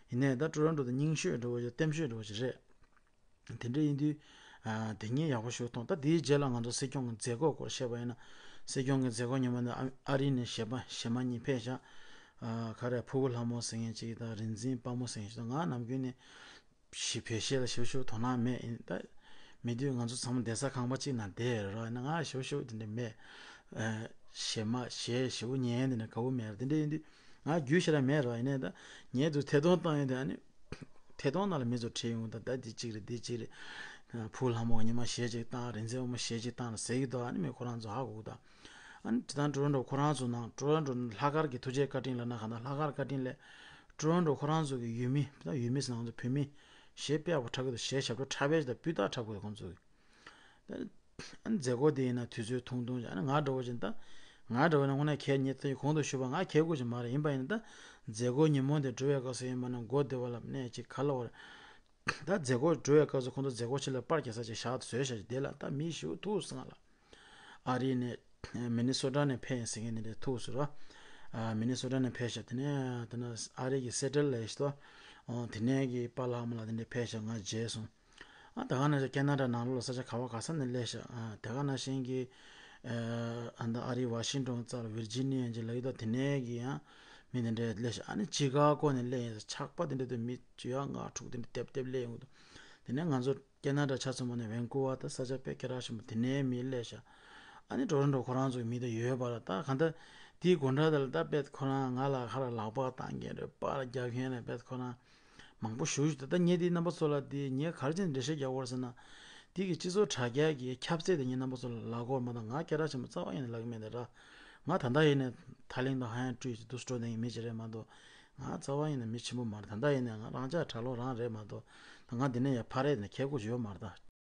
ཡིན་ནའི་ད་ཊོ་རོན་ཊོ་དེ་རྙིང་ཤོས་འདྲ་བོ་ཅིག་ལྟེམ་ཤོས་འདྲ་བོ་ཅིག་རེད། དེ་འདྲ་ཡིན་དུས། ཨ་དེ་ཉིད་ཡག་པོ་ཞིག་མཐོང་། ད་དེའི་རྗེས་ལ་ང་ཚོ་སྲིད་སྐྱོང་གི་མཛད་སྒོ་སྐོར་བཤད་པ་ཡིན་ན། སྲིད་སྐྱོང་གི་མཛད་སྒོ་ཉི་མ་འདི་ཨ་ཨ་རི་ནས་གཞས་པ་གཞས་མ་གཉིས་ཕེབས་ཤག་ཨ་ག་རེ་ཕུ་བོ་ལྷ་མོ་ཟེར་མཁན་གཅིག་དང་རིག་འཛིན་དཔའ་མོ་ཟེར་མཁན་གཅིག་དང་། ང་ནམ་རྒྱུན་ནས་ཞི་བོད་གཞས་ལ་ཞེ་པོ་ཞེ་པོ་དོ་སྣང་མེད། ཡིན་ད་མེད་དུས་ང་ཚོ་ཚང་མ་བསྡད་ས་ཁང་པ་གཅིག་ནང་བསྡད་ཡོད་རེད་བ། ཡིན་ན་ང་ཞེ་པོ་ཞེ་པོ་དེ་འདྲ་མེད། ཨ་གཞས་མ་གཞས་ཞེ་པོ་ཉན་དེ་འདྲ་དགའ་བོ་མེད་རེད། དེ་འདྲ་ཡིན་དུས་ང་རྒྱུས་ཞེ་དྲག་མེད་རེད་བ། ཡིན་ནའི་ད་ངས་དུ་ཐད་གཏོང་བཏང་ཡོད་དུས་ཨ་ནི། ཐད་གཏོང་ནང་ལ་མི་ཚོ་ཁྲིད་ཡོང་དང་། ད་འདི་གཅིག་རེད། འདི་གཅིག་རེད། ཕུ་ལྷ་མོ་ཉི་མ་གཞས་གཅིག་བཏང་། རིག་འཛིན་དཔའ་མོ་གཞས་གཅིག་བཏང་ལ་ཟེར་གྱི་འདུག་ཨ་ནི་མི་ཁོ་རང་ཚོ་ཧ་གོ་གི་འདུག་ཨ་ནི་དེ་དང་ཊོ་རོན་ཊོ་ཁོ་རང་ཚོ་ནང་ཊོ་རོན་ཊོ་ལྷག་དཀར་གྱི་ཐུགས་རྗེ་བཀའ་དྲིན་ལབ་ན་གང་ལྟར་ལྷག་དཀར་བཀའ་དྲིན་ལས་ཊོ་རོན་ཊོ་ཁོ་རང་ཚོ་གི་ཡུལ་མི། ད་ཡུལ་མི་ཟེར་ན་ང་ཚོ་བོད་མི་གཞས་དཔེ་ཡག་པོ་འཁྲབ་ཀྱི་འདུག་གཞས་ཞབས་བྲོ་འཁྲབ་པའི་ད་སྤུས་དག་འཁྲབ་དགོས་ཁོང་ཚོ་གི། ད་ཨ་ནི་མཛད་སྒོ་དེ་ཡིན་ན་དུས་ཚོད་ཐུང་ཐུང་། ཨ་ནི་ང་འདྲ་བོ་ཅིག་ད་ང་འདྲ་བོ་ན་དངོས་གནས་གལ་ཉེ་ཐག་གོང་དུ་ཞུས་པ་ང་གལ་དགོས་ཅིག་མ་རེད། ཡིན་པ་ཡིན་ན་ད་མཛད་སྒོ་ཉིན་མོ་དེ་འགྲོ་བའི་སྐབས་སུ་ཡིན་པ་ན་མགོ་བདེ་བ་ལ་གནས་ཅིག་ག་ལ་བར། ད་མཛད་སྒོ་འགྲོ་བའི་སྐབས་སུ་ཁོང་ཚོ་མཛད་སྒོ་ཕྱི་ལ་པར་རྒྱག་ས་ཅིག་བཞག་བཟོས་བཞག་ཅིག་དེ་ལ་ད་མི་ཞེ་པོ་ཐུག་སོང་ང་ལ། ཨ་རི་ནས་མི་ནི་སོ་ཊ་ནས་ཕེབས་ཡིན་ཟེར་མཁན་དེ་འདྲ་ཐུག་སོང་ར། ཨ་མི་ནི་སོ་ཊ་ནས་ཕེབས་ཤག་དེ་ནས་དེ་ན་ཨ་རི་གི་སི་ཨེ་ཊལ་ལ་ཡིན་ཤག་ཏོ། དེ་ནས་གི་པཱ་ལགས་ཨ་མ་ལགས་དེ་འདྲ་ཕེབས་ཤག་ང་མཇལ་སོང་། ཨ་ད་ག་ནང་བཞིན་ཁེ་ན་ཌ་ནང་ལོགས་ལ་ས་ཆ་ག་བ་ག་ས་ནས་སླེབས་ཤག་ཨ་ད་ག་ནང་བཞིན་གྱི་ཨ་ད་ཨ་རི་ཝ་ཤིང་ཊོན་རྩར་ཝིར་ཇི་ནི་ཡ་ཅིག་ལབ་ཀྱི་འདུག་དེ་ནས་གི་ཡང་མི་དེ་འདྲས་སླེབས་ཤག་ཨ་ནི་ཅི་ཀ་གོ་ནས་སླེབས་ཡིན་ས་ཆགས་པ་དེ་འདྲས་དུ་མི་བཅུ་ཡ་ལྔ་དྲུག་དེ་འདྲས་ཏེབ་ཏེབ་སླེབས་ཡོང་གི་འདུག་དེ་ནས་ང་ཚོ་ཁེ་ན་ཌ་ཆ་མཚོན་པ་ནས་ཝན་ཀུ་ཝར་ད་ས་ཆ་དཔེ་སྐད་གྲགས་ཆེན་པོ་དེ་ནས་མི་སླེབས་ཤག་ཨ་ནི་ཊོ་རོན་ཊོ་ཁོ་རང་ཚོ་མི་དེ་ཡོད་པ་ལ་ད་ག་འདྲ་དེའི་སྒོ་འགྲམ་དེ་ལ་ད་དཔེ་ཁོ་རང་ང་ལ་ཁ་ལ་ལག་པ་བཏང་མཁན་རེད། པར་རྒྱག་མཁན་རེད། དཔེ་ཁོ་རང་མང་པོ་ཞེ་པོ་ཞིག་འདུག་ད་ངས་འདི་རྣམ་པ་ཚོ་ལ་འདི་ངས་ག་རེ་བྱས་ནས་འགྲེལ་བཤད་རྒྱག་དགོས་རེད་ཟེར་ན། འདི་གི་སྤྱི་ཚོགས་དྲ་རྒྱ་གི་ཁྱབ་ཚད་དེ་ངས་རྣམ་པ་ཚོ་ལ་ལབ་དགོས་མ་གཏོགས་ང་སྐད་གྲགས་ཆེན་པོ་རྩ་བ་ཉིད་ནས་ལབ་ཀྱི་མེད་དེ་ར། ང་ད་ལྟ་ཡིན་ནས་ཐ་ལིང་དང་ཧ་ཡང་ཀྲུའུ་ཅིག་འདུག་སྤྲོ་ལྡན་གྱི་མི་ཅིག་རེད་མ་གཏོགས། ང་རྩ་བ་ཉིད་ནས་མི་ཆེན་པོ་མ་རེད། ད་ལྟ་ཡིན་ནས་ང་རང་ཅག་གྲྭ་ལོག་རང་རེད་མ་གཏོགས། ད་ང་འདི་ནས་ཡར་ཕར་རེད་ནས་ཁྱེད་སྐུ་ཅིག་ཡོད་མ་རེད། ད་